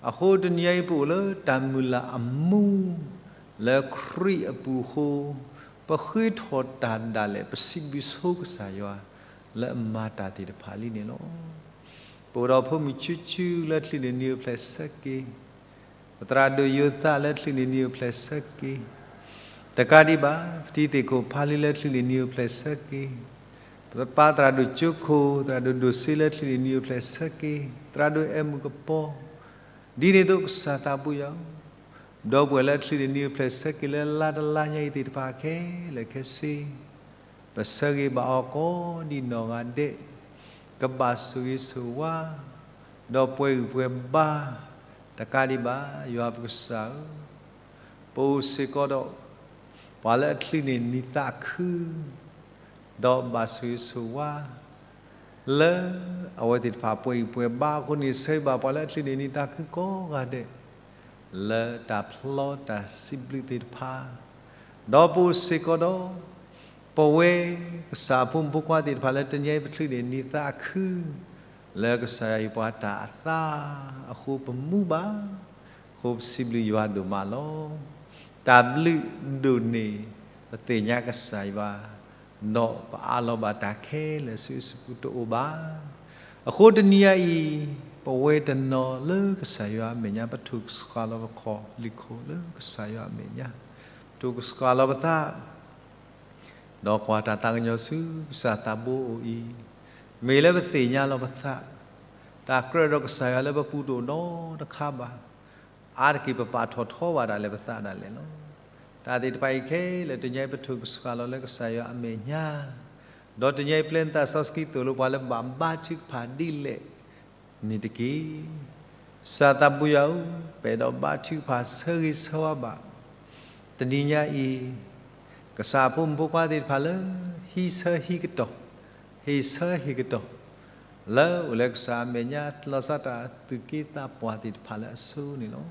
အဃိတနံၤအံၤပအိၣ်လၢတၢ်မုၢ်လၢ်အမူ လၢခရံာ်အပူၤအဃိ, ပဃ့ထီၣ်တၢ်ဒၣ်လဲာ် ပစံးဘျုးဆိကစၢ်ယွၤ လၢအမၤတၢ်သ့ၣ်တဖၣ်လံန့ၣ်လီၤ. ပအိၣ်ဒီးဖိမုၣ်ချူချူလၢချုးန့ၢ်နံၣ်အိၣ်ဖျဲၣ်ဆၢက့ၤ, ပသရၣ်ဒိၣ်ယိၤသးလၢချုးန့ၢ်နံၣ်အိၣ်ဖျဲၣ်ဆၢက့ၤ, တကးဒံးဘၣ် ပတံၤသ့ၣ်ခိၣ်ဖးလံလၢချုးန့ၢ်နံၣ်အိၣ်ဖျဲၣ်ဆၢက့ၤ, ပပၢ်သရၣ်ဒိၣ်ကၠိခိၣ် သရၣ်ဒိၣ်ဒိၣ်စ့လၢချုးန့ၢ်နံၣ်အိၣ်ဖျဲၣ်ဆၢက့ၤ, သရၣ်ဒိၣ်အဲၣ်မုၣ်ကပီၤ, ဒ်န့ၣ်အသိးကစၢ်သးဘိယွၤဧၢ, ဒီပုၢ်ဝဲၢ်လၢချုးန့ၢ်နံၣ်အိၣ်ဖျဲၣ်ဆၢက့ၤလၢလါတလါညါအံၤသ့ၣ်တဖၣ်ခဲလၢာ်ခဲဆ့, ပဆၢဂ့ၤဘၣ်အီၤကိးဒံးနီၢ်ဂၤဒဲး, ကဘၣ်ဆိၣ်ဂ့ၤဆိၣ်ဝါ, ဒီးပှဲၤဂံၢ်ပှဲၤဘါ, တကးဒံးဘၣ် ယွၤပကစၢ်ဧၢ, ပအိၣ်စ့ၢ်ကီးဒီး ပှၤလၢအချုးန့ၢ်နံၣ်သးခု ဒီးဘၣ်ဆိၣ်ဂ့ၤဆိၣ်ဝါ လၢအဝဲသ့ၣ်တဖၣ်ပှဲၤဂံၢ်ပှဲၤဘါအဃိန့ၣ် ဆၢဂ့ၤဘၣ်ပှၤလၢအချုးန့ၢ်နံၣ်သးခုကိးဂၤဒဲး လၢတၢ်ဖျီတၢ်စံးဘျုးသ့ၣ်တဖၣ်, ဒီးပအိၣ်စ့ၢ်ကီးဒီး ပဝဲကစၢ်အဖိမုၣ်ဖိခွါသ့ၣ်တဖၣ်လၢတနံၤအံၤပချုးန့ၢ်နံၣ်သးခု လၢကစၢ်ယွၤဟ့ၣ်ပှၤတၢ်အသါအဃိပမူဘၣ်, အဃိပစံးဘျုးယွၤဒိၣ်မးလီၤ. တၢ်ဘျုးဒိၣ်န့ၢ် ပသ့ၣ်ညါကစၢ်ယွၤ, ဒီးပအးလီၤဘၣ်တၢ်ခဲလၢာ်ဆူအစုပူၤတအိၣ်ဘၣ်. အဃိတနံၤအံၤ ပဝဲတနီၤလၢကစၢ်ယွၤအမဲာ်ညါ ပထိၣ်ကဆှီလီၤပခီၣ်လံၢ်ခိၣ်လၢကစၢ်ယွၤအမဲာ်ညါ, ပထိၣ်ကဆှီလီၤပသး ဒီးကွၢ်တၢ်သးကညီၤဆူကစၢ်သးဘိအအိၣ်အံၤ, မ့ၢ်လၢပသ့ၣ်ညါလီၤပသး, တၢ်ကြၢးဒီးကစၢ်ယွၤလၢပပူၤတအိၣ်နီတခါဘၣ်. အါတက့ၢ်ပပာ်ထီၣ်ထီဘၣ်ဒၣ်လဲာ်ပသးဒၣ်လဲာ်လီၤ. တၢ်သ့ၣ်တဖၣ်အံၤခဲလၢာ် တနံၤအံၤပထိၣ်ကဆှီလီၤလၢကစၢ်ယွၤအမဲာ်ညါ, ဒီးတနံၤအံၤပျဲနသးစီဆှံသိၣ်လိပှၤလၢဘၣ်ဘါထုကဖၣ်ဒ်လဲၣ်န့ၣ်တက့ၢ်. ကစၢ်သးဘိယွၤဧၢ, ပအဲၣ်ဒိးဘါထုကဖၣ်ဆၢဂ့ၤဆၢဝါဘၣ် တနံၤညါအံၤ ကစၢ်အဖိမုၣ်ဖိခွါသ့ၣ်တဖၣ်လၢ ဟံးဆၢဟံးကတီၢ်, ဟ့ၣ်ဆၢဟ့ၣ်ကတီၢ်, လၢအိၣ်လၢကစၢ်အမဲာ်ညါ လီၤဆီဒၣ်တၢ်သူၣ်က့သးပှၢ်သ့ၣ်တဖၣ်လၢအဆိန့ၣ်လီၤ.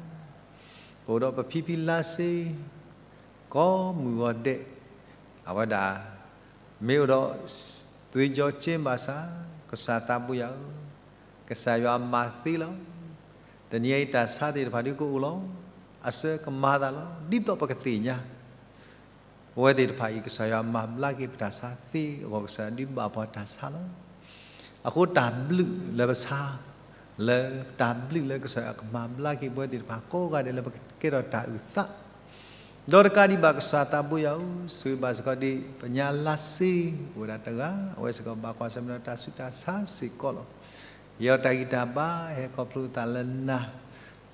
ပအိၣ်ဒီးပဖံဖံလါစ့, က ဂီၤမုၢ်ဂီၤဒဲး, အဝဲဒၣ် မ့ၢ်အိၣ်ဒီး သွေးကြောကျဉ် ဘၣ်ဆၣ်, ကစၢ်သးဘိယွၤဧၢ, ကစၢ်ယွၤမၤသ့လီၤ. တနံၤအံၤတၢ်ဆါသ့ၣ်တဖၣ်ဒုးကအိၣ်လီၤ. အစၢကမၤသးလီၤ. ဒ်သိးပကသ့ၣ်ညါ ပဝဲသ့ၣ်တဖၣ်အံၤ ကစၢ်ယွၤမၤဘျါက့ၤပတၢ်ဆါသ့အဂီၢ် ကစၢ်ယွၤဒုးဘၣ်ပှၤတၢ်ဆါလီၤ. အဃိတၢ်ဘျုးလၢပဆါ, လၢတၢ်ဘျုးလၢကစၢ်ယွၤကမၤဘျါက့ၤပဝဲသ့ၣ်တဖၣ်ကိးဂၤဒဲးလၢပကကဲထီၣ်တၢ်အုၣ်သး, ဒီးတကးဒံးဘၣ်ကစၢ်သးဘိယွၤဧၢ, ဆိၣ်ဂ့ၤဘၣ်စ့ၢ်ကီးဒံး ပညါလါစ့အိၣ်ဝဲဒၣ်တဂၤ, အဝဲစ့ၢ်ကီးဘၣ်ကွၢ်ဆၢၣ်မဲာ်ဒီးတၢ်ဆူးတၢ်ဆါစ့ၢ်ကီးလီၤ. ဟ့ၣ်အီၤတၢ်ဂံၢ်တၢ်ဘါ ဟဲခီဖျိသးလၢနၤ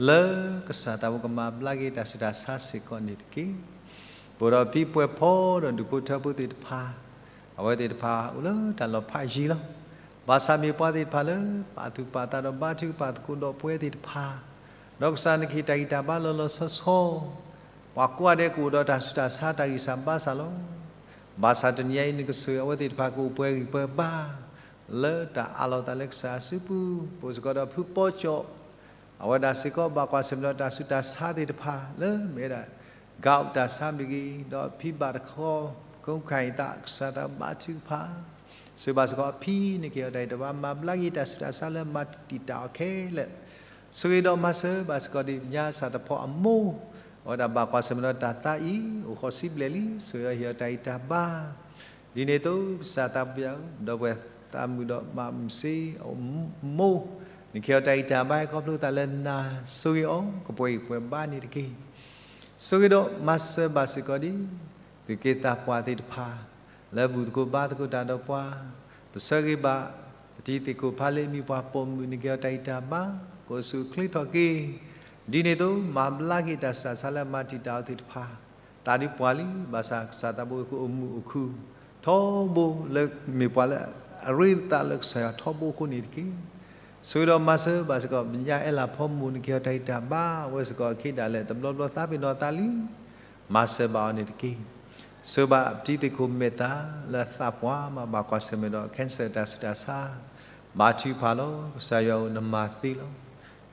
လၢကစၢ်သးဘိကမၤဘျါက့ၤတၢ်ဆူးတၢ်ဆါစ့ၢ်ကီးန့ၣ်တက့ၢ်. ပအိၣ်ဒီးဖံပှဲၤဖီဒီးဒူၣ်ဖိထၢဖိသ့ၣ်တဖၣ်, အဝဲသ့ၣ်တဖၣ်အိၣ်လၢတၢ်လီၤဖးယံၤလီၤ. ဘၣ်ဆၣ်မ့ၢ်ပှၤသ့ၣ်တဖၣ်လၢ ပာ်သူၣ်ပာ်သးဒီးဘါထုကဖၣ်သကိးဒီးပဝဲသ့ၣ်တဖၣ်, ဒီးကစၢ်နကဟ့ၣ်တၢ်ဂံၢ်တၢ်ဘါလီၤလီၤဆီဆီ, ပှၤကိးဂၤဒဲးကအိၣ်ဒီးတၢ်ဆူးတၢ်ဆါတၢ်ဂံၢ်စၢ်ဘါစၢ်လီၤ. ဘၣ်ဆၣ်တနံၤအံၤနကဆိၣ်ဂ့ၤအဝဲသ့ၣ်တဖၣ်ကအိၣ်ပှဲၤဂံၢ်ပှဲၤဘါ လၢတၢ်အးလီၤသးလၢကစၢ်အစုပူၤ, ပအိၣ်စ့ၢ်ကီးဒီးဖုပီကၠီၣ်, အဝဲဒၣ်စ့ၢ်ကီးဘၣ်ကွၢ်ဆၢၣ်မဲာ်ဒီးတၢ်ဆူးတၢ်ဆါသ့ၣ်တဖၣ် လၢမ့ၢ်ဝဲဒၣ် ကးတၢ်ဆါမ့ၢ်ဂ့ၤ, ဒီးဖံဘၣ်တခီ ကိခါအံၤသးကစၢ်သးဘါထုကဖၣ်, ဆိၣ်ဂ့ၤဘၣ်စ့ၢ်ကီးအဖံန့ၣ်က့ၤအီၤတၢ်အံၤတဘၣ်မၤဘျါက့ၤတၢ်ဆူးတၢ်ဆါလၢမၤတံာ်တာ်အီၤခဲလၢာ်, ဆိၣ်ဂ့ၤဒီးမၤစၢၤဘၣ်စ့ၢ်ကီးဒံးညါစၢ်တဖီအမိၢ်, အဝဲဒၣ်ဘၣ်ကွၢ်ဆၢၣ်မဲာ်ဒီးတၢ်သးအံၤ အိၣ်ဃိးဆံဘျဲၣ်လံ, ဆိၣ်ဂ့ၤအီၤဟ့ၣ်အီၤတၢ်ဂံၢ်တၢ်ဘါ ဒ်န့ၣ်အသိးကစၢ်သးဘိယွၤဧၢ, ဒီပုၢ်ဝဲၢ်သးမုာ်ဒီးမၤမုာ်စ့ၢ်အမိၢ်, နကဟ့ၣ်အီၤတၢ်ဂံၢ်တၢ်ဘါဟဲခီဖျိသးလၢနၤ, ဆိၣ်ဂ့ၤအီၤ ကပှဲၤဂံၢ်ပှဲၤဘါန့ၣ်တက့ၢ်. ဆိၣ်ဂ့ၤဒီးမၤစၢၤဘၣ်စ့ၢ်ကီးဒံး သူၣ်က့သးပှၢ်သ့ၣ်တဖၣ် လၢဘူၣ်သကိးဘါသကိးတၢ်ဒီးပှၤ, ပဆၢဂ့ၤဘၣ် ပတံၤသ့ၣ်ခိၣ်ဖးလ့ မ့ၢ်ပှၤပိာ်မုၣ် နကဟ့ၣ်အီၤတၢ်ဂံၢ်တၢ်ဘါ ကအိၣ်ဆူၣ်အိၣ်ချ့ထီၣ်က့ၤ, ဒ်န့ၣ်အသိး မၤဘျါက့ၤတၢ်ဆူးတၢ်ဆါလၢမၤတံာ်တာ်အီၤသ့ၣ်တဖၣ်, သးဒုးပှၢ်လံ, ဘၣ်ဆၣ်ကစၢ်သးဘိကအိၣ်မုာ်အိၣ်ခုၣ် ထီဘိလၢမ့ၢ်ပှၤလၢအရ့သးလၢကစၢ်ယွၤထီဘိအဃိန့ၣ်တက့ၢ်. ဆိၣ်ဂ့ၤဒီးမၤစၢၤဘၣ်စ့ၢ်ကီး ပညါအဲလးဖီမိၢ် နကဟ့ၣ်အီၤတၢ်ဂံၢ်တၢ်ဘါ အဝဲစ့ၢ်ကီးအခ့ဒၣ်လဲာ် တဘျီဘျီသးပ့ၤနီၣ်သးလံ, မၤစၢၤဘၣ်အီၤန့ၣ်တက့ၢ်. ဆိၣ်ဂ့ၤဘၣ်ပတံၤသ့ၣ်ခိၣ်မဲာ်သၣ် လၢသးပှၢ်မး ဘၣ်ကွၢ်ဆၢၣ်မဲာ်ဒီး cancer တၢ်ဆူးတၢ်ဆါ, ဘါထုကဖၣ်လီၤ, ကစၢ်ယွၤဧၢ နမၤသ့လီၤ.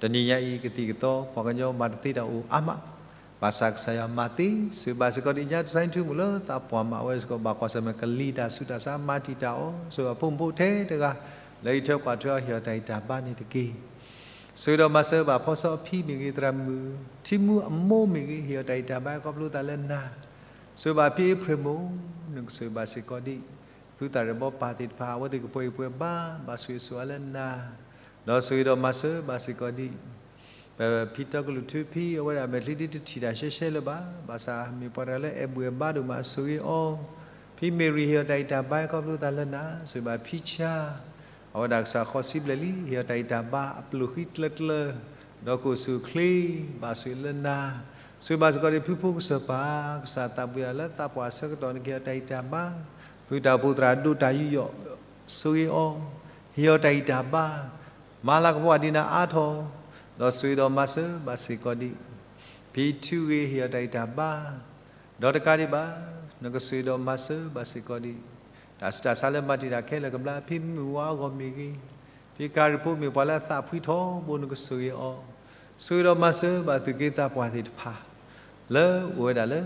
တနံၤညါအံၤ ကသံၣ်ကသီ ပှၤကညီမၤတသ့တၢ်အိၣ်အါမး, ဘၣ်ဆၣ်ကစၢ်ယွၤမၤသ့, ဆိၣ်ဂ့ၤဘၣ်စ့ၢ်ကီးဒံးညါ တစဲထူမူလၢသးပှၢ်မး အဝဲစ့ၢ်ကီး ဘၣ်ကွၢ်ဆၢၣ်မဲာ်ကလံၤတၢ်ဆူးတၢ်ဆါ မၤတံာ်တာ်အီၤ, ဆိၣ်ဂ့ၤဘၣ်ဖိမုၣ်ဖိထဲတဂၤ လၢအံးထွဲကွၢ်ထွဲအီၤ ဟ့ၣ်အီၤတၢ်ဂံၢ်တၢ်ဘါန့ၣ်တက့ၢ်. ဆိၣ်ဂ့ၤဒီးမၤစၢၤဘၣ်ဖီစီအဖံမ့ၢ်ဂ့ၤ သရၣ်မုၣ်ထံမူအမိၢ်မ့ၢ်ဂ့ၤ ဟ့ၣ်အီၤတၢ်ဂံၢ်တၢ်ဘါ ဟဲခီဖျိသးလၢနၤ, ဆိၣ်ဂ့ၤဘၣ်ဖံအ့ဖြ့ၣ်မိၢ်, နကဆိၣ်ဂ့ၤဘၣ်စ့ၢ်ကီးဒံး ဖုသၣ်ရဲၣ်ဘီပၢ်သ့ၣ်တဖၣ် အဝဲသ့ၣ်ကပှဲၤဂံၢ်ပှဲၤဘါ ဘၣ်ဆိၣ်ဂ့ၤဆိၣ်ဝါလၢနၤ, ဒီးဆိၣ်ဂ့ၤဒီးမၤစၢၤဘၣ်စ့ၢ်ကီးဒံး ပဖံတီကလုာ်ထူဖံ အဝဲဒၣ်မဲာ်ချံဒ်တထံၣ်တၢ်ရှဲရှဲလၢၤဘၣ်, ဘၣ်ဆၣ်မ့ၢ်ပှၤတဂၤလၢအဲၣ်ဘှံးအဲၣ်ဘါဒိၣ်မး ဆိၣ်ဂ့ၤအီၤ, ဖံမ့ၢ်ရံၤ ဟ့ၣ်အီၤတၢ်ဂံၢ်တၢ်ဘါ ဟဲခီဖျိသးလၢနၤ, ဆိၣ်ဂ့ၤဘၣ်ဖံဆါ, အဝဲဒၣ်ကစၢ်ဃိးဆံဘျဲၣ်လံ ဟ့ၣ်အီၤတၢ်ဂံၢ်တၢ်ဘါ အပျိၢ်ဃံကျၢၤကျၢၤ, ဒီးကအိၣ်ဆူၣ်အိၣ်ချ့ ဘၣ်ဆိၣ်ဂ့ၤလၢနၤ, ဆိၣ်ဂ့ၤဘၣ်စ့ၢ်ကီးဒံးဖုဖိကစၢၢ်ပၢ် ကစၢ်သးဘိယွၤလၢသးပှၢ်အဆၢကတီၢ် နကဟ့ၣ်အီၤတၢ်ဂံၢ်တၢ်ဘါ, ဖုတၢ်အိၣ်ဖှိၣ်သရၣ်ဒိၣ်တၢ်ယူးယီၣ် ဆိၣ်ဂ့ၤအီၤ, ဟ့ၣ်အီၤတၢ်ဂံၢ်တၢ်ဘါ, မၤလၤကပီၤဒံးနၤအါထီၣ်, ဒီးဆိၣ်ဂ့ၤဒီးမၤစၢၤဘၣ်စ့ၢ်ကီးဒံး ဖံထူဂ့ၤ ဟ့ၣ်အီၤတၢ်ဂံၢ်တၢ်ဘါ, ဒီးတကးဒံးဘၣ် နကဆိၣ်ဂ့ၤဒီးမၤစၢၤဘၣ်စ့ၢ်ကီးဒံး တၢ်ဆူးတၢ်ဆါလၢမၤတံာ်တာ်ခဲလၢာ်ကဘျါ ဖံမုၢ်ဝါအဂီၢ်မ့ၢ်ဂ့ၤ, ဖံကၤရံၣ်ဖိမ့ၢ်ပှၤလၢအသးဖှံထီဘိ နကဆိၣ်ဂ့ၤအီၤ, ဆိၣ်ဂ့ၤဒီးမၤစၢၤဘၣ်သူၣ်က့သးပှၢ်သ့ၣ်တဖၣ် လၢအိၣ်ဝဲဒၣ်လၢ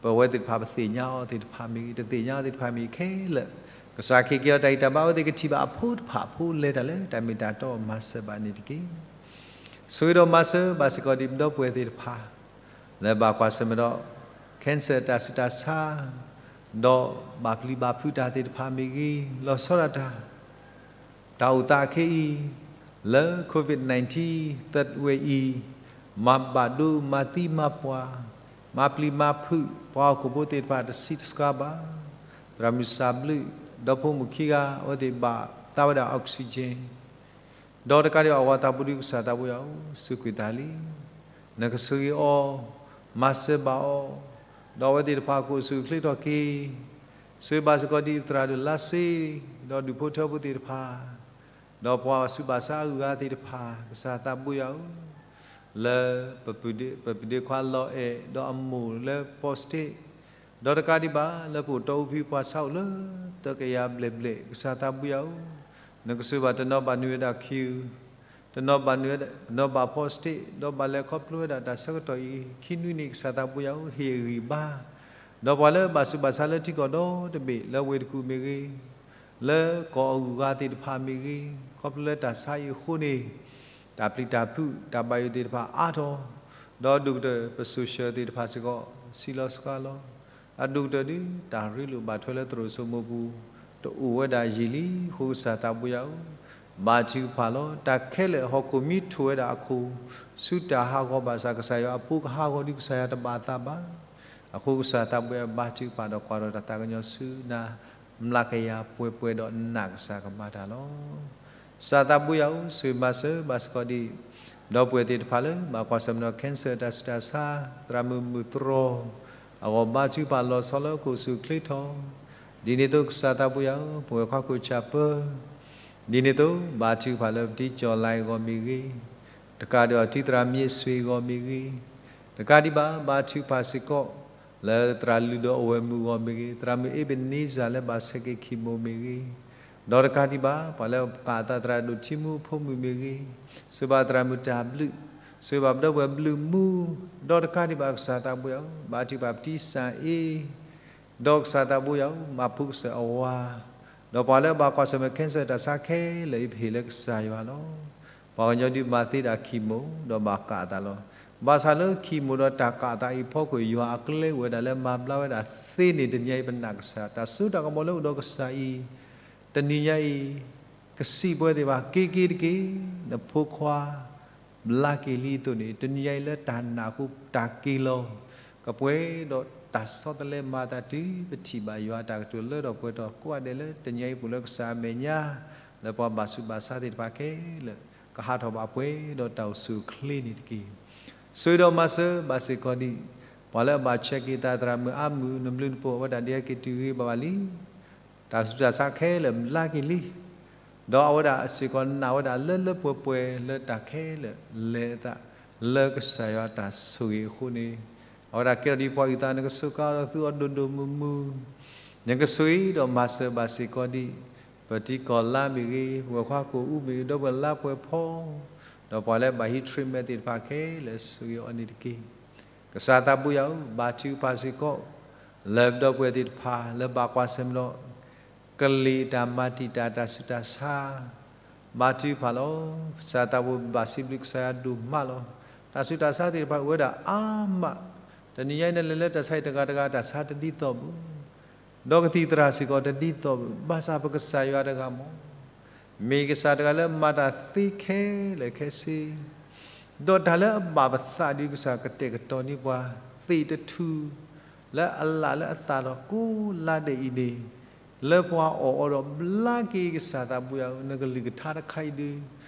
ပဝဲသ့ၣ်တဖၣ် ပသ့ၣ်ညါအီၤသ့ၣ်တဖၣ်မ့ၢ်ဂ့ၤ တသ့ၣ်ညါအီၤသ့ၣ်တဖၣ်မ့ၢ်ဂ့ၤခဲလၢာ်, ကစၢ်ခ့က့ၤအီၤတၢ်ဂံၢ်တၢ်ဘါ အဝဲသ့ၣ်ကထံၣ်ဘၣ်အဖိတဖၣ်အဖိလဲၤတၢ်လၢတၢ်မ့ၢ်တၢ်တီ မၤစၢၤဘၣ်န့ၣ်တက့ၢ်. ဆိၣ်ဂ့ၤဒီးမၤစၢၤဘၣ်စ့ၢ်ကီးဒံးပဒီပုၢ်ဝဲၢ်သ့ၣ်တဖၣ် လၢဘၣ်ကွၢ်ဆၢၣ်မဲာ်ဒီး cancer တၢ်ဆူးတၢ်ဆါ ဒီးဘၣ်ပျံၤဘၣ်ဖုးတၢ်သ့ၣ်တဖၣ်မ့ၢ်ဂ့ၤ လီၤဆီဒၣ်တၢ် တၢ်အိၣ်သးခဲအံၤ လၢ COVID nineteen third wave အံၤ မၤဘၣ်ဒိမၤသံမၤပှၢ် မၤပျံၤမၤဖုး ပှၤဟီၣ်ခိၣ်ဖိသ့ၣ်တဖၣ်တဆံးတစှၤဘၣ်. သရၣ်မုၣ်စၢ်ဘျုး ဒီဖိမိၢ်ခံဂၤ အဝဲသ့ၣ်ဘၣ်သးဝဲဒၣ် oxygen ဒီးတကးဒံးဘၣ် အဝၤသးပူၤဒုး ကစၢ်သးပူၤယၤဧၢ စူးကွံာ်သးလံ. နကဆိၣ်ဂ့ၤအီၤ, မၤစၢၤဘၣ်အီၤ, ဒီးအဝဲသ့ၣ်တဖၣ်ကအိၣ်ဆူၣ်အိၣ်ချ့ထီၣ်က့ၤ. ဆိၣ်ဂ့ၤဘၣ်စ့ၢ်ကီးဒံးပသရၣ်ဒိၣ်လါစ့ ဒီးဒူၣ်ဖိထၢဖိသ့ၣ်တဖၣ်, ဒီးပှၤဘၣ်ဆူးဘၣ်ဆါအဂုၤအဂၤသ့ၣ်တဖၣ် ကစၢ်သးပူၤယၤဧၢ လၢ ပပုၢ်ဒ့ခွါလီၤအဲၣ် ဒီးအမိၢ်လၢ Paul State ဒီးတကးဒံးဘၣ် လၢပအိၣ်တီအူဖံပှၤဆါအိၣ်လၢ သၢကယၤဘျဲၣ်ဘျဲၣ် ကစၢ်သးပူၤယၤဧၢ, နကဆိၣ်ဂ့ၤဘၣ်တနီၤဘၣ်နုၤဝဲဒၣ်ခံဂၤ တနီၤဘၣ်နုာ်ဝဲဒၣ် တနီၤဘၣ်ဖီၣ် state ဒီးဘၣ်လဲၤခီဖျိဝဲဒၣ်တၢ်ဆၢကတီၢ်အံၤ ခံနွံန့ၣ် ကစၢ်သးပူၤယၤဧၢ ဟ့ၣ်အဂံၢ်ဘါ ဒီးပှၤလၢဘၣ်ဆူးဘၣ်ဆါလၢထံကီၢ်ဒီတဘ့ၣ် လၢဝ့ၢ်တကူၣ်မ့ၢ်ဂ့ၤ, လၢကီၢ်အဂုၤအဂၤသ့ၣ်တဖၣ်မ့ၢ်ဂ့ၤ, ခီဖျိလၢတၢ်ဆါအံၤအဃိန့ၣ် တၢ်ပျံၤတၢ်ဖုး တၢ်ဘၣ်ယိၣ်သ့ၣ်တဖၣ်အါထီၣ်, ဒီးဒိၣ်ကတၢၢ် ပ social သ့ၣ်တဖၣ်စ့ၢ်ကီး ဆံးလီၤစှၤလီၤ. အဒိၣ်ကတၢၢ်ဒုး တၢ်ရ့လိာ်ဘၣ်ထွဲလၢသရိာ်စိမိၢ်ပူၤ တအိၣ်ဝဲဒၣ်ယံာ်လံအဃိ ကစၢ်သးပူၤယၤဧၢ, ဘါထုကဖၣ်လီၤ. တၢ်ခဲလၢာ်ဟီၣ်ခိၣ်မံထိၣ်ဝဲဒၣ်အခိၣ် ဆူတၢ်ဟးဂီၤဘၣ်ဆၣ် ကစၢ်ယွၤအဖိကဟးဂီၤဒုး ကစၢ်ယွၤတဘၣ်သးဘၣ်. အဃိကစၢ်သးပူၤယၤ ဘါထုကဖၣ်ဒီးကွၢ်ထီၣ်တၢ်သးကညီၤဆူနၤ မျးကယၤပှဲၤပှဲၤဒီးနာ်ကစၢ်ကမၤတၢ်လီၤ. ကစၢ်သးပူၤယၤဧၢ, ဆိၣ်ဂ့ၤမၤစၢၤဘၣ်စ့ၢ်ကီးဒံး ဒီပုၢ်ဝဲၢ်သ့ၣ်တဖၣ်လၢ ဘၣ်ကွၢ်ဆၢၣ်မဲာ်ဒီး cancer တၢ်ဆူးတၢ်ဆါ, သရၣ်မုၣ်မုၣ်သရီ အဂီၢ်ဘါထုကဖၣ်လီၤဆီလၢဟီၣ်ခိၣ်ဆူၣ်ချ့ထီၣ်, ဒ်န့ၣ်အသိးကစၢ်သးပူၤယၤဧၢ, ပဝဲၢ်ခွါခိၣ်ဆၣ်ပၢ ဒ်န့ၣ်အသိး ဘါထုကဖၣ်လၢပတံၤကၠီၣ်လါအံၤအဂီၢ်မ့ၢ်ဂ့ၤ, တကးဒံးဘၣ် တံၤသရၣ်မ့ၢ်ဆွ့ၣ်အံၤအဂီၢ်မ့ၢ်ဂ့ၤ, တကးဒံးဘၣ် ဘါထုကဖၣ်စ့ၢ်ကီး လၢသရၣ်လုၢ်ဒီးအဝဲၢ်မုၣ်အဂီၢ်မ့ၢ်ဂ့ၤ, သရၣ်မုၣ်အ့ဘ့ၣ်န့စၢၣ် လၢဘၣ်ဆဲးက့ၤ chemo မ့ၢ်ဂ့ၤ, ဒီးတကးဒံးဘၣ် ပှၤလၢကးသးသရၣ်ဒိၣ်ထံမူအဖိမုၣ်မ့ၢ်ဂ့ၤ, ဆိၣ်ဂ့ၤဘၣ်သရၣ်မုၣ်တၢ်ဘျုး, ဆိၣ်ဂ့ၤဘၣ်ပဒီပုၢ်ဝဲၢ်ဘျုးမူ, ဒီးတကးဒံးဘၣ်ကစၢ်သးပူၤယၤဧၢ, ဘါထုကဖၣ်ပတံၤစၣ်အ့ ဒီးကစၢ်သးပူၤယၤဧၢ, မၤဖှူကစၢၢ်အဝၤ, ဒီးပှၤလၢအဘၣ်ကွၢ်ဆၢၣ်မဲာ် cancer တၢ်ဆါခဲလၢာ်အံၤ ပဟ့ၣ်လၢကစၢ်ယွၤလီၤ. ပှၤကညီဒုးမၤသ့ဒၣ် chemo ဒီးဘၣ်ကးသးလီၤ. ဘၣ်ဆၣ်လၢ chemo ဒီးတၢ်ကးသးအံၤအဖီခိၣ် ယွၤအကျဲအိၣ်ဝဲဒၣ်လၢမၤဘျါဝဲဒၣ်သ့န့ၣ် တနံၤအံၤပနာ်ကစၢ်, တၢ်စိတၢ်ကမီၤလၢအိၣ်ဒီးကစၢ်အံၤ, တနံၤညါအံၤ ကစံးပဝဲသ့ၣ်တဖၣ် က့ၤက့ၤတက့ၢ်, နဖိခွါ ဘျါက့ၤလံအသိးန့ၣ် တနံၤညါအံၤလၢတၢ်နာ်အဃိ တၢ်က့ၤလီၤ. ကပှဲၤဒီးတၢ်ဆီတလဲမၤအသးတုၤပထံၣ်ဘၣ်ယွၤအတၢ်ကတိၤလၢထီၣ်ပှဲၤထီၣ်ကိးဂၤဒဲးလၢတနံၤအံၤ ပအိၣ်လၢကစၢ်အမဲာ်ညါ, လၢပှၤဘၣ်ဆူးဘၣ်ဆါသ့ၣ်တဖၣ်ခဲလၢာ် ကဟးထီၣ်ဘၣ်ပှဲၤဒီးတၢ်အိၣ်ဆူၣ်အိၣ်ချ့န့ၣ်တက့ၢ်. ဆိၣ်ဂ့ၤဒီးမၤစၢၤဘၣ်စ့ၢ်ကီးဒံး ပှၤလၢအဘၣ်ဆဲးက့ၤသးသရၣ်မုၣ်အါမုၢ် နဘျုးနဖှိၣ်အဝဲဒၣ်ဒ်အက့ၤတုၤဂ့ၤဘၣ်ဘၣ်လံ တၢ်ဆူးတၢ်ဆါခဲလၢာ်ဘျါက့ၤလံ, ဒီးအဝဲဒၣ်စ့ၢ်ကီးနာ်ဝဲဒၣ်လၢလၢပှဲၤပှဲၤလၢတၢ်ခဲလၢာ်လဲၤအသး လၢကစၢ်ယွၤတၢ်ဆိၣ်ဂ့ၤအဃိန့ၣ်, အဝဲဒၣ်ကဲထီၣ်ဒ်ပှၤအုၣ်သး နကစူးကါဒီးသုအီၤဒိၣ်ဒိၣ်မုၢ်မုၢ်, နကဆိၣ်ဂ့ၤဒီးမၤစၢၤဘၣ်စ့ၢ်ကီးဒံး ပတံၤကီၢ်လါမ့ၢ်ဂ့ၤ, ပဝဲၢ်ခွါကိၣ်အူမ့ၢ်ဂ့ၤ, ဒီပုၢ်ဝဲၢ်လါပှဲၤဖီ ဒီးပှၤလၢဘၣ်ဟံး treatment သ့ၣ်တဖၣ်ခဲလၢာ် ဆိၣ်ဂ့ၤအီၤန့ၣ်တက့ၢ်. ကစၢ်သးပူၤယၤဧၢ, ဘါထုကဖၣ်စ့ၢ်ကီး လၢပဒီပုၢ်ဝဲၢ်သ့ၣ်တဖၣ် လၢဘၣ်ကွၢ်ဆၢၣ်မဲာ်ဒီး ကလံၤတၢ်မၤတံာ်တာ်တၢ်ဆူးတၢ်ဆါ, ဘါထုကဖၣ်လီၤ. ကစၢ်သးပူၤဘၣ်စံးဘျုးကစၢ်ယွၤဒိၣ်မးလီၤ. တၢ်ဆူးတၢ်ဆါသ့ၣ်တဖၣ်အိၣ်ဝဲဒၣ်အါမး, တနံၤညါအံၤနလဲၤလၢတၢ်ဆါအံၤတဂၤတဂၤ တၢ်ဆါတဒ်သိးဘၣ် ဒီးကသံၣ်သရၣ်စ့ၢ်ကီးတဒ်သိးဘၣ်, ဘၣ်ဆၣ်ပကစၢ်ယွၤတဂၤမ့ၢ် မ့ၢ်ကစၢ်တဂၤလၢမၤတၢ်သ့ခဲလၢာ်ခဲဆ့, ဒီးတၢ်လၢအဘၣ်ပသးဒုး ကစၢ်ကတဲာ်ကတီၤန့ၢ်ပှၤ သ့ၣ်တထူၣ် လၢအလၣ်လၢအသၣ်ဒီးကိးလါဒဲးအံၤန့ၣ်, လၢပှၤအီၣ်အီၤဒီးဘျါက့ၤ ကစၢ်သးပူၤယၤဧၢ, နကလုၢ်ကထါတခါအံၤဒုး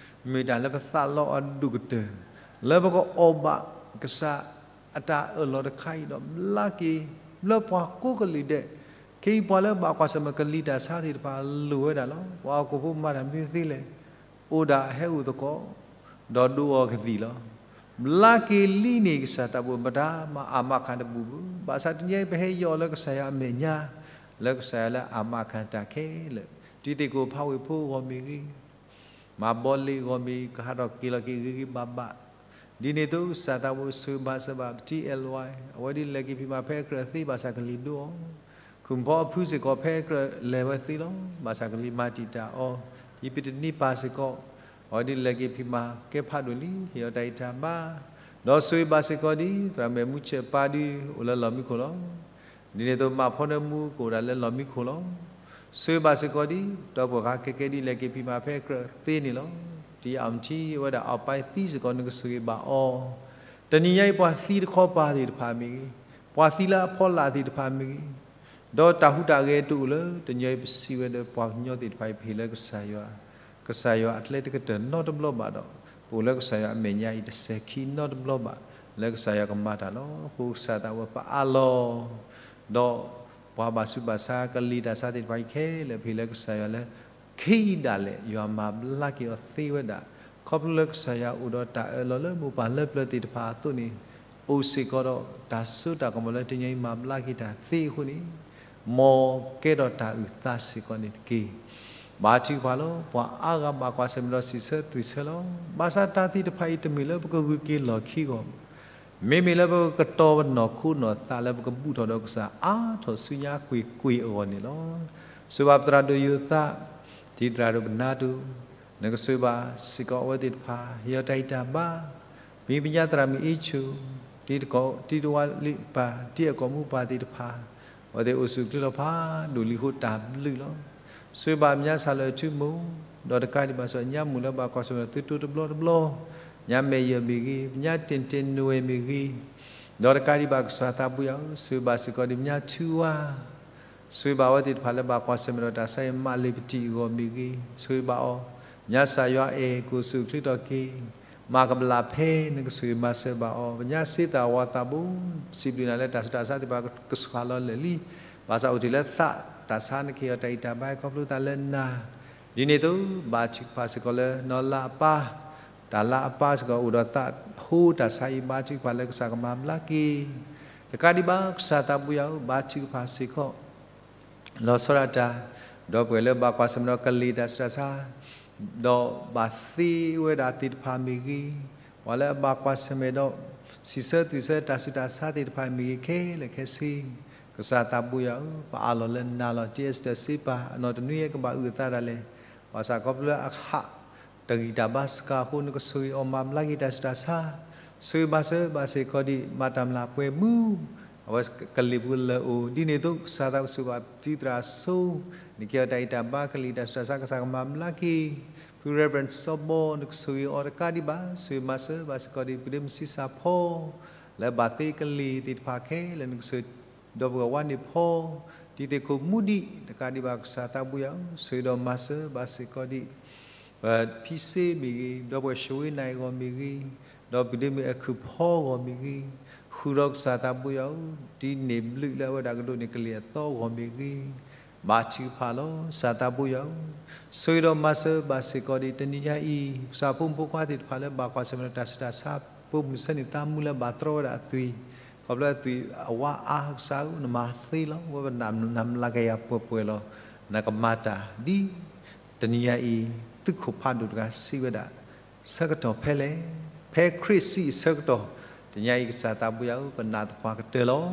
မ့ၢ်တၢ်လၢပသးလီအီၤဒိၣ်ကတၢၢ်, လၢပကအီၣ်ဘၣ်ကစၢ် အတၢ်အၢၣ်လီၤတခါအံၤဒီး ဘျါက့ၤ လၢပှၤကိးကလုာ်ဒဲး, ခဲအံၤပှၤလၢဘၣ်ကွၢ်ဆၢၣ်မဲာ်ကလံၤတၢ်ဆါသ့ၣ်တဖၣ်လိၣ်ဝဲဒၣ်လီၤ. ပှၤဟီၣ်ခိၣ်ဖိမၤတၢ်မနုၤသ့လဲၣ်, အိၣ်ဒၣ်ဟဲအိၣ်သကိး, ဒီးဒိးအီၤကသံၣ်လီၤ. ဘျါက့ၤလံန့ၣ် ကစၢ်သးပူၤ မတၤမၤအၣ်မၤခးတဘူၣ်ဘၣ်. ဘၣ်ဆၣ်တနံၤအံၤ ပဟဲယီၢ်လၢကစၢ်ယွၤအမဲာ်ညါ, လၢကစၢ်ယွၤလၢအမၤခးတၢ်ခဲလၢာ်, တံၤသကိးဖးဝ့ၢ်ဖိအဂီၢ်မ့ၢ်ဂ့ၤ မၤဘီလ့ၣ်အဂီၢ်မ့ၢ် ကဟးထီၣ်က့ၤလီၤက့ၤဂ့ၤဂ့ၤဘၣ်ဘၣ်. ဒ်န့ၣ်အသိး ကစၢ်သးပူၤဆိၣ်ဂ့ၤဘၣ်စၢၤဘၣ် ပတံၤအဲၣ်လွဲၢ် အဝဲဒ်လဲၤက့ၤဖံးမၤဖဲအကြၢးသ့ ဘၣ်ဆၣ်ကလံၤဒိးအီၤ, ခူၣ်ဖီအဖုစ့ၢ်ကီး ဖဲအကြၢးလဲၤဝဲသ့လီၤ. ဘၣ်ဆၣ်ကလံၤမၤတံာ်တာ်အီၤ, ဒ်ပတနံၤပၢ်စ့ၢ်ကီး အဝဲဒ်လဲၤက့ၤဖံးမၤကဲဖးဒိၣ်လံ ဟ့ၣ်အီၤတၢ်အံၤတၢ်ဘါ, ဒီးဆိၣ်ဂ့ၤဘၣ်စ့ၢ်ကီးဒ် သရၣ်မဲာ်မူဆဲးပၢ်ဒုး အိၣ်လၢလီၢ်မံခိၣ်လီၤ. ဒ်န့ၣ်အသိး မၣ်ဖီနၢမူကအိၣ်ဒၣ်လၢလီၢ်မံခိၣ်လီၤ. ဆိၣ်ဂ့ၤဘၣ်စ့ၢ်ကီးဒ် ဒီပုၢ်ဝဲၢ်ခဲကဲဒ်လဲၤက့ၤဖံးမၤဖဲအကြၢးသ့န့ၣ်လီၤ. ဒ်အမထံဝဲဒၣ်အပၢ်သံစ့ၢ်ကီး နကဆိၣ်ဂ့ၤဘၣ်အီၤ, တနံၤညါအံၤ ပှၤသံတခီပၤသ့ၣ်တဖၣ်မ့ၢ်ဂ့ၤ, ပှၤသံလၢအဖီလာ်သ့ၣ်တဖၣ်မ့ၢ်ဂ့ၤ, ဒီးတၢ်ဟူးတၢ်ဂဲၤတအိၣ်လၢ တနံၤအံၤပစံးဝဲဒီးပှၤကညီသ့ၣ်တဖၣ်အံၤ ပဟ့ၣ်လၢကစၢ်ယွၤ, ကစၢ်ယွၤအကျဲတကတၢၢ်နီတဘျီဘၣ်ဒီး ပအိၣ်လၢကစၢ်ယွၤအမဲာ်ညါအံၤတစဲးခံနီတဘျီဘၣ် လၢကစၢ်ယွၤကမၤတၢ်လီၤ. အဃိကစၢ်သးဝဲပအးလီၤ ဒီးပှၤဘၣ်ဆူးဘၣ်ဆါကလံၤတၢ်ဆါသ့ၣ်တဖၣ်အံၤခဲလၢာ် ပဟ့ၣ်လၢကစၢ်ယွၤလၢ ခဲအံၤဒၣ်လဲာ် ယွၤမၤဘျါက့ၤအီၤသ့ဝဲဒၣ်, ခီဖျိလၢကစၢ်ယွၤအိၣ်ဒီးတၢ်အၢၣ်လီၤလၢမိၢ်ပၢ်လၢပျၢၤသ့ၣ်တဖၣ်အသိးန့ၣ်, အိၣ်စ့ၢ်ကီးဒီးတၢ်စိတၢ်ကမီၤလၢတနံၤအံၤမၤဘျါက့ၤတၢ်သ့အဃိန့ၣ်, မ်ကဲထီၣ်တၢ်အုၣ်သးစ့ၢ်ကီးန့ၣ်တက့ၢ်. ဘါထုကဖၣ်လီၤ. ပှၤအါဂၤဘၣ်ကွၢ်ဆၢၣ်မဲာ်ဒီးစံးဆၢသွံၣ်ဆၢလီၤ. ဘၣ်ဆၣ်တၢ်သ့ၣ်တဖၣ်အံၤတမ့ၢ်လၢပကဂုာ်က့ၤလီၢ်ခံဂီၢ်, မ့မ့ၢ်လၢပကတီၢ်ပနီၢ်ခိနီၢ်သးလၢပကဘူၣ်ထီၣ်ဒီးကစၢ်အါထီၣ်ဆူညါကွ့ၢ်ကွ့ၢ်အဂီၢ်န့ၣ်လီၤ. ဆိၣ်ဂ့ၤဘၣ်ပသရၣ်ဒိၣ်ယိၤသး, တံၤသရၣ်ဒိၣ်ကနၢ်တူၣ်, နကဆိၣ်ဂ့ၤဘၣ်စ့ၢ်ကီးအဝဲသ့ၣ်တဖၣ် ဟ့ၣ်အီၤတၢ်ဂံၢ်တၢ်ဘါ မ့ၢ်ပညါသရၣ်မုၣ်အ့ၣ်ဆူၣ်, တံၤသကိး တံၤသဝါလံာ်ပၢ်, တံၤအကိာ်မူပၢ်သ့ၣ်တဖၣ်, အဝဲသ့ၣ်အိၣ်ဆူၣ်အိၣ်ချ့လီၤဖးဒိၣ်လံအဃိတၢ်ဘျုးလီၤ. ဆိၣ်ဂ့ၤဘၣ်ပညါစၢ်လၢာ်ထူမိၢ်, ဒီးတကးဒံးဘၣ်စ့ၢ်ကီးညါမုၢ်လၢဘၣ်ကွၢ်ဆၢၣ်မဲာ်ဒီးသုတိတဘျီတဘျီ, ညါမဲာ်ယဲၢ်မ့ၢ်ဂ့ၤ, ပညါတ့ၢ်တ့ၢ်နွဲၣ်မ့ၢ်ဂ့ၤ, ဒီးတကးဒံးဘၣ်ကစၢ်သးဘိယွၤဧၢ, ဆိၣ်ဂ့ၤဘၣ်စ့ၢ်ကီးဒံးပညါထူဝါ ဆိၣ်ဂ့ၤဘၣ်အဝဲသ့ၣ်တဖၣ်လၢဘၣ်ကွၢ်ဆၢၣ်မဲာ်ဒီးတၢ်ဆါအံၤ မၤလ့ၤပတံၢ်အဂီၢ်မ့ၢ်ဂ့ၤ, ဆိၣ်ဂ့ၤဘၣ်အီၤ, ညါစၢ်ယွၤအဲၣ်ကအိၣ်ဆူၣ်အိၣ်ချ့ထီၣ်က့ၤ, မၤကဘျၣ်ဖဲနကဆိၣ်ဂ့ၤမၤစၢၤဘၣ်အီၤ, ပညါစ့သၣ်ဝါသးဘိ, စံးဘျုးနၤလၢတၢ်ဆူးတၢ်ဆါသ့ၣ်တဖၣ်ကစှၤလီၤလၢာ်လံ, ဘၣ်ဆၣ်အိၣ်တ့ၢ်လၢသးတၢ်ဆါ နကဟ့ၣ်အီၤတၢ်ဂံၢ်တၢ်ဘါခီဖျိသးလၢနၤ, ဒ်န့ၣ်အသိး ဘါထုကဖၣ်စ့ၢ်ကီးလၢနီၢ်လါအပၢ် တၢ်လါအပၢ်စ့ၢ်ကီးအိၣ်ဒီးသးဖိတၢ်ဆါအံၤ ဘါထုကဖၣ်လၢကစၢ်ကမၤဘျါက့ၤ, တကးဒံးဘၣ်ကစၢ်သးဘိယွၤဧၢ, ဘါထုကဖၣ်စ့ၢ်ကီး လီၤဆီဒၣ်တၢ်, ဒီပုၢ်ဝဲၢ်လၢဘၣ်ကွၢ်ဆၢၣ်မဲာ်ဒီးကလံၤတၢ်ဆူးတၢ်ဆါ, ဒီးဘၣ်သ့ဝဲဒၣ်သ့ၣ်တဖၣ်မ့ၢ်ဂ့ၤ, ပှၤလၢအဘၣ်ကွၢ်ဆၢၣ်မဲာ်ဒီး စံးဆၢသွံၣ်ဆၢတၢ်ဆူးတၢ်ဆါသ့ၣ်တဖၣ်မ့ၢ်ဂ့ၤခဲလၢာ်ခဲဆ့, ကစၢ်သးဘိယွၤဧၢ, ပအးလီၤလၢနၤလီၤ. တံၤအ့စတၢၢ်စ့ပာ် အနီၢ်တနွံအံၤကဘၣ်အုၣ်အသးဒၣ်လဲာ်, ဘၣ်ဆၣ်ခီဖျိလၢအဟး တၢ်ဂံၢ်တၢ်ဘါစှၤအဃိ နကဆိၣ်ဂ့ၤအီၤမၤဘျါက့ၤတၢ်ဆူးတၢ်ဆါ, ဆိၣ်ဂ့ၤမၤစၢၤဘၣ်စ့ၢ်ကီးဒံး မၤတၢ်မျၢ်ပှဲၤမူ, အဝဲကလံၤပူၤလၢာ်အိၣ်, ဒ်န့ၣ်အသိး ကစၢ်သးဘိဆိၣ်ဂ့ၤဘၣ်တံၤသရၣ်စိ, နကဟ့ၣ်အီၤတၢ်ဂံၢ်တၢ်ဘါ ကလံၤတၢ်ဆူးတၢ်ဆါ ကစၢ်ကမၤဘျါက့ၤ, ဖု Reverend စီၤဘီ နကဆိၣ်ဂ့ၤအီၤတကးဒံးဘၣ်, ဆိၣ်ဂ့ၤမၤစၢၤဘၣ်စ့ၢ်ကီးဒံး ပဒ့မုၣ်ဆံးစၢ်ဖီ လၢဘၣ်သ့ကလံၤသ့ၣ်တဖၣ်ခဲလၢာ် နကဆိၣ်ဂ့ၤ ဒီပုၢ်ဝဲၢ်ဝါန့ၢ်ဖီ, တံၤသကိးမူဒံး တကးဒံးဘၣ်ကစၢ်သးဘိယွၤဧၢ, ဆိၣ်ဂ့ၤဒီးမၤစၢၤဘၣ်စ့ၢ်ကီးဒံး ပဖံစ့မ့ၢ်ဂ့ၤ, ဒီပုၢ်ဝဲၢ်ၡဝ့နၤအံၤအဂီၢ်မ့ၢ်ဂ့ၤ, ဒီးပဒ့မုၣ်အဲၤခုၣ်ဖီအဂီၢ်မ့ၢ်ဂ့ၤ, ဃုာ်ဒီးကစၢ်သးဘိယွၤဧၢ, ဒ်န့ၣ်ဘျုးလၢအဝဲဒၣ်ကဒိးန့ၢ်ကလံၤအသီအဂီၢ်မ့ၢ်ဂ့ၤ, ဘါထုကဖၣ်လီၤ. ကစၢ်သးဘိယွၤဧၢ, ဆိၣ်ဂ့ၤဒီးမၤစၢၤဘၣ်စ့ၢ်ကီးဒံး တနံၤညါအံၤ ကစၢ်ဖိမုၣ်ဖိခွါသ့ၣ်တဖၣ်လၢဘၣ်ကွၢ်ဆၢၣ်မဲာ်ဒီးတၢ်ဆူးတၢ်ဆါ ပိာ်မုၣ်ဆၢန့ၣ်သးမူလၢဘၣ်တြီဝဲဒၣ်အသွံၣ်, ခီဖျိအသွံၣ်အဝါအါ ကစၢ်ဧၢ နမၤသ့လီၤ. ဝဲပနၢ်နၢ်မလၤကယၤပှဲၤပှဲၤလီၤ. နကမၤတၢ်ဒ် တနံၤညါအံၤ သုးခိၣ်ဖးဒိၣ်တဂၤစံးဝဲဒၣ် ဆၢကတီၢ်ဖဲလဲၣ်, ဖဲခရံာ်စံးအဆၢကတီၢ်, တနံၤညါအံၤကစၢ်သးဘိယွၤဧၢ, ပနာ်သပှၢ်ကတၢၢ်လီၤ.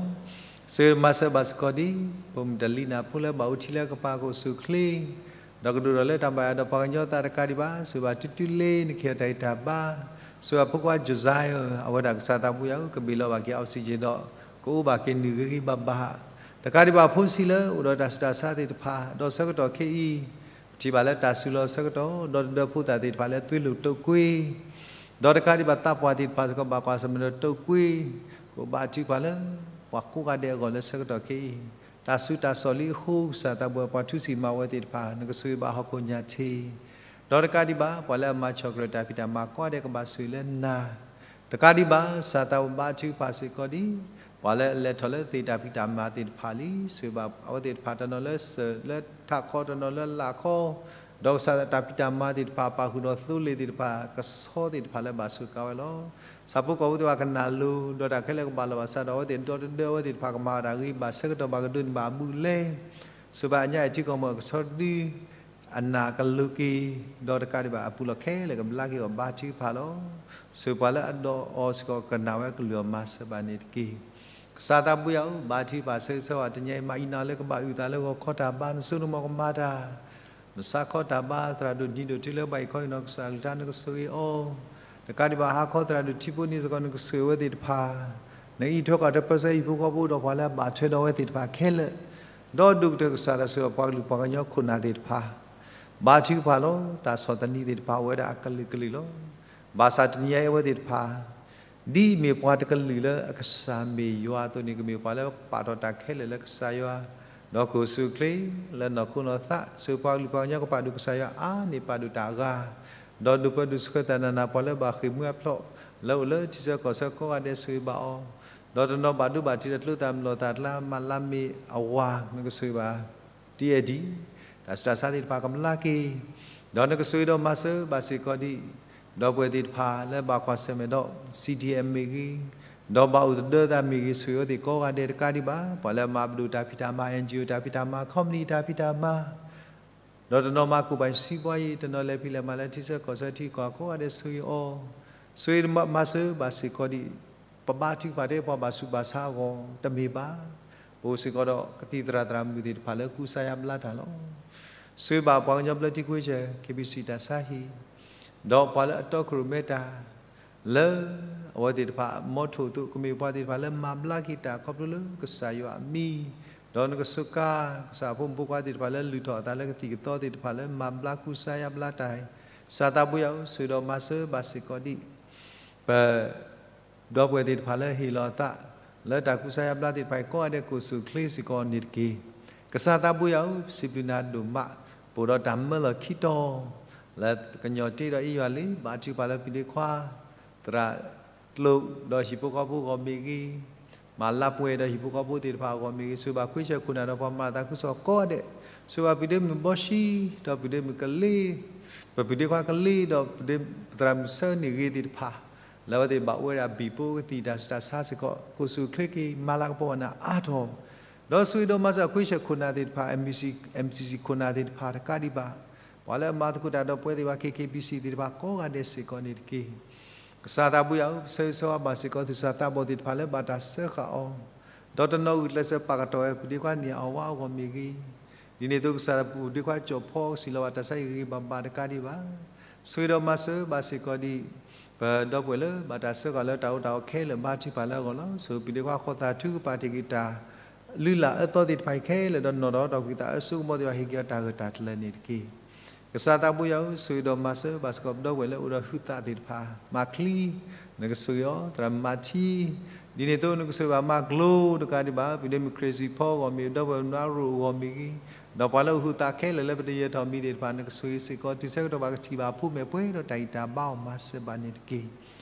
ဆိၣ်ဂ့ၤမၤစၢၤဘၣ်စ့ၢ်ကီးဒံး ပိာ်မုၣ်တလံၤနၢ်ဖိလၢဘၣ်အိၣ်ထံလၢကပၤကအိၣ်ဆူၣ်အိၣ်ချ့ ဒီးကဒိၣ်ထီၣ်လၢတၢ်ဘၣ်ယွၤဒီးပှၤကညီသးတကးဒံးဘၣ်, ဆိၣ်ဂ့ၤဘၣ်တုၤတုၤလ့ၤ နကဟ့ၣ်အီၤတၢ်ဂံၢ်တၢ်ဘါ, ဆိၣ်ဂ့ၤဘၣ်ဖိခွါ Josiah အဝဲဒၣ်ကစၢ်သးဘိယွၤဧၢ, ကဘ့ၣ်လီၤဘၣ်က့ၤ oxygen ဒီး ကအိၣ်ဘၣ်က့ၤနုာ်ဂ့ၤဂ့ၤဘၣ်ဘၣ်, တကးဒံးဘၣ်ဖိဆံးလၢအိၣ်ဒီးတၢ်ဆူးတၢ်ဆါသ့ၣ်တဖၣ်, ဒီးဆၢကတီၢ်ခဲအံၤ ပထံၣ်ဘၣ်လၢတၢ်စုလီၢ်ဆၢကတီၢ်, ဒီးတဒၢဖိသၣ်သ့ၣ်တဖၣ်လၢသွ့လိာ်တိာ်ကွ့, ဒီးတကးဒံးဘၣ်သးပှၢ်သ့ၣ်တဖၣ်စ့ၢ်ကီးဘၣ်ကွၢ်ဆၢၣ်မဲာ်ဒီးတိာ်ကွ့, ကဘါထုကဖၣ်လၢ ပှၤကိးဂၤဒဲးအဂီၢ်လၢဆၢကတီၢ်ခဲအံၤ, တၢ်ဆူးတၢ်ဆါလံအဃိ ကစၢ်သးဘိယွၤ ပှၤထုစံးမၤဝဲသ့ၣ်တဖၣ် နကဆိၣ်ဂ့ၤဘၣ်ဟီၣ်ခိၣ်ညၣ်ထံး, ဒီးတကးဒံးဘၣ် ပှၤလၢအမၤဆီၣ်ထွဲတၢ်ဖံးတၢ်မၤကိးဂၤဒဲးကဘၣ်ဆိၣ်ဂ့ၤလၢနၤ တကးဒံးဘၣ် ကစၢ်သးဘိဘါထုကဖၣ်စ့ၢ်ကီးဒံး ပှၤလၢအလဲၤထီၣ်လၢသ့ၣ်တၢ်ဖံးတၢ်မၤသ့ၣ်တဖၣ်လံ, ဆိၣ်ဂ့ၤဘၣ်အဝဲသ့ၣ်တဖၣ် တနီၤလၢစၢၤလၢထးခီ, တနီၤလၢလၢ်ခီ, ဒီးကစၢ်တၢ်ဖံးတၢ်မၤသ့ၣ်တဖၣ် ပာ်ဃုာ်ဒီးသိလ့ၣ်သ့ၣ်တဖၣ် ကဆီသ့ၣ်တဖၣ်လၢဘၣ်စူးကါဝဲလီၤ. ဆၣ်ဖိကီၢ်ဖိသ့ၣ်တဖၣ်ကနၣ်လိၤ ဒီးတၢ်ခဲလၢာ်ကဘၣ်လီၤဘၣ်စးဒီး အဝဲသ့ၣ်ဒီတဒၢအဝဲသ့ၣ်တဖၣ်ကမၤအီၤတၢ်ဂ့ၤ ဘၣ်ဆၢကတီၢ်ဘၣ်ကဒိးန့ၢ်ဘၣ်အဘူးအလဲ, ဆိၣ်ဂ့ၤဘၣ်အညါအံၤထံကီၢ်မီၢ်အကဆီတဒု အနၢ်ကလူၤက့ၤ, ဒီးတကးဒံးဘၣ်အပူၤလီၢ်ခဲလၢာ်ကဘျါက့ၤအီၤဘါထုကဖၣ်လီၤ. ဆိၣ်ဂ့ၤပှၤလၢအဒီးအီၤစ့ၢ်ကီးကနၣ်ဝဲကလုၢ်အီၤမၤစၢၤဘၣ်န့ၣ်တက့ၢ်. ကစၢ်သးဘိယွၤဧၢ, ဘါထုကဖၣ်ဆၢဂ့ၤဆၢဝါတနံၤအံၤ မၤအံၤနၤလၢကဘၣ်အုၣ်သးလၢဂီၤခီတၢ်ဘါ နစိနမီၢ်ကမၤတၢ် မဆါခီတၢ်ဘါ သရၣ်ဒိၣ်နံၤဒိၣ်တုၤလၢဘၣ်အံၤခီအံၤနီၢ်ကစၢ်အကလုၢ်ကထါ နကဆိၣ်ဂ့ၤအီၤ, တကးဒံးဘၣ်ဟါခီသရၣ်ဒိၣ်ထံဖိန့ၣ်စ့ၢ်ကီး နကဆိၣ်ဂ့ၤအဝဲသ့ၣ်တဖၣ်, နအံးထွဲကွၢ်ထွဲပၢဆှၢဟံၣ်ဖိဃီဖိဒီး ပှၤလၢအဘၣ်ထွဲဒီးအဝဲသ့ၣ်တဖၣ်ခဲလၢာ်, ဒီးဒိၣ်ကတၢၢ်ကစၢ်တၢ်ဆိၣ်ဂ့ၤပှၤကလုာ်ပှၤကညီခိၣ်နၢ်သ့ၣ်တဖၣ်, ဘါထုကဖၣ်လီၤ. တၢ်ဆီၣ်သနံးသ့ၣ်တဖၣ်အိၣ်ဝဲဒၣ်အကလုာ်ကလုာ်လီၤ. ဘၣ်ဆၣ်တနံၤအံၤအဝဲသ့ၣ်တဖၣ် ဒ်မ့ၢ်ပှၤတကလုာ်လၢအကစၢ်မ့ၢ်ယွၤအသိးန့ၣ် ကမ့ၢ်ပှၤလၢပာ်ထီၣ်တၢ်ခဲလၢာ်လၢကစၢ်ယွၤ, ဒီးကအိၣ်ဆူၣ်အိၣ်ချ့လၢနီၢ်ခိနီၢ်သး, ဆိၣ်ဂ့ၤပှၤကလုာ်ပှၤကညီကပာ်ဒိၣ်ကစၢ်ယွၤအါန့ၢ်ပာ်ဒိၣ်တၢ်အဂၤ, ဒီးဒိၣ်ပၢဒိၣ်ဆှၢတၢ်နးနး ပှၤလၢဘၣ်ဃ့ၢ်မှံဟးဖျိး လၢအိၣ်လၢထံဆၢကီၢ်ဆၢကိးဂၤဒဲးဆိၣ်ဂ့ၤဘၣ်အီၤ, ဒီးတနီၤဘၣ်ဒိဘၣ်ထံးဒီးကျိသၣ်မလီၤသၣ်ကျါ မၤလါမ့ၢ်အဝၤ နကဆိၣ်ဂ့ၤဘၣ် တံၤအဲၣ်ဒံး, တၢ်ဆူးတၢ်ဆါသ့ၣ်တဖၣ်ကမျၢက့ၤ, ဒီးနကဆိၣ်ဂ့ၤဒီးမၤစၢၤဘၣ်စ့ၢ်ကီးဒံး, ဒီပုၢ်ဝဲၢ်သ့ၣ်တဖၣ်လၢဘၣ်ကွၢ်ဆၢၣ်မဲာ်ဒီး CDM မ့ၢ်ဂ့ၤ, ဒီးဘၣ်အိၣ်သဒၢသးမ့ၢ်ဂ့ၤ ဆိၣ်ဂ့ၤအဝဲသ့ၣ်ကိးဂၤဒဲးတကးဒံးဘၣ်, ပှၤလၢမၤပဒိၣ်တၢ်ဖံးတၢ်မၤ NGO တၢ်ဖံးတၢ်မၤ company တၢ်ဖံးတၢ်မၤ ပှၤလၢ ဒီးတနီၤမၤကူၣ်ဘၣ်စံးပှၤအံၤ, တနီၤလဲၤဖံးလဲၤမၤလၢထံဆၢကီၢ်ဆၢထံကီၢ်အကိးဂၤဒဲး ဆိၣ်ဂ့ၤအီၤ, ဆိၣ်ဂ့ၤမၤစၢၤဘၣ်စ့ၢ်ကီးဒံး, ပဘါထုကဖၣ်ထဲပှၤဘၣ်ဆူးဘၣ်ဆါအဂီၢ် တမ့ၢ်ဘၣ်, ပအိၣ်စ့ၢ်ကီးဒီးကသံၣ်သရၣ်သရၣ်မုၣ်သ့ၣ်တဖၣ်လၢကူစါယါဘျါတၢ်လီၤ. ဆိၣ်ဂ့ၤဘၣ်ပှၤကညီဘျၢထံခဝ့ၡၢၣ် KBC တၢ်ဆါဟံၣ်, ဒီးပှၤလၢအတီခိၣ်ရိၣ်မဲတၢ် လၢအဝဲသ့ၣ်တဖၣ် မီထိၣ်အသိး ကမ့ၢ်ပှၤသ့ၣ်တဖၣ်လၢမၤဘျါက့ၤတၢ်ခီဖျိလၢကစၢ်ယွၤအမံၤ, ဒီးနကစူးကါ ကစၢ်ဖိမုၣ်ဖိခွါသ့ၣ်တဖၣ်လၢလုၢ်ထီၣ်အသးလၢကသံၣ်ကသီသ့ၣ်တဖၣ်လၢမၤဘျါကူစါယါဘျါတၢ်, ကစၢ်သးဘိယွၤဧၢ, ဆိၣ်ဂ့ၤဒီးမၤစၢၤဘၣ်စ့ၢ်ကီးဒံး ပ ဒီပုၢ်ဝဲၢ်သ့ၣ်တဖၣ်လၢဟ့ၣ်လီၤအသး လၢတၢ်ကူစါယါဘျါသ့ၣ်တဖၣ်အံၤ ကိးဂၤဒဲး ကိးဆူၣ်ချ့စ့ၢ်ကီးန့ၣ်တက့ၢ်. ကစၢ်သးဘိယွၤဧၢ, ပစံးဘျုးနၤဒိၣ်မး, ပအိၣ်ဒီးတၢ်မၢလီၢ်ခံတီၤ လၢကညီၤတ့ဒီးအ့ယွၤလံ, ဘါထုကဖၣ်လၢပဒ့ခွါ သရၣ်ကျိာ် ဒီးဟံၣ်ဖိဃီဖိအဂီၢ်မ့ၢ်ဂ့ၤ, မၤလၤပှဲၤဒီးဟံၣ်ဖိဃီဖိသ့ၣ်တဖၣ်အဂီၢ်မ့ၢ်ဂ့ၤ, ဆိၣ်ဂ့ၤဘၣ်ခွံဆၢခိၣ်နၢ်ဒီးပှၤမၤသးခုကစီၣ်ကိးဂၤဒဲး, ဆိၣ်ဂ့ၤဘၣ်ပဒ့မုၣ်ဘီၡံ ဒီးပဒ့မုၣ်ကလ့, ပပဒ့ခွါကလ့ ဒီးပဒ့သရၣ်မုၣ်ဆၢန့ၢ်ဂ့ၤသ့ၣ်တဖၣ် လၢအဝဲသ့ၣ်ဘၣ်အိၣ်ဝဲဒၣ်ဘံၣ်ပိကသံၣ်တၢ်ဆူးတၢ်ဆါစ့ၢ်ကီး ကိးဆူၣ်ချ့က့ၤ မၤလၤကပီၤအီၤနၤအါထီၣ်, ဒီးဆိၣ်ဂ့ၤဒီးမၤစၢၤခွံဆၢခိၣ်နၢ်သ့ၣ်တဖၣ် MCC ခိၣ်နၢ်သ့ၣ်တဖၣ်တကးဒံးဘၣ်, ပှၤလၢအမၤသကိးတၢ်ဒီးပဝဲသ့ၣ်ဘၣ် KKBC သ့ၣ်တဖၣ်ကိးဂၤဒဲးစ့ၢ်ကီးန့ၣ်တက့ၢ်. ကစၢ်သးဘိယွၤဧၢ, ပဆၢဂ့ၤဆၢဝါဘၣ်စ့ၢ်ကီးသူၣ်စၢ်သးဘီၣ်သ့ၣ်တဖၣ်လၢဘၣ်တၢ်စၢဃာ်အီၤ, ဒီးတနီၤဂုာ်ကျဲးစၢးပာ်ကတီၢ်ဝဲပဒ့ခွါန့ၣ်အဝါအဂီၢ်မ့ၢ်ဂ့ၤ, ဒ်န့ၣ်အသိးကစၢ်ပဒ့ခွါကၠီၣ်ဖီကစံၣ်လီၤဘၣ်တၢ်ဆါဟံၣ်ဂ့ၤဂ့ၤဘၣ်ဘၣ်တကးဒံးဘၣ်, ဆိၣ်ဂ့ၤဒီးမၤစၢၤဘၣ်စ့ၢ်ကီးဒံး ပဒီပုၢ်ဝဲၢ်လၢဘၣ်တၢ်စၢဃာ်လၢတၢ်အိၣ်တၢ်အီခဲလၢာ်ဘါထုကဖၣ်လၢအဂီၢ်လီၤ. ဆိၣ်ဂ့ၤပဒ့ခွါဃီသးထုကပာ်တ့ၢ်က့ၤတၢ် လုၢ်လၢ်အၢသီသ့ၣ်တဖၣ်အံၤခဲလၢာ် ဒီးနီၢ်ဒီးတီၢ်ကွံာ်သးအၢစိကမီၤသ့ၣ်တဖၣ် ဟ့ၣ်က့ၤအီၤတၢ်ဂၢၢ်တၢ်ကျၢၤန့ၣ်တက့ၢ်. ကစၢ်သးဘိယွၤဧၢ, ဆိၣ်ဂ့ၤဒီးမၤစၢၤဘၣ်စ့ၢ်ကီးပဒီပုၢ်ဝဲၢ်လၢအိၣ်ဒီးဟုသးသ့ၣ်တဖၣ် မၤချံ, နကဆိၣ်ဂ့ၤအီၤ သရၣ်မၤထံ, ဒ်န့ၣ်အသိးနကဆိၣ်ဂ့ၤဘၣ်မၤကျိၤတကးဒံးဘၣ်, ပဒ့မုၣ်ခရ့ၣ်စံၣ်ဖီအဂီၢ်မ့ၢ်ဂ့ၤ, ဒီပုၢ်ဝဲၢ်မနုၤရိၣ်အဂီၢ်မ့ၢ်ဂ့ၤ, ဒီးပှၤလၢအဟုသးခဲလၢာ်လၢပတယၢၤထီၣ်မံၤသ့ၣ်တဖၣ် နကဆိၣ်ဂ့ၤစ့ၢ်ကီး တုၤဆၢကတီၢ်ဘၣ်ကထံၣ်ဘၣ်ဖိမဲာ်ပှဲၤဒီးတၢ်ဂံၢ်တၢ်ဘါအီၤမၤစၢၤဘၣ်န့ၣ်တက့ၢ်.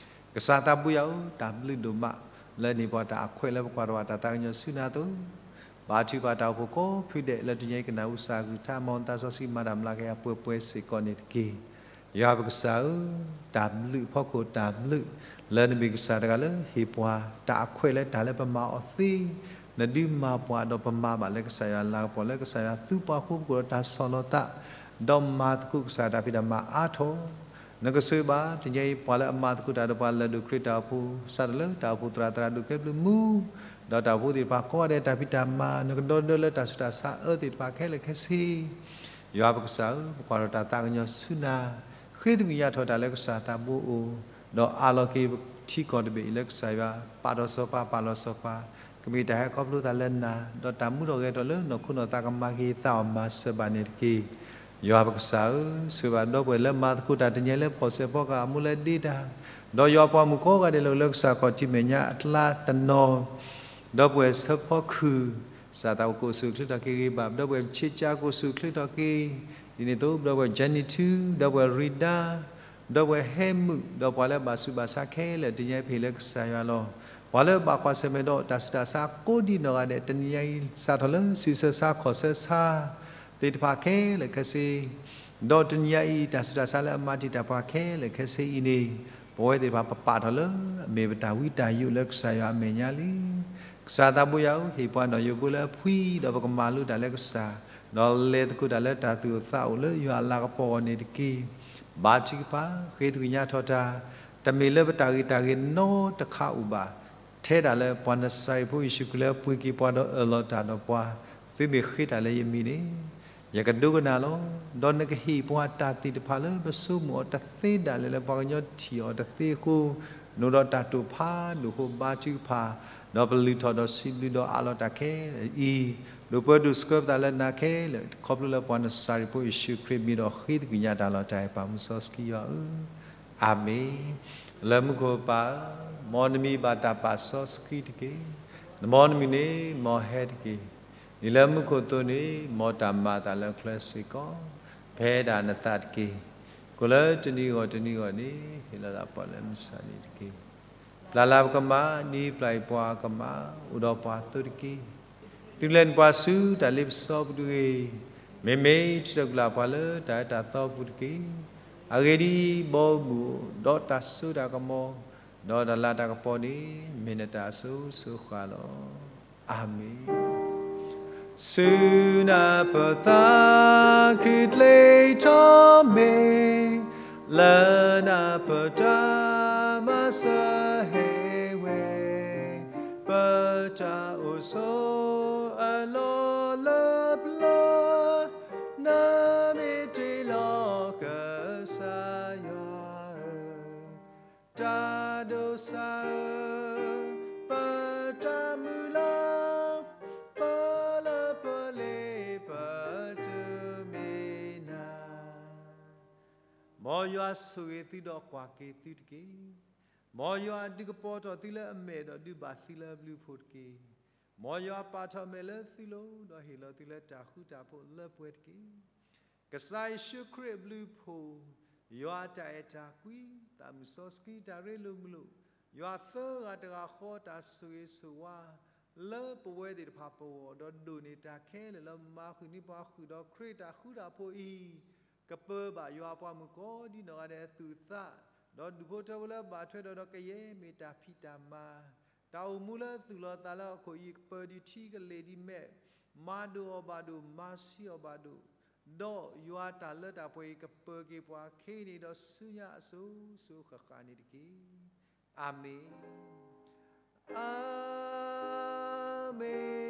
ကစၢ်သးဘိယွၤဧၢ, တၢ်ဘျုးဒိၣ်မး လၢန့ၢ်ပှၤတၢ်အခွဲးလၢပကွၢ်ထီၣ်ဘၣ်တၢ်သးကညီၤဆူနၤအသိး, ဘါထုကဖၣ်တၢ်အိၣ်ဖှိၣ်ကိးဖုဒဲးလၢတနံၤအံၤကနၣ်အူစၢ်အကလုၢ်ကထါ မ်နသးစီဆှံမၤတၢ်မျးကယၤပှဲၤပှဲၤစ့ၢ်ကီးန့ၣ်တက့ၢ်. ယွၤပကစၢ်ဧၢ, တၢ်ဘျုးအဖီခိၣ်တၢ်ဘျုး လၢနမ့ၢ်ကစၢ်တဂၤလၢဟ့ၣ်ပှၤတၢ်အခွဲးလၢတၢ်လၢပမၤအီၤသ့, နဒုးမၤပှၤဒီးပမၤဘၣ်လၢကစၢ်ယွၤလၤကပီၤ လၢကစၢ်ယွၤသူပှၤဃိပကီၢ်ဒီးတၢ်ဆီၣ်လီၤသး, ဒီးမၤသကိးကစၢ်တၢ်ဖံးတၢ်မၤအါထီၣ် နကဆိၣ်ဂ့ၤဘၣ် တနံၤအံၤ ပှၤလၢအမၤသကိးတၢ်ဒီးပှၤလၢၢ်ဒိၣ်ခရံာ်တၢ်အိၣ်ဖှိၣ် စးထီၣ်လၢတၢ်အိၣ်ဖှိၣ်သရၣ် သရၣ်ဒိၣ်ကဲဘျုးမူ, ဒီးတၢ်အိၣ်ဖှိၣ်သ့ၣ်တဖၣ်ကိးဂၤဒဲးတၢ်ဖံးတၢ်မၤ နကဒီဒၢလၢတၢ်ဆူးတၢ်ဆါအၢသ့ၣ်တဖၣ်ခဲလၢာ်ခဲဆ့. ယွၤပကစၢ်ဧၢ, ပကွၢ်ထီၣ်တၢ်သးကညီၤဆူနၤ, ဃ့သကွံာ်ညါထီၣ်တၢ်လၢကစၢ်သးဘိအိၣ်, ဒီးအးလီၤက့ၤထံကီၢ်တဘ့ၣ်အံၤလၢကစၢ်ယွၤ ပာ်ထီၣ်စီၤပၤ ပာ်လီၤစီၤပၤ, ကမ့ၢ်တၢ်ဟဲခီဖျိသးလၢနၤ, ဒီးတၢ်မူထီၣ်ဂဲၤထီၣ်လၢနီၢ်ခိနီၢ်သးကမၤက့ၤသးအီၤမၤစၢၤဘၣ်န့ၣ်တက့ၢ်. ယွၤပကစၢ်ဧၢ, ဆိၣ်ဂ့ၤဘၣ်ဒီပုၢ်ဝဲၢ်လၢမၤသကိးတၢ်တနံၤအံၤလၢဖီၣ်စဲးဖီကဟၣ်အမူလၢဒ့တၢ်, ဒီးယွၤပှၤမုၣ်ကိးဂၤဒဲးလၢအိၣ်လၢကစၢ်ခီၣ်ထံးမဲာ်ညါအကျါတနီၤ, ဒီပုၢ်ဝဲၢ်ဆၢဖီခုၣ်, ကစၢ်သးဘိကိးဆူၣ်ချ့ထီၣ်က့ၤဂ့ၤဘၣ်, ဒီပုၢ်ဝဲၢ်ဆ့ကၠါကိးဆူၣ်ချ့ထီၣ်က့ၤ, ဒ်န့ၣ်အသိး ဒီပုၢ်ဝဲၢ်ကၠဲနံၤထူ, ဒီပုၢ်ဝဲၢ်ရံဒါ, ဒီပုၢ်ဝဲၢ်ဟဲမုၣ်, ဒီးပှၤလၢအဘၣ်ဆူးဘၣ်ဆါခဲလၢာ် တနံၤအံၤပဟ့ၣ်လၢကစၢ်ယွၤလီၤ. ပှၤလၢအဘၣ်ကွၢ်ဆၢၣ်မဲာ်ဒီးတၢ်ဆူးတၢ်ဆါကိးဒံးနီၢ်ဂၤဒဲး တနံၤအံၤစးထီၣ်လၢ ဆံးဆၢဆါခီၣ်ဆၢဆါ သ့ၣ်တဖၣ်ခဲလၢာ်ခဲဆ့, ဒီးတနံၤအံၤ တၢ်ဆူးတၢ်ဆါလၢအမၤတံာ်တာ်ပှၤခဲလၢာ်ခဲဆ့အံၤန့ၣ်, ပဝဲသ့ၣ်တဖၣ်ပပာ်ထီၣ်လၢအမ့ၢ်ပတၢ်ဝံတၢ်ယိးလၢကစၢ်ယွၤအမဲာ်ညါလံ. ကစၢ်သးဘိယွၤဧၢ, ဟ့ၣ်ပှၤနီၢ်ယိးဘိလၢအဖှံ, ဒီးပကမၤလိတၢ်လၢကစၢ်, ဒီးလဲၤသကိးတၢ်လၢတၢ်သူၣ်အိၣ်သးအိၣ်လၢယွၤအလၤကပီၤအဂီၢ်န့ၣ်တက့ၢ်. ဘါထုကဖၣ်, ဃ့သကွံာ်ညါထီၣ်တၢ်, တမ့ၢ်လၢပတၢ်ဂ့ၤတၢ်ဂ့ၤနီတခါအိၣ်ဘၣ်, ထဲဒၣ်လၢပှၤနစၤရ့းဖိယ့ၣ်ၡူးခရံာ်လၢပှ့ၤက့ၤပှၤဒီးအၢၣ်လီၤတၢ်ဒီးပှၤ, သုမ့ၢ်ဃ့တၢ်လၢယမံၤန့ၣ်, ယကဒိကနၣ်လီၤ. ဒီးနကဟ့ၣ်ပှၤတၢ်သ့ၣ်တဖၣ်လၢပဆိကမိၣ်အီၤတသ့ဒၣ်လဲာ်လၢပှၤကညီထံၣ်အီၤတသ့အဃိ, နအိၣ်ဒီးတၢ်တိာ်ဖးဒိၣ်အဃိ ဘါထုကဖၣ်, ဒီးပလုၢ်ထီၣ်ဒီးစံးဘျုးဒီးအးလီၤတၢ်ခဲလၢာ်အံၤ, ဒိၣ်ပၢဒိၣ်ဆှၢပသးလၢနၤခဲလၢာ် ခီဖျိလၢပှၤနစၤရ့းဖိယ့ၣ်ၡူးခရံာ်မံၤဒီးဃ့သကွံာ်ညါတၢ်လီၤတၢ်အံၤ ပၢ်မုၢ်စီဆှံယွၤဧၢ, အၤမ့ၣ်. လၢမူခိၣ်ပၢ်ဧၢ, မ်နမံၤဘၣ်တၢ်ပာ်စီဆှံတက့ၢ်. နမ်နမံၤန့ၣ် မ်ဟဲတက့ၢ်. ဒ်လၢမူခိၣ်အသိးန့ၣ် မ်တၢ်မၤအသးလၢချၢစ့ၢ်ကီး, ဖဲဒၣ်နသးတက့ၢ်. ကိၣ်လၢတနံၤဂီၢ်တနံၤဂီၢ်န့ၣ် ဟ့ၣ်လီၤသးပှၤလၢမုၢ်ဆါနံၤတက့ၢ်. ပျၢ်လၢပကမၤ, နံၤပျၢ်အံၤပှၤကမၤ, အိၣ်ဒီးပှၤအသိးတက့ၢ်. သုလဲၤနုာ်ပှၤဆူတၢ်လ့ပစီပူၤတဂ့ၤ. မ့မ့ၢ်ထုးထီၣ်ကွံာ်လၢပှၤလၢတၢ်အၢတၢ်သီပူၤတက့ၢ်. အဂ့ၢ်ဒ်အံၤ, ဘီမုၢ်ဒီးတၢ်စိတၢ်ကမီၤ, ဒီးတၢ်လၤတၢ်ကပီၤန့ၣ် မ့ၢ်နတၢ်အစိၤစိၤဃၣ်ဃၣ်လီၤ. အၤမ့ၣ်. ဆူနၢ်ပၢၢ်သးခုကျဲထီၣ်မ့ၢ်, လၢနၢ်ပၢၢ်တၢ်မၤစၢၤဟဲဝဲ, ပတၢ်အိၣ်ဆိးအလီၢ်လၢပျၢၤ, နမ့ၢ်တ့လီၤကစၢ်ယွၤဧၢ, တၢ်ဒိးစၢ်ဧၢ, ပတၢ်မုၢ်လၢ်, ပလၢပလ့ပတမ့ၢ်နၤ. မ်ယွၤဆိၣ်ဂ့ၤသုဒီးကွၢ်က့ၤသုတက့ၢ်. မ်ယွၤဒုးကပီၤထီၣ်သုလၢအမဲာ်ဒီးဒုးဘၣ်သုလၢအဘျုးအဖှိၣ်တက့ၢ်. မ်ယွၤပာ်ထီၣ်မဲာ်လၢသုလိၤ ဒီးဟ့ၣ်လီၤသုလၢတၢ်ဃူတၢ်ဖိးလၢပှဲၤတက့ၢ်. ကစၢ်ယ့ၣ်ၡူးခရံာ်အဘျုးအဖှိၣ်, ယွၤအတၢ်အဲၣ်တၢ်ကွံ, သးမုၢ်စီဆှံတၢ်ရ့လိာ်မုာ်လိာ်, ယွၤသၢဂၤတဂၤဃီတၢ်ဆိၣ်ဂ့ၤဆိၣ်ဝါ လၢပဝဲသ့ၣ်တဖၣ်ပဂီၢ် ဒီးဒိၣ်န့ၢ်တၢ်ခဲလၢာ်လၢမၤဃုာ်န့ၢ်ပှၤဃုာ်ဒီးခရံာ်တၢ်ဃူတၢ်ဖိးအံၤ, ကပၢၤဘၣ်ယွၤပှၤမုၣ်ကိးဒံနီၢ်ဂၤဒဲးအသူၣ်အသး, ဒီးဒူၣ်ဖိထၢဖိလၢဘၣ်ထွဲဒီး ဒီးကယဲၢ်မ့ၢ်တၢ်ဖံးတၢ်မၤ, တၢ်အိၣ်မူလၢသူၣ်လီၤသးလၢဟီၣ်ခိၣ်အံၤ ကပၢၤဒံးထံကလ့ၢ်ဒံးမဲး, မၤဒိၣ်အီၤဘၣ်ဒိၣ် မၤဆံးအီၤဘၣ်ဒိၣ်, ဒီးယွၤတၢ်လၢတၢ်ပှဲၤအံၤ ကပၢၤက့ၤပှၤခဲအံၤန့ၣ် ဒီးဆူညါအစိၤစိၤဃၣ်ဃၣ်န့ၣ်တက့ၢ်. အၤမ့ၣ်, အၤမ့ၣ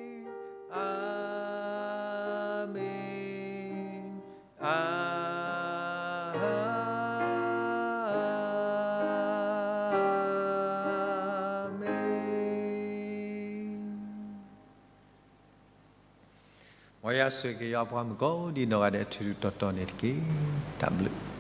်, အၤမ့ၣ်, အၤမ့ၣ်. မ်ယွၤဆိၣ်ဂ့ၤက့ၤယွၤပှၤမုၣ်ကိးဒံနီၢ်ဂၤဒဲး ထူထူတီတီန့ၣ်တက့ၢ်. တၢ်ဘျုး